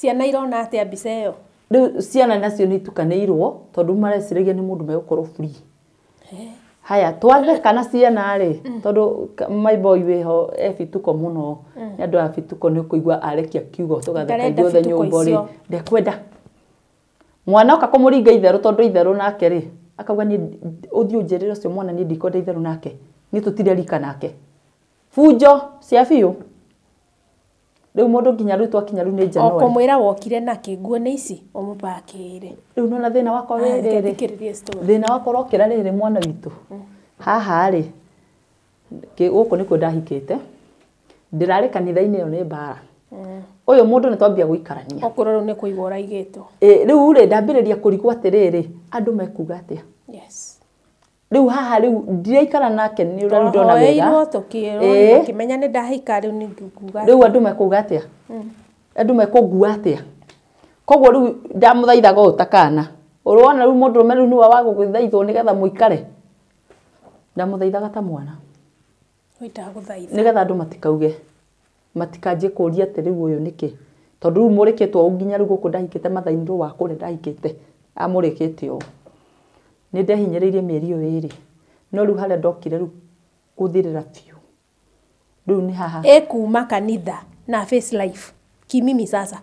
Ciana irona atĩa mbica ĩyo? Rĩu ciana nacio nĩ itukanĩirwo tondũ mareciragia nĩ mũndũ megũkorwo free. Haya twatheka na ciana rĩ, tondũ my boy wĩho e bituko mũno. Nĩ andũ a bituko nĩ ũkũigua arekia kiugo tũgatheka Ndarenda ithuothe bituko nyũmba rĩ. icio. Ndekwenda. Mwana oka kũmũringa itherũ tondũ itherũ nake rĩ, akauga niĩ ũthiĩ ũnjĩrĩre ũcio mwana niĩ ndikwenda itherũ nake. Niĩ tũtirĩ rika nake. Bunjo cia biũ. Rĩu mũndũ nginya rĩu twakinya rĩu nĩ O January. kũmwĩra wokire nakĩ nguo nĩ ici ũmũpakĩire. Rĩu nona thĩna wakwa wĩ rĩrĩ. Thikĩrĩrie story. Thĩna wakwa ũrokĩra rĩrĩ mwana witũ. Haha rĩ, gũkũ nĩkuo ndahikĩte. Ndĩrarĩ kanitha-inĩ ĩyo nĩ mbara. Ũyũ mũndũ nĩ twambia gũikarania. Okorwo rĩu nĩ kũigua ũraigĩtwo. Rĩu rĩ, ndambĩrĩria kũrigwo atĩrĩrĩ, andũ mekuga atĩa? Yes. Rĩu haha rĩu ndiraikara nake nĩ ũrĩa ndona wega. Ũkĩmenya nĩ ndahika rĩu nĩ nguga. Rĩu andũ mekuga atĩa? Andũ mekũngua atĩa? Koguo rĩu ndamũthaithaga ũũ ta kana. Ũrona rĩu mũndũrũme rĩu nĩwe wa gũgĩthaithwo nĩgetha mũikare. Ndamũthaithaga ta mwana. Nĩgetha andũ matikauge. Matikanjie kũũria atĩ rĩu ũyũ nĩkĩ. Tondũ rĩu mũrĩkĩtwo ũũ nginya rĩu gũkũ ndahikĩte mathainĩ wa kũrĩa ndahikĩte. Amũrĩkĩte ũũ. Nĩ ndehinyĩrĩirie mĩeri ĩyo ĩĩrĩ. No rĩu harĩa ndokire rĩu gũthirĩra biũ. Rĩu nĩ haha. Ĩkuma kanitha na face life. Kimimi sasa.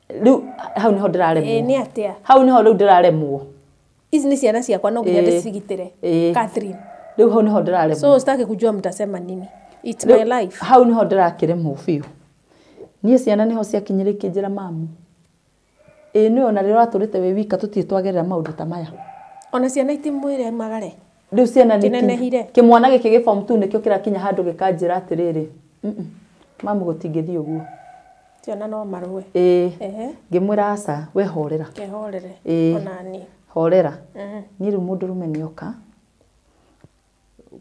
Rĩu hau nĩho ndĩraremwo. Nĩ atĩa? Hau nĩho rĩu ndĩraremwo. Ici nĩ ciana ciakwa no nginya ndĩcigitĩre. Catherine. Rĩu hau nĩho ndĩraremwo. So sitaki kujua mtasema nini. It's my life. Hau nĩho ndĩrakĩremwo biũ. Niĩ ciana nĩho ciakinyire ikĩnjĩra mamu. Ĩĩ nĩwe ona rĩrĩa ũratũrĩte wĩ wika tũtirĩ twagerera maũndũ ta maya. Ona ciana itimwĩre magare. Rĩu ciana nĩ kĩmwana gĩkĩ gĩ form 2 nĩkĩo kĩrakinya handũ gĩkanjĩra atĩrĩrĩ. Mamu gũtingĩthiĩ ũguo. Ciana no marũe. Ĩĩ. Ngĩmwĩra aca we horera. Kehorere. Ona niĩ. Horera. Niĩ rĩu mũndũrũme nĩoka.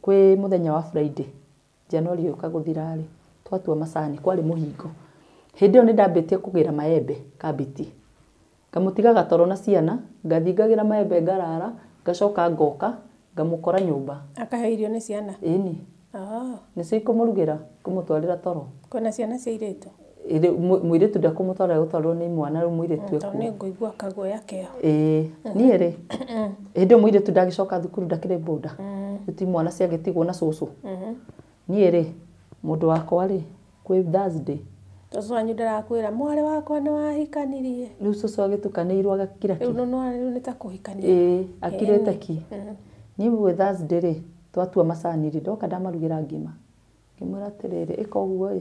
Kwĩ mũthenya wa Friday. January yũka gũthira rĩ. Twatua macani kwarĩ mũhingo. Hĩndĩ ĩyo nĩ ndambĩtie kũgĩra maembe kambiti. Ngamũtiga gatoro na ciana, ngathiĩ ngagĩra maembe ngarara, ngacoka ngoka, ngamũkora nyũmba. Akahe irio nĩ ciana? Ĩni. Nĩcio ikũmũrugĩra, kũmũtwarĩra toro. Kwĩna ciana cia airĩtu? Mũirĩtu ndekũmũtwara egũtwarwo nĩ mwana rĩu mũirĩtu ekuo. Tondũ nĩngũigua kaguoya keho. Ĩĩ, niĩ rĩ, hĩndĩ ĩyo mũirĩtu ndagĩcoka thukuru ndakĩrĩ boda. Rĩu ti mwana ciagĩtigwo na cũcũ. Niĩ rĩ, mũndũ wakwa rĩ, kwĩ Thursday. Cũcũ wanyu ndarakwĩra mwarĩ wakwa nĩ wahikanirie. Rĩu cũcũ agĩtukanĩirwo agakira ki. Rĩu rĩu nĩ ta kũhikania. Ĩĩ, akirĩte ki. Niĩ gwĩ Thursday rĩ, twatua macani rĩ, ndoka ndamarugĩra ngima. Ngĩmwĩra atĩrĩrĩ, ĩka ũguo ĩ,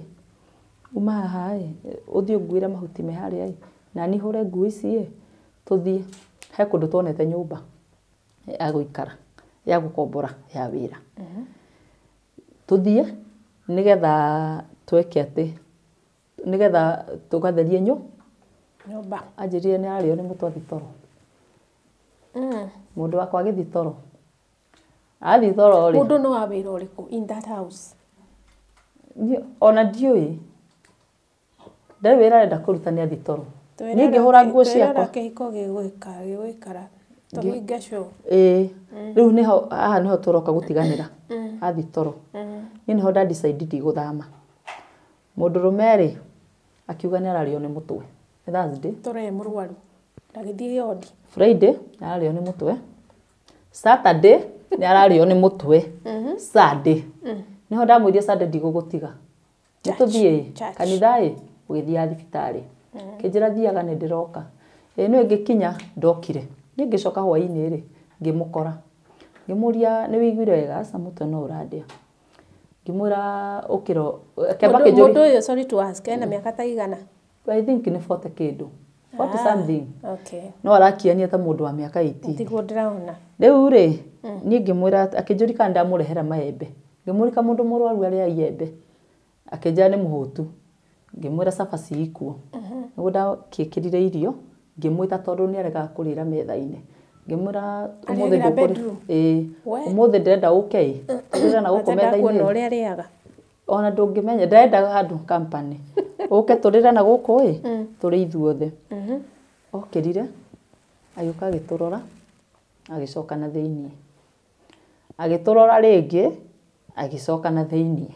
uma haha ĩ, ũthiĩ ũnguĩre mahuti me harĩa ĩ, na niĩ hũre nguo ici ĩ, tũthiĩ. He kũndũ tuonete nyũmba ya gũikara, ya gũkombora ya wĩra. Tũthiĩ nĩgetha tweke atĩ, nĩgetha tũgatherie nyũmba. Anjĩrire nĩ ararĩo nĩ mũtwe athiĩ toro. Mũndũ wakwa agĩthiĩ toro. Athiĩ toro rĩ. Mũndũ no wa wĩra ũrĩkũ in that house? Ona ndiũĩ. Ndarĩ wĩra arenda kũruta nĩ athiĩ toro. Niĩ ngĩhũra nguo ciakwa. Kĩhiko gĩgũikara. Tũhinge show. Ĩĩ. Rĩu nĩho haha nĩho tũroka gũtiganĩra. Athiĩ toro. Niĩ nĩho nda decide ndigũthama. Mũndũrũme rĩ, akiuga nĩ ararĩo nĩ mũtwe. Nĩ Thursday. Toro e mũrwaru. Ndagĩthiĩ yondi. Friday nĩ ararĩo nĩ mũtwe. Saturday nĩ ararĩo nĩ mũtwe. Sunday. Nĩho ndamwĩrire Sunday ndigũgũtiga. Nĩ tũthiĩ kanitha ĩ, ũgĩthiaga thibitarĩ. Kĩnjĩra thiaga nĩ ndĩroka. Ĩĩ nĩwe ngĩkinya ndokire. Niĩ ngĩcoka hwaĩ-inĩ rĩ, ngĩmũkora. Ngĩmũria nĩ wĩiguire wega aca mũtwe no ũrandĩa. Ngĩmwĩra ũkĩro kĩamba kĩnjũrie. Mũndũ ũyũ sorry to ask, ena mĩaka ta igana? I think nĩ 40 kĩndũ. 40 something. Okay. No arakiania ta mũndũ wa mĩaka 18. Tiguo ndĩraona. Rĩu rĩ, niĩ ngĩmwĩra akĩnjũria kana ndamũrehera maembe. Ngĩmũrika mũndũ mũrwaru arĩa iembe. Akĩnjĩra nĩ mũhũtu. Ngĩmwĩra cabaci ikuo. Nĩguo ndakĩkĩrire irio, ngĩmwĩta tondũ nĩ aregaga kũrĩra metha-inĩ. Ngĩmwĩra ũmũthĩ ndũkũrĩa. Ĩĩ. Ũmũthĩ ndĩrenda ũke ĩ. Tũrĩre na gũkũ metha-inĩ. Kuona ũrĩa arĩaga. Ona ndũngĩmenya ndĩrendaga handũ company. Ũke tũrĩre na gũkũ ĩ, tũrĩ ithuothe. Okĩrire, agĩũka agĩtũrora, agĩcoka na thĩiniĩ. Agĩtũrora rĩngĩ, agĩcoka na thĩiniĩ.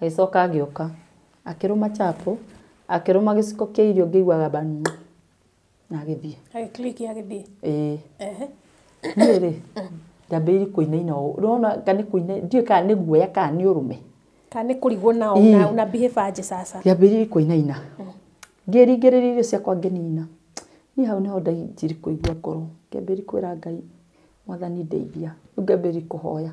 Agĩcoka agĩũka, akĩrũma chapo, akĩrũma gĩciko kĩa irio ngĩiguaga ba na agĩthiĩ. Agĩclick agĩthiĩ. Ĩĩ. Niĩ rĩ, ndambĩrĩirie kũinaina ũũ. Ũrona ka nĩ kũina, ndiũĩ kana nĩ guoya kana nĩ ũrũme. Kana nĩ kũrigwo na una behave aje sasa. Ndambĩrĩirie kũinaina. Ngĩringĩrĩria irio ciakwa ngĩnina. Niĩ hau nĩho ndanjirie kũigua ngoro. Ngĩambĩrĩria kwĩra Ngai, Mwathani ndeithia. Rĩu ngĩambĩrĩria kũhoya.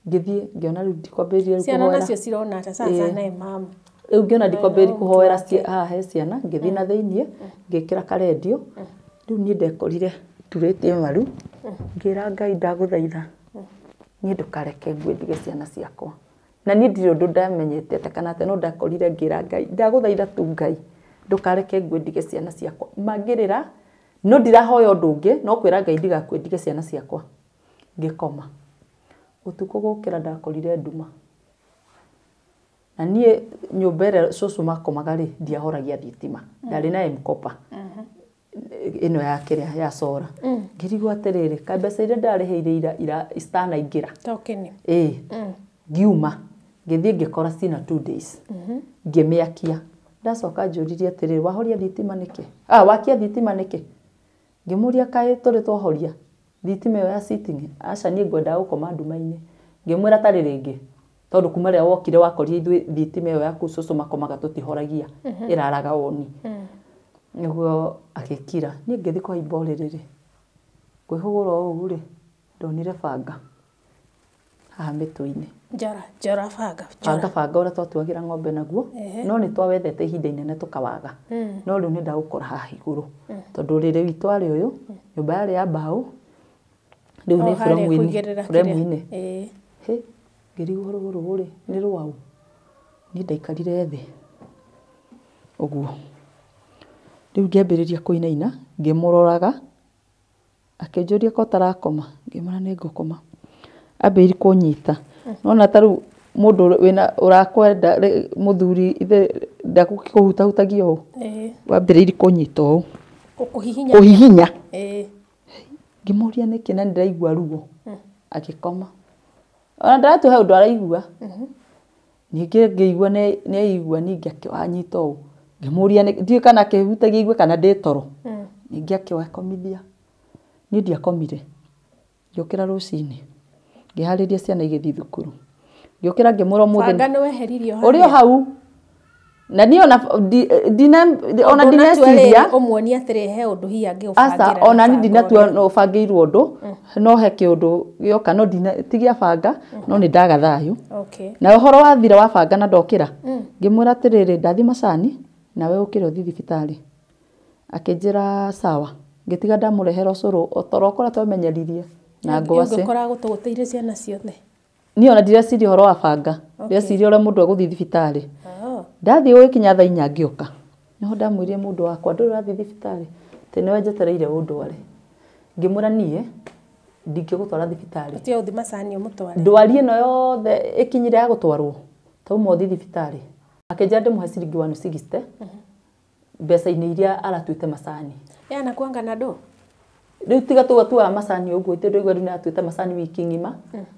Ngĩthiĩ ngĩona rĩu ndikwambĩrĩria rĩu Ciana kũhoera. nacio cirona ata sasa naye mama. Rĩu ngĩona ndikwambĩrĩria kũhoera haha he ciana, ngĩthiĩ na thĩiniĩ, ngĩkĩra karendio. Rĩu niĩ ndekorire turĩtie maru, ngĩra Ngai ndagũthaitha. Niĩ ndũkareke ngue ndige ciana ciakwa. Na niĩ ndirĩ ũndũ ndamenyete atĩ kana atĩ no ndakorire ngĩra Ngai ndagũthaitha tu Ngai ndũkareke ngue ndige ciana ciakwa. Mangĩrĩra no ndirahoya ũndũ ũngĩ no kwĩra Ngai ndigakue ndige ciana ciakwa. Ngĩkoma. Ũtukũ gũkĩra ndakorire nduma. Na niĩ nyũmba ĩrĩa cũcũ makomaga rĩ, ndiahoragia thitima. Ndarĩ na M-Kopa. Ĩno ya kĩrĩa ya cora. Ngĩrigwo atĩrĩrĩ, kaĩ mbeca iria ndarĩhĩire ira citanaingĩra. Tokeni. Ĩĩ. Ngiuma. Ngĩthiĩ ngĩkora cina 2 days. Ngĩmĩakia. Ndacoka njũririe atĩrĩrĩ, wahoria thitima nĩkĩ? Ah, wakia thitima nĩkĩ? Ngĩmũria kaĩ tũrĩ twahoria thitima ĩyo ya sitting? Aca niĩ ngwendaga gũkoma nduma-inĩ. Ngĩmwĩra tarĩ rĩngĩ. Tondũ kuma rĩrĩa wokire wakorire ithuĩ thitima ĩyo yaku cũcũ makomaga tũtihoragia. Ĩraraga oni. Nĩguo agĩkira. Niĩ ngĩthiĩ kũhaimba ũrĩrĩ rĩ, kwĩhũgũra ũũ rĩ, ndonire banga haha mĩtwe-inĩ. Njora, njora banga. Banga banga ũrĩa twatuagĩra ng'ombe naguo, no nĩ twawethete ihinda inene tũkawaga. No rĩu nĩ ndaũkora haha igũrũ. Tondũ ũrĩrĩ witũ warĩ ũyũ, nyũmba yarĩ ya mbaũ, rĩu nĩ buremu-inĩ. Hĩ, ngĩrigwo rũrũ rĩ, nĩ rwaũ? Niĩ ndaikarire thĩ ũguo. Rĩu ngĩambĩrĩria kũinaina, ngĩmũroraga, akĩnjũria ko ũtarakoma, ngĩmwĩra nĩ ngũkoma. Ambĩrĩirie kũnyita. Nona ta rĩu mũndũ wĩna ũrakwenda mũthuri ithe ndakũhutahutagia ũũ. Wambĩrĩirie kũnyita ũũ. Kũhihinya. Kũhihinya. Ngĩmũria nĩkĩ na nĩndĩraigua ruo. Agĩkoma. Ona ndĩratua he ũndũ araigua. Ningĩ ngĩigua nĩ aigua ningĩ akĩwanyita ũũ. Ngĩmũria ndiũĩ kana akĩhutagia aigue kana ndĩ toro. Ningĩ akĩwakomithia. Niĩ ndiakomire. Ngĩũkĩra rũcinĩ. Ngĩharĩria ciana igĩthiĩ thukuru. Ngĩũkĩra ngĩmwĩra ũmũthĩ. Banga nĩ weheririo harĩa. Ũrĩ o hau. Na niĩ ona ndineciria. Ũmuonie atĩrĩ he ũndũ hihi angĩgũbangĩra. Aca, ona niĩ ndinatua no ũbangĩirwo ũndũ, no he kĩũndũ gĩoka no ti gĩa banga, no nĩ ndaga thayũ. Na ũhoro wathira wa banga na ndokĩra, ngĩmwĩra atĩrĩrĩ, ndathiĩ macani, nawe ũkĩre ũthiĩ thibitarĩ. Akĩnjĩra sawa. Ngĩtiga ndamũrehera ũcũrũ, o toro ũkora twemenyeririe na ngwacĩ. Ũngĩkora gũtũgũtĩire ciana ciothe. Niĩ ona ndireciria ũhoro wa banga. Ndĩreciria ũrĩa mũndũ egũthiĩ thibitarĩ. Ndathiĩ gũgĩkinya thaa inya ngĩũka. Nĩho ndamwĩrire mũndũ wakwa, ndũrĩ ũrathiĩ thibitarĩ? Atĩ nĩwe njetereire ũndware. Ngĩmwĩra niĩ ndingĩgũtwara thibitarĩ. Ũtige gũthiĩ macani ũmũtware. Ndwari ĩno yothe ĩkinyire ya gũtwarwo, tauma ũthiĩ thibitarĩ. Akĩnjĩra ndĩmũhe ciringi 160 mbeca-inĩ iria aratuĩte macani. Yanakuanga na ndũ? Rĩu tiga tũgatuaga macani ũguo, ithuĩ ndũigua rĩu nĩatuĩte macani wiki ng'ima,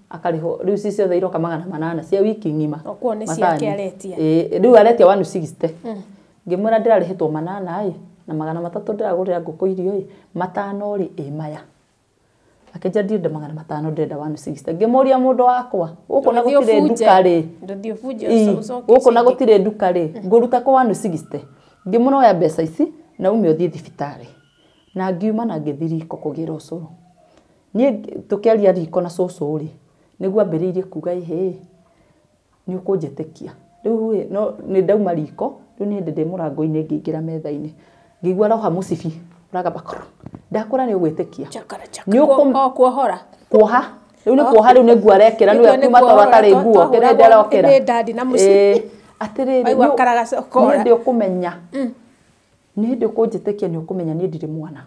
akarĩhwo rĩu ci ciothe iroka 800 cia wiki ng'ima. Okuo nĩ ciake aretia. Ĩĩ, rĩu aretia 160. Ngĩmwĩra ndĩrarĩhĩtwo 800 ĩ, na 300 ndĩragũrĩra ngũkũ irio ĩ, 500 rĩ ĩ maya. Akĩnjĩra ndirenda 500 ndĩrenda 160. Ngĩmũria mũndũ wakwa, gũkũ na gũtirĩ nduka rĩ. Ndũthiĩ ũbunje ũcoke. Gũkũ na gũtirĩ nduka rĩ, ngũruta kũ 160. Ngĩmwĩra oya mbeca ici na ume ũthiĩ thibitarĩ. Na ngiuma na ngĩthiĩ riko kũgĩra ũcũrũ. Niĩ tũkĩaria riko na cũcũ rĩ, nĩguo ambĩrĩirie kuga ĩhĩ, nĩ ũkũnjĩtĩkia. Rĩu ĩ, no nĩ ndauma riko, rĩu nĩ hĩndĩ ndĩ mũrango-inĩ ngĩingĩra metha-inĩ. Ngĩigua roha mũcibi, ũragamba kũrũ. Ndakũra nĩ ũgwĩtĩkia. Nĩ kuohora. Kuoha. Rĩu nĩ kuoha rĩu nĩ nguo arekĩra, nĩwe kuma toro atarĩ nguo, kĩrĩa hĩndĩ arokĩra. Nĩ ndandi na mũcibi. Atĩrĩrĩ, nĩ hĩndĩ ũkũmenya. Nĩ hĩndĩ ũkũnjĩtĩkia nĩ ũkũmenya niĩ ndirĩ mwana.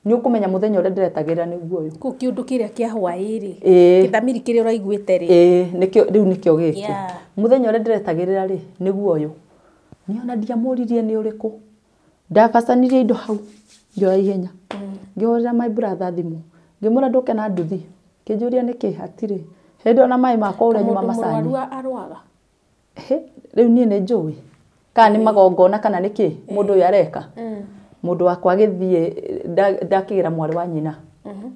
Nĩ ũkũmenya mũthenya ũrĩa ndĩretagĩrĩra nĩguo ũyũ. Kũu kĩũndũ kĩrĩa kĩa hwaĩ rĩ, gĩthamiri kĩrĩa ũraiguĩte rĩ. Ĩĩ, nĩkĩo rĩu nĩkĩo gĩkĩ. Mũthenya ũrĩa ndĩretagĩrĩra rĩ, nĩguo ũyũ. Niĩ ona ndiamũririe nĩ ũrĩkũ. Ndabacanirie indo hau, ngĩoya ihenya. Ngĩhũrĩra my brother thimũ. Ngĩmwĩra ndũke na nduthi. Kĩnjũria nĩkĩ hatirĩ. Hĩndĩ ona maĩ makwa ũrĩa nyuma macani. Mũndũ mũrwaru arwaga. Hĩ, rĩu niĩ nĩ njũĩ. Kana nĩ magongona kana nĩ kĩ mũndũ ũyũ areka. Mũndũ wakwa agĩthiĩ ndakĩgĩra mwarĩ wa nyina.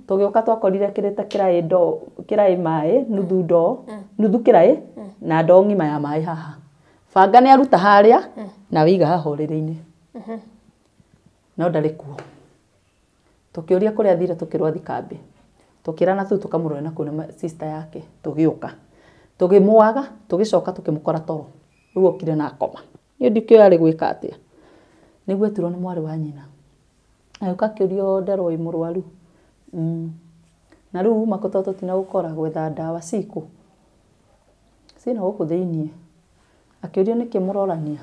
Tũgĩũka twakorire kĩrĩte kĩraĩ ndoo, kĩraĩ maĩ, nuthu ndoo, nuthu kĩraĩ na ndoo ng'ima ya maĩ haha. Banga nĩ aruta harĩa na wĩiga haha ũrĩrĩ-inĩ. No ndarĩ kuo. Tũkĩũria kũrĩa athire tũkĩrwo athiĩ kambĩ. Tũkĩrana tu tũkamũrora na kũu na sister yake tũgĩũka. Tũgĩmwaga, tũgĩcoka tũkĩmũkora toro. Rĩu okire na akoma. Niĩ ndikĩũĩ arĩ gwĩka atĩa. Nĩguo etirwo nĩ mwarĩ wa nyina. Agĩũka akĩũrio nderwo wĩ mũrwaru. Na rĩu uma kũ tondũ tũtinagũkora gwetha ndawa cikũ. Ciĩna gũkũ thĩiniĩ. Akĩũrio nĩkĩ mũrorania.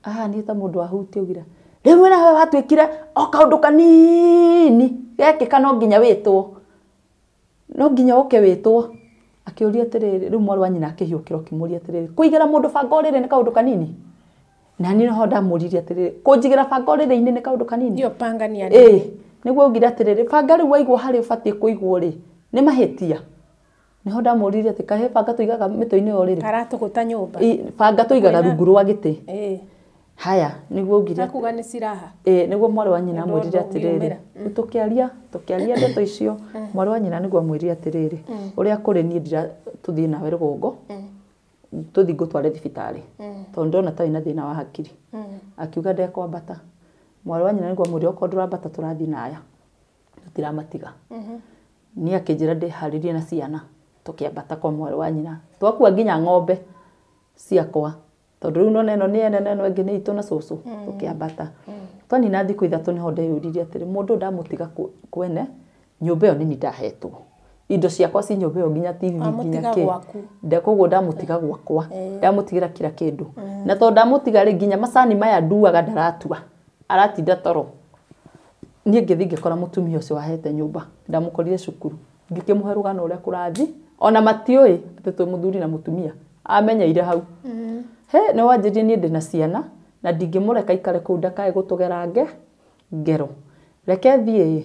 Ahanire ta mũndũ ahutie augire, rĩu nawe watuĩkire o kaũndũ kanini gekĩka no nginya wĩtwo. No nginya oke wĩtwo. Akĩũria atĩrĩrĩ, rĩu mwarĩ wa nyina akĩhiũkĩra ũkĩmũria atĩrĩrĩ, kũigĩra mũndũ banga ũrĩrĩ nĩ kaũndũ kanini? Na niĩ noho ndamũririe atĩrĩrĩ, kũnjigĩra banga ũrĩrĩ-inĩ nĩ kaũndũ kanini? Hiyo panga ni ya nini? Ĩĩ, nĩguo augire atĩrĩrĩ, banga rĩu waigwo harĩa ũbatiĩ kũigwo rĩ, nĩ mahĩtia. Nĩho ndamũririe atĩ kahe banga tũigaga mĩtwe-inĩ ya ũrĩrĩ. Karatũgũta nyũmba. Banga tũigaga rungu rwa gĩtĩ. Ĩĩ. Haya, nĩguo augire. Akuga nĩ silaha. Ĩĩ, nĩguo mwarĩ wa nyina amwĩrire atĩrĩrĩ, tũkĩaria ndeto icio, mwarĩ wa nyina nĩguo amwĩrire atĩrĩrĩ, ũrĩa kũrĩ niĩ ndira tũthiĩ nawe rũgongo, tũthiĩ ngũtware thibitarĩ, tondũ ndona ta wĩna thĩna wa hakiri. Akiuga ndekwambata. Mwarĩ wa nyina nĩguo amwĩrire okorwo ndũrambata tũrathiĩ na aya, tũtiramatiga. Niĩ akĩnjĩra ndĩharĩrie na ciana, tũkĩambata kwa mwarĩ wa nyina. Twakua nginya ng'ombe ciakwa. Tondũ rĩu nona ĩno nĩ ene na ĩno ĩngĩ nĩ itũ na cũcũ, tũkĩambata. Twanina thikũ 3 nĩho ndeyũririe atĩrĩ, mũndũ ndamũtiga kwene, nyũmba ĩyo nĩ niĩ ndahetwo. Indo ciakwa ci nyũmba ĩyo nginya TV nginya kĩ. Koguo ndamũtiga gwakwa, ndamũtigĩra kila kĩndũ. Na tondũ ndamũtiga rĩ, nginya macani maya nduaga ndaratua, aratinda toro. Niĩ ngĩthiĩ ngĩkora mũtumia ũcio wahete nyũmba, ndamũkorire cukuru. Ngĩkĩmũhe rũgano ũrĩa kũrathiĩ, ona matiũĩ atĩ twĩ mũthuri na mũtumia, amenyeire hau. He, nĩ wanjĩrire niĩ ndĩna ciana na ndingĩmũreka aikare kũu ndakae gũtũgera ngero. Reke thiĩ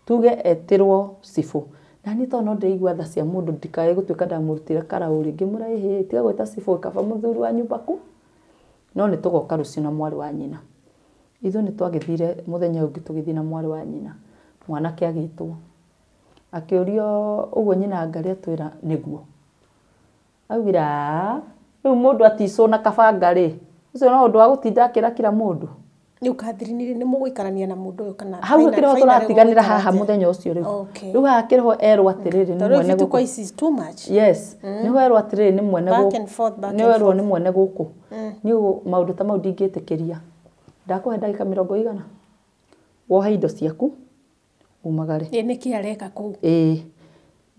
tuge etĩrwo cibũ. Na niĩ tondũ no ndĩraigua tha cia mũndũ ndikae gũtuĩka ndamũrutĩra karaũ rĩ, ngĩmwĩra ĩhĩ, tiga gwĩta cibũ kaba mũthuri wa nyũmba ku. No nĩ tũgoka rũciũ na mwarĩ wa nyina. Ithuĩ nĩ twagĩthire mũthenya ũngĩ tũgĩthiĩ na mwarĩ wa nyina. Mwanake agĩtwo. Akĩũrio ũguo nyina Ngarĩ atwĩra nĩguo. Augire aa, rĩu mũndũ aticwo na kabanga rĩ, ũcio no ũndũ wa gũtinda akĩra kila mũndũ. Rĩu Catherine nĩ mũgũikarania na mũndũ ũyũ kana hau kĩrĩho tũratiganĩra haha mũthenya ũcio rĩu. Rĩu haha kĩrĩho erwo atĩrĩrĩ nĩ mwene gũkũ. Is too much. Yes, nĩho erwo atĩrĩrĩ nĩ mwene gũkũ. Back and forth, back and forth. Nĩ erwo forth. nĩ mwene gũkũ. Niĩ maũndũ ta mau ndingĩtĩkĩria. Ndakũhe ndagĩka 40. Wohe indo ciaku umagare. Ĩ nĩkĩ areka kũu? Ĩĩ.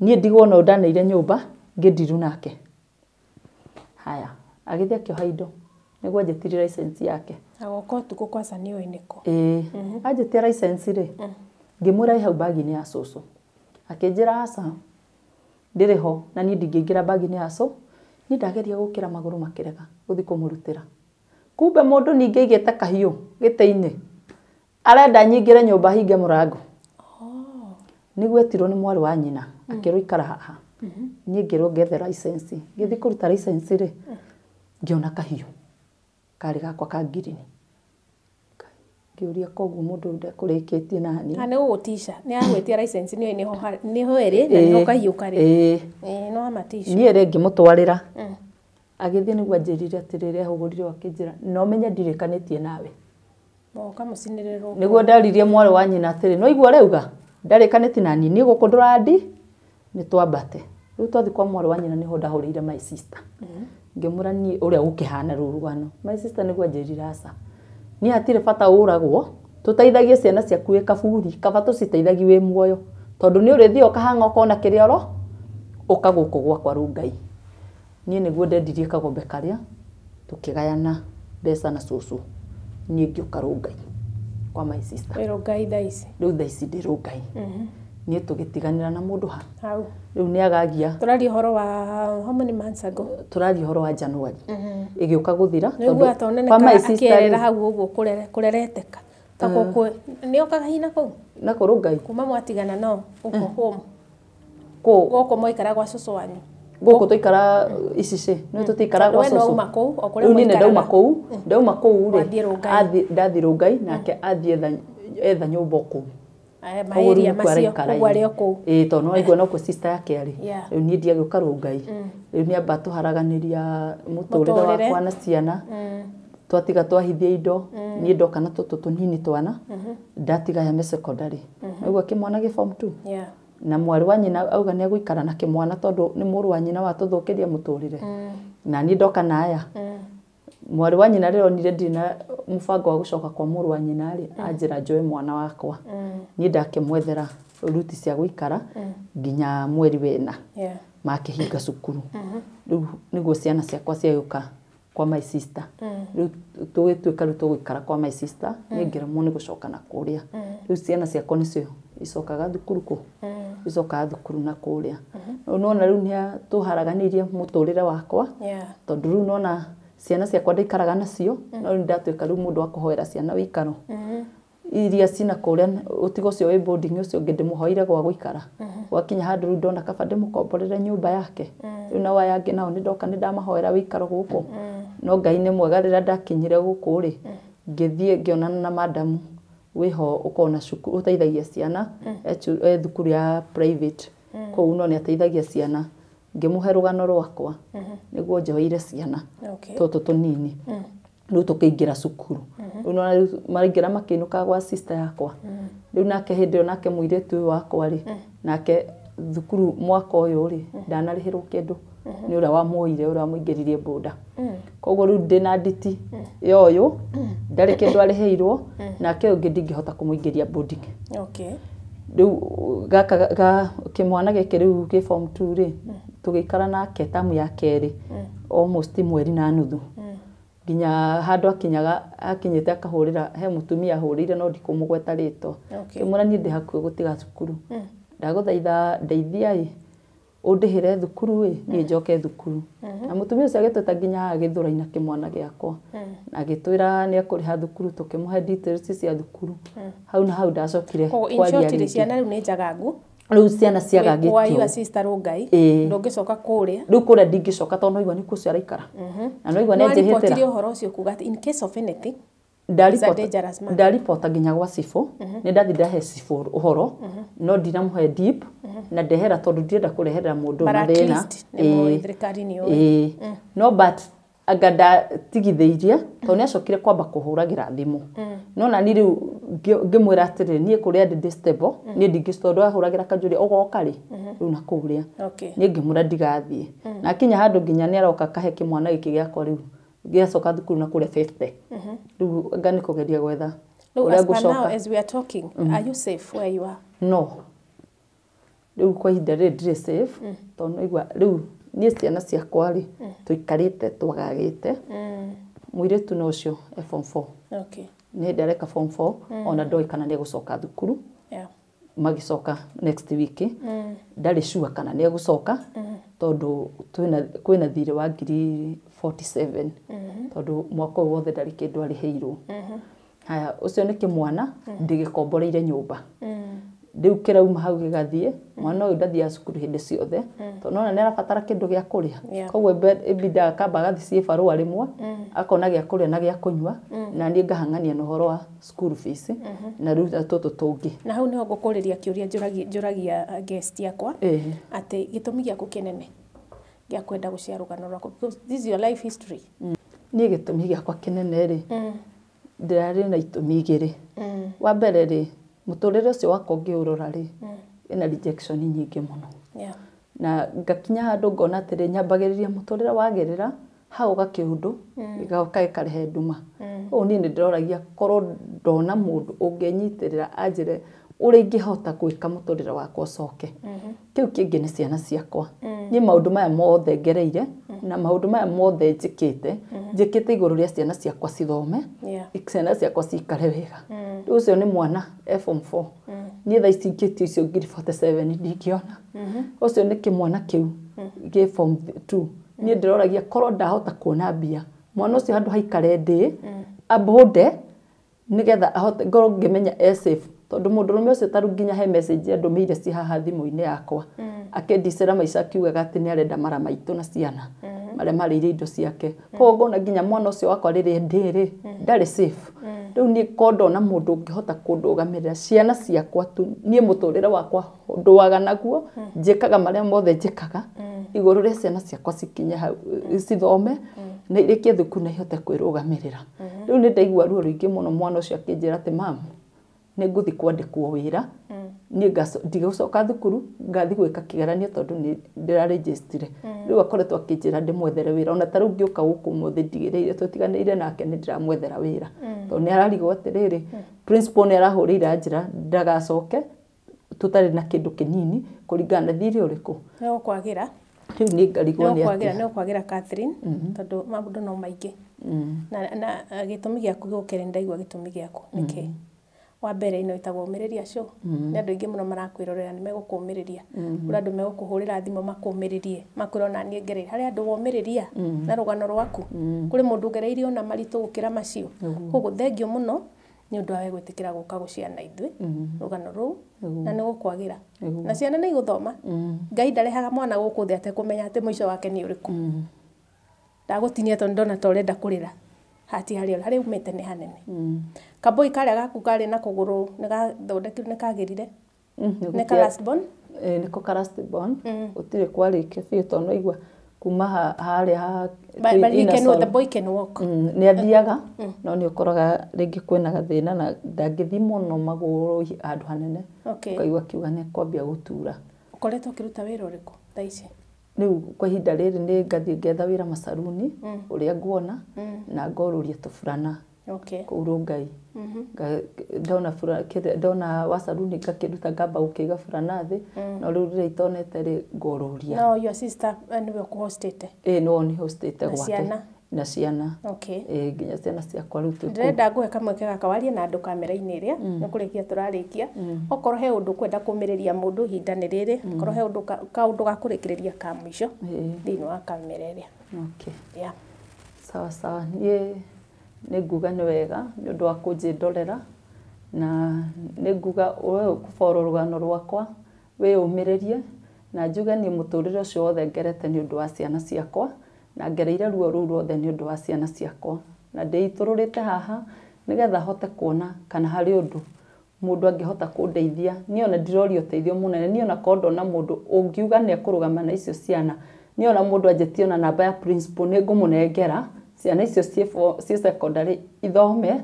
Niĩ ndigwo no ndaneire nyũmba ngĩndiru nake. Haya, agĩthiĩ akĩoha indo. Nĩguo anjĩtirie license yake. Agoka ũtukũ kwanza nĩũĩ nĩkũ. Ĩĩ. Anjĩtia license rĩ, ngĩmwĩra ĩ hau bagi-inĩ ya cũcũ. Akĩnjĩra aca, ndĩrĩ ho na niĩ ndingĩingĩra bagi-inĩ ya cũ. Niĩ ndageria gũkĩra magũrũ makĩrega gũthiĩ kũmũrutĩra. Kumbe mũndũ ningĩ aigĩte kahiũ gĩtĩ-inĩ. Arenda nyingĩre nyũmba hinge mũrango. Nĩguo etirwo nĩ mwarĩ wa nyina, akĩrwo ikara haha. Niĩ ngĩrwo ngethe license. Ngĩthiĩ kũruta license rĩ, ngĩona kahiũ karĩ gakwa ka ngirini. Ngĩũria koguo mũndũ ũyũ ndekũrĩkĩtie nani. Nĩ gũgũtica, nĩ agwĩtia license nĩoĩ nĩho ĩrĩ na nĩho kahiũ karĩ. Ĩĩ. Ĩĩ, no amatica. Niĩ rĩ ngĩmũtwarĩra. Agĩthiĩ nĩguo anjĩrire atĩrĩrĩ, ahũgũrire akĩnjĩra, no menye ndirĩkanĩtie nawe. Ũkamũcinĩrĩrwo. Nĩguo ndaririe mwarĩ wa nyina atĩrĩ, no igua ũrauga ndarĩkanĩtie na niĩ, niĩ gũkũ ndũrandi nĩ twambate. Rĩu twathiĩ kwa mwarĩ wa nyina nĩho ndahũrĩire my sister. Ngĩmwĩra niĩ ũrĩa gũkĩhana rũu rũgano. My sister nĩguo anjĩrire aca. Niĩ hatirĩ bata ũragwo, tũteithagie ciana ciaku wĩ kaburi, kaba tũciteithagie wĩ muoyo. Tondũ nĩ ũrĩthiĩ ũkahang'a ũkona kĩrĩa oro, ũka gũkũ gwakwa Rũngai. Niĩ nĩguo ndendirie kagombe karĩa, tũkĩgayana mbeca na cũcũ. Niĩ ngĩũka Rũngai kwa my sister. Wĩ Rũngai thaa ici? Rĩu thaa ici ndĩ Rũngai. Niĩ tũgĩtiganĩra na mũndũ ha. Hau. Rĩu nĩ agagia. Tũraria ũhoro wa how many months ago? Tũraria ũhoro wa January. Ĩgĩũka gũthira. Nĩguo atonene akĩerera hau ũguo kũrereteka. Ta gũkũ nĩ okaga hina kũu? Na kũ Rũngai? Kuma mwatigana no gũkũ home. Kũ? Gũkũ mwaikara gwa cũcũ wanyu. Gũkũ tũikara icicĩ, nĩ tũtikara gwa Tondũ we cũcũ. no uma kũu, o kũrĩa Rĩu niĩ nĩ ndauma mũikaraga. kũu, ndauma kũu rĩ, Wathiĩ Rũngai. ndathiĩ Rũngai nake athiĩ etha nyũmba o kũu. Aya, Koguo rĩu maĩria nĩkuo macio, araikara koguo ĩ. arĩ o kũu. Ĩĩ, tondũ no aigua nokuo sister yake arĩ. Yeah. Rĩu niĩ ndiagĩũka Rũngai. Rĩu nĩ amba tũharaganĩria mũtũrĩre Mũtũrĩre. wakwa na ciana. Twatiga twahithia indo, niĩ ndoka na tũtũ tũnini twana, ndatiga ya secondary. Ũguo kĩmwana gĩ form 2. Yeah. Na mwarĩ wa nyina auga nĩ egũikara na kĩmwana tondũ nĩ mũrũ wa nyina watũthũkĩria mũtũrĩre. Na niĩ ndoka na aya. Mwarĩ wa nyina rĩrĩa onire ndirĩ na mũbango wa gũcoka kwa mũrũ wa nyina rĩ, anjĩra njoe mwana wakwa. Niĩ ndakĩmwethera ruti cia gũikara nginya mweri wena. Yeah. Makĩhinga cukuru. Rĩu nĩguo ciana ciakwa ciagĩũka kwa my sister. Rĩu tũgĩtuĩka rĩu tũgũikara kwa my sister, niĩ ngĩremwo nĩ gũcoka na kũrĩa. Rĩu ciana ciakwa nĩcio icokaga thukuru kũ? Icokaga thukuru na kũrĩa. Nona rĩu nĩ tũharaganirie mũtũrĩre wakwa. Tondũ rĩu nona ciana ciakwa ndaikaraga nacio, no rĩu ndatuĩka rĩu mũndũ wa kũhoera ciana wĩikaro. Iria cina kũrĩa ũtigo ũcio wĩ boarding ũcio ũngĩ ndĩmũhoire gwa gũikara. Gwakinya handũ rĩu ndona kaba ndĩmũkomborere nyũmba yake. Rĩu nao aya angĩ nao nĩ ndoka nĩ ndamahoera wĩikaro gũkũ. No Ngai nĩ mwega rĩrĩa ndakinyire gũkũ rĩ, ngĩthiĩ ngĩonana na madamu wĩho ũkoragwo na cukuru ũteithagia ciana e thukuru ya private kũu, no nĩ ateithagia ciana. Ngĩmũhe rũgano rwakwa nĩguo njoeire ciana tũtũ tũnini. Rĩu tũkĩingĩra cukuru. Rĩu nona rĩu maraingĩra makĩinũkaga gwa sister yakwa. Rĩu nake hĩndĩ ĩyo nake mũirĩtu ũyũ wakwa rĩ, nake thukuru mwaka ũyũ rĩ, ndanarĩhĩrwo kĩndũ nĩ ũrĩa wamuoire, ũrĩa wamũingĩririe boda. Koguo rĩu ndĩna nditi ya ũyũ ndarĩ kĩndũ arĩhĩirwo, nake ũyũ ũngĩ ndingĩhota kũmũingĩria boarding. Rĩu gaka ga kĩmwana gĩkĩ rĩu gĩ form 2 rĩ, tũgĩikara nake tamu ya kerĩ almost mweri na nuthu, nginya handũ akinyaga akinyĩte akahũrĩra he mũtumia ahũrĩire, no ndikũmũgweta rĩtwa. Ngĩmwĩra niĩ ndĩ hakuhĩ gũtiga cukuru, ndagũthaitha ndeithia ĩ ũndĩhĩre thukuru ĩ niĩ njoke thukuru. Na mũtumia ũcio agĩtwĩta nginya haha Gĩthũrai na kĩmwana gĩakwa, na agĩtwĩra nĩ ekũrĩha thukuru. Tũkĩmũhe details cia thukuru hau na hau ndacokire Koguo in kwaria short rĩ, rĩngĩ. Ciana rĩu nĩ njagangu. Rĩu ciana Wĩ kwa ciagagĩtio your sister Rũngai. Ĩĩ. Ndũngĩcoka kũrĩa. Rĩu kũrĩa ndingĩcoka tondũ noigua nĩ kũcio araikara na noigua nĩ Nĩwaribotire anjĩhĩtĩra. ũhoro ũcio kuga atĩ in case of anything He's a dangerous man. Ndaribota nginya gwa cibũ. Nĩ ndathi ndahe cibũ ũhoro, no ndinamũhe deep na ndehera tondũ ndirenda kũreherera mũndũ But at mathĩna. least nĩ moĩ, Ĩĩ. thirikari nĩ yũĩ. Ĩĩ, no but anga ndatigithĩirie tondũ nĩ acokire kwamba kũhũragĩra thimũ, no nani rĩu ngĩmwĩra atĩrĩrĩ, niĩ kũrĩa ndĩ stable, niĩ ndingĩ, tondũ ahũragĩra kanjũria ũgoka rĩ rĩu na kũrĩa. Niĩ ngĩmwĩra ndigathiĩ, na akinya handũ nginya nĩ aroka kahe kĩmwana gĩkĩ gĩakwa rĩu gĩacoka thukuru na kũrĩa 50. Rĩu anga nĩ kũgeria gwetha Rĩu ũrĩa as per now, ngũcoka. as we are talking, are you safe where you are? No, rĩu kwa ihinda rĩrĩ ndirĩ safe, tondũ naigua rĩu niĩ ciana ciakwa rĩ, tũikarĩte twagagĩte. Mũirĩtu no ũcio e form 4. Nĩ hĩndĩ areka form 4, ona ndoĩ kana nĩ egũcoka thukuru. Magĩcoka next week, ndarĩ sure kana nĩ egũcoka tondũ kwĩna thirĩ wa ngiri 47, tondũ mwaka ũyũ wothe ndarĩ kĩndũ arĩhĩirwo. Haya, ũcio nĩ kĩmwana ndĩgĩkomboreire nyũmba. Rĩu kĩrauma hau gĩgathiĩ, mwana ũyũ ndathiaga cukuru hĩndĩ ciothe tondũ nona nĩ arabatara kĩndũ gĩa kũrĩa. Koguo ĩbindaga akamba agathiĩ ciĩ barũa rĩmwe akona gĩa kũrĩa na gĩa kũnyua, na niĩ ngahang'ania na ũhoro wa school fees na rĩu na tũtũ tũngĩ. Na hau nĩho ngũkũrĩria kĩũria njũragia guest yakwa, atĩ gĩtũmi gĩaku kĩnene gĩa kwenda gũshare rũgano rwaku, because this is your life history. Niĩ gĩtũmi gĩakwa kĩnene rĩ, ndĩrarĩ na itũmi igĩrĩ. Wa mbere rĩ, mũtũrĩre ũcio wakwa ũngĩũrora rĩ, ĩna rejection nyingĩ mũno, na ngakinya handũ ngona atĩrĩ, nyambagĩrĩria mũtũrĩre wagĩrĩra hau gakĩũndũ gĩgoka gĩkarehe nduma. Ũũ niĩ nĩ ndĩroragia korwo ndona mũndũ ũngĩnyitĩrĩra anjĩre ũrĩa ingĩhota gwĩka mũtũrĩre wakwa ũcoke. Kĩu kĩngĩ nĩ ciana ciakwa. Niĩ maũndũ maya mothe ngereire na maũndũ maya mothe njĩkĩte, njĩkĩte igũrũ rĩa ciana ciakwa cithome, ciana ciakwa cikare wega. Rĩu ũcio nĩ mwana e form 4, niĩ thaa ici ingĩtio icio ngiri 47 ndingĩona. Ũcio nĩ kĩmwana kĩu gĩ form 2, niĩ ndĩroragia korwo ndahota kuona mbia, mwana ũcio handũ haikare ndĩ abũnde nĩgetha ahote ngorwo ngĩmenya e safe, tondũ mũndũrũme ũcio tarĩu nginya he message andũmĩire ci haha thimũ-inĩ yakwa akĩndicĩra maica, akiugaga atĩ nĩ arenda mara maitũ na ciana marĩa marĩire indo ciake. Koguo ngona nginya mwana ũcio wakwa rĩrĩa ndĩrĩ ndarĩ safe. Rĩu niĩ ko ndona mũndũ ũngĩhota kũndũgamĩrĩra ciana ciakwa tu, niĩ mũtũrĩre wakwa ndũaga naguo, njĩkaga marĩa mothe njĩkaga igũrũ rĩa ciana ciakwa cikinye hau cithome na irĩkie thukuru na ihote kwĩrũgamĩrĩra. Rĩu nĩ ndaigua ruo rũingĩ mũno mwana ũcio akĩnjĩra atĩ mamu, nĩ ngũthiĩ kwandĩkwo wĩra, niĩ ndigũcoka thukuru, ngathiĩ gwĩka kĩgeranio tondũ nĩ ndĩrarĩnjĩstire. Rĩu akoretwo akĩnjĩra ndĩmwethere wĩra, ona ta rĩu ngĩũka gũkũ ũmũthĩ ndigĩrĩire tũtiganĩire nake, nĩ ndĩramwethera wĩra tondũ nĩ ararigwo atĩrĩrĩ, principal nĩ arahũrĩire anjĩra ndagacoke tũtarĩ na kĩndũ kĩnini kũringana na thirĩ ũrĩkũ. Nĩ gũkwagĩra. Rĩu nĩ ngarigwo nĩ Nĩ atĩa. Nĩ ũkwagĩra Catherine, tondũ maũndũ no maingĩ na gĩtũmi gĩaku gĩũkĩre, nĩ ndaigua gĩtũmi gĩaku nĩkĩ. Wa mbere ĩno ĩtagwo Ũmĩrĩria Show. Nĩ andũ aingĩ mũno marakwĩrorera nĩ megũkũmĩrĩria. Kũrĩ andũ megũkũhũrĩra thimũ makũmĩrĩrie, makwĩre ona niĩ ngereire. Harĩ andũ womĩrĩria na rũgano rwaku. Kũrĩ mũndũ ũgereire ona maritũ gũkĩra macio. Koguo thengio mũno nĩ ũndũ wa we gwĩtĩkĩra gũka gũciana ithuĩ rũgano rũu na nĩ gũkwagĩra. Na ciana nĩ igũthoma. Ngai ndarehaga mwana gũkũ thĩ atekũmenya atĩ mũico wake nĩ ũrĩkũ. Ndagũtinia tondũ ndona ta ũrenda kũrĩra. Hati harĩa harĩa umĩte nĩ hanene. Kaboi karĩa gaku karĩ na kũgũrũ nĩ gathondekirwo nĩ kagĩrire. Nĩ ka last born? Nĩko ka last born. Gũtirĩ kwarĩkia biũ tondũ no igua kuma harĩa ha But he can, the boy can walk. Nĩ athiaga no nĩ ũkoraga rĩngĩ kwĩna gathĩna na ndangĩthiĩ mũno magũrũ handũ hanene. Ũkaigua akiuga nĩ kwambia gũtura. Ũkoretwo ũkĩruta wĩra ũrĩkũ thaa ici? Rĩu kwa ihinda rĩrĩ nĩ ngathiĩ ngetha wĩra macaruni ũrĩa nguona na ngorũria tũburana kũu Rongai. Ndona ndona wa caruni ngakĩruta ngamba gũkĩiga burana thĩ no rĩu rĩrĩa itonete rĩ ngorũria. No your sister nĩwe ũkũhostĩte? Ĩĩ no nĩ hostĩte gwake. Na ciana. Ĩĩ nginya ciana ciakwa rĩu twĩ. Ndĩrenda ngũhe kamweke gaka warie na andũ kamera-inĩ ĩrĩa nĩ kũrĩkia tũrarĩkia. Okorwo he ũndũ ũkwenda kũmĩrĩria mũndũ ihinda nĩ rĩrĩ, okorwo he ũndũ kaũndũ ga kũrĩkĩrĩria ka mũico thĩinĩ wa kamera ĩrĩa. Yeah. Sawa sawa. Niĩ nĩ nguga nĩ wega nĩ ũndũ wa kũnjĩndorera na nĩ nguga we ũkũboro rũgano rwakwa wĩyũmĩrĩrie na njuge niĩ mũtũrĩre ũcio wothe ngerete nĩ ũndũ wa ciana ciakwa na ngereire ruo rũu ruothe nĩ ũndũ wa ciana ciakwa na ndĩitũrũrĩte haha nĩgetha hote kuona kana harĩ ũndũ mũndũ angĩhota kũndeithia. Niĩ ona ndiroria ũteithio mũnene, niĩ ona korwo ndona mũndũ ũngiuga nĩ ekũrũgama na icio ciana, niĩ ona mũndũ anjĩtie ona namba ya principal nĩ ngũmũnengera ciana icio ciĩ secondary ithome,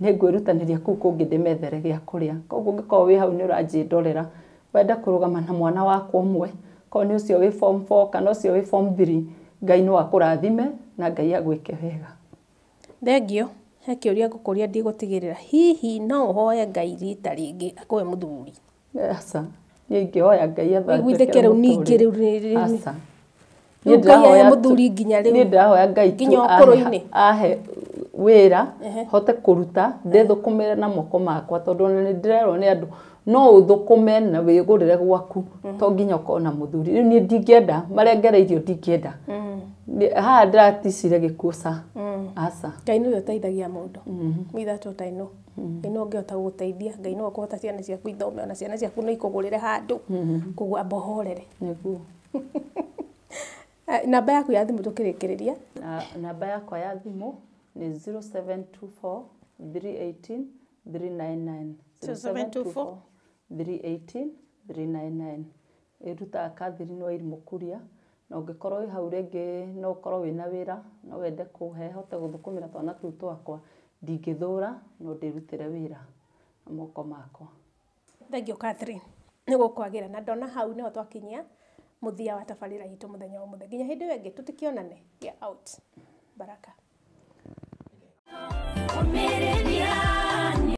nĩ ngwĩrutanĩria kũu kũngĩ ndĩmethere gĩa kũrĩa. Koguo ũngĩkorwo wĩ hau nĩ ũranjĩndorera wende kũrũgama na mwana wakwa ũmwe, korwo nĩ ũcio wĩ form 4 kana ũcio wĩ form 3, Ngai no akũrathime na Ngai agwĩke wega. Thengio. He kĩũria ngũkũria ndigũtigĩrĩra. Hihi no ũhoe Ngai rita rĩngĩ akũhe mũthuri? Aca. Niĩ ingĩhoya Ngai athondeke rĩu ningĩ rĩu. Aca. Niĩ ndĩrahoya mũthuri nginya rĩu. Niĩ ndĩrahoya Ngai tu ahe wĩra hote kũruta ndĩthũkũmĩre na moko makwa tondũ ona nĩ ndĩrerwo nĩ andũ no ũthũkũme na wĩgũrĩre gwaku to nginya ũkorwo na mũthuri. Rĩu niĩ ndingĩenda marĩa ngereirio ndingĩenda. Haha ndĩraticire gĩkuũ ca. Aca. Ngai nĩwe ũteithagia mũndũ. Me that what I know. Ngai nĩwe ũngĩhota gũgũteithia, Ngai nĩwe ũkũhota ciana ciaku ithome ona ciana ciaku no ikũgũrĩre handũ. Koguo amba ũhorere. Nĩguo. Namba yaku ya thimũ tũkĩrĩkĩrĩria. Namba yakwa ya thimũ nĩ 0724 318 399. 0724 318 399. Ĩrutaga Catherine Wairimu Kuria. Na ũngĩkorwo wĩ hau rĩngĩ no ũkorwo wĩna wĩra no wende kũhe hote gũthũkũmĩra twana tũu twakwa, ndingĩthũra no ndĩrutĩre wĩra na moko makwa. Thengio Catherine, nĩ gũkwagĩra na ndona hau nĩho twakinyia mũthia wa tabarĩra itũ mũthenya wa ũmũthĩ. Nginya hĩndĩ ĩyo ĩngĩ tũtikĩonane. Get out. Baraka.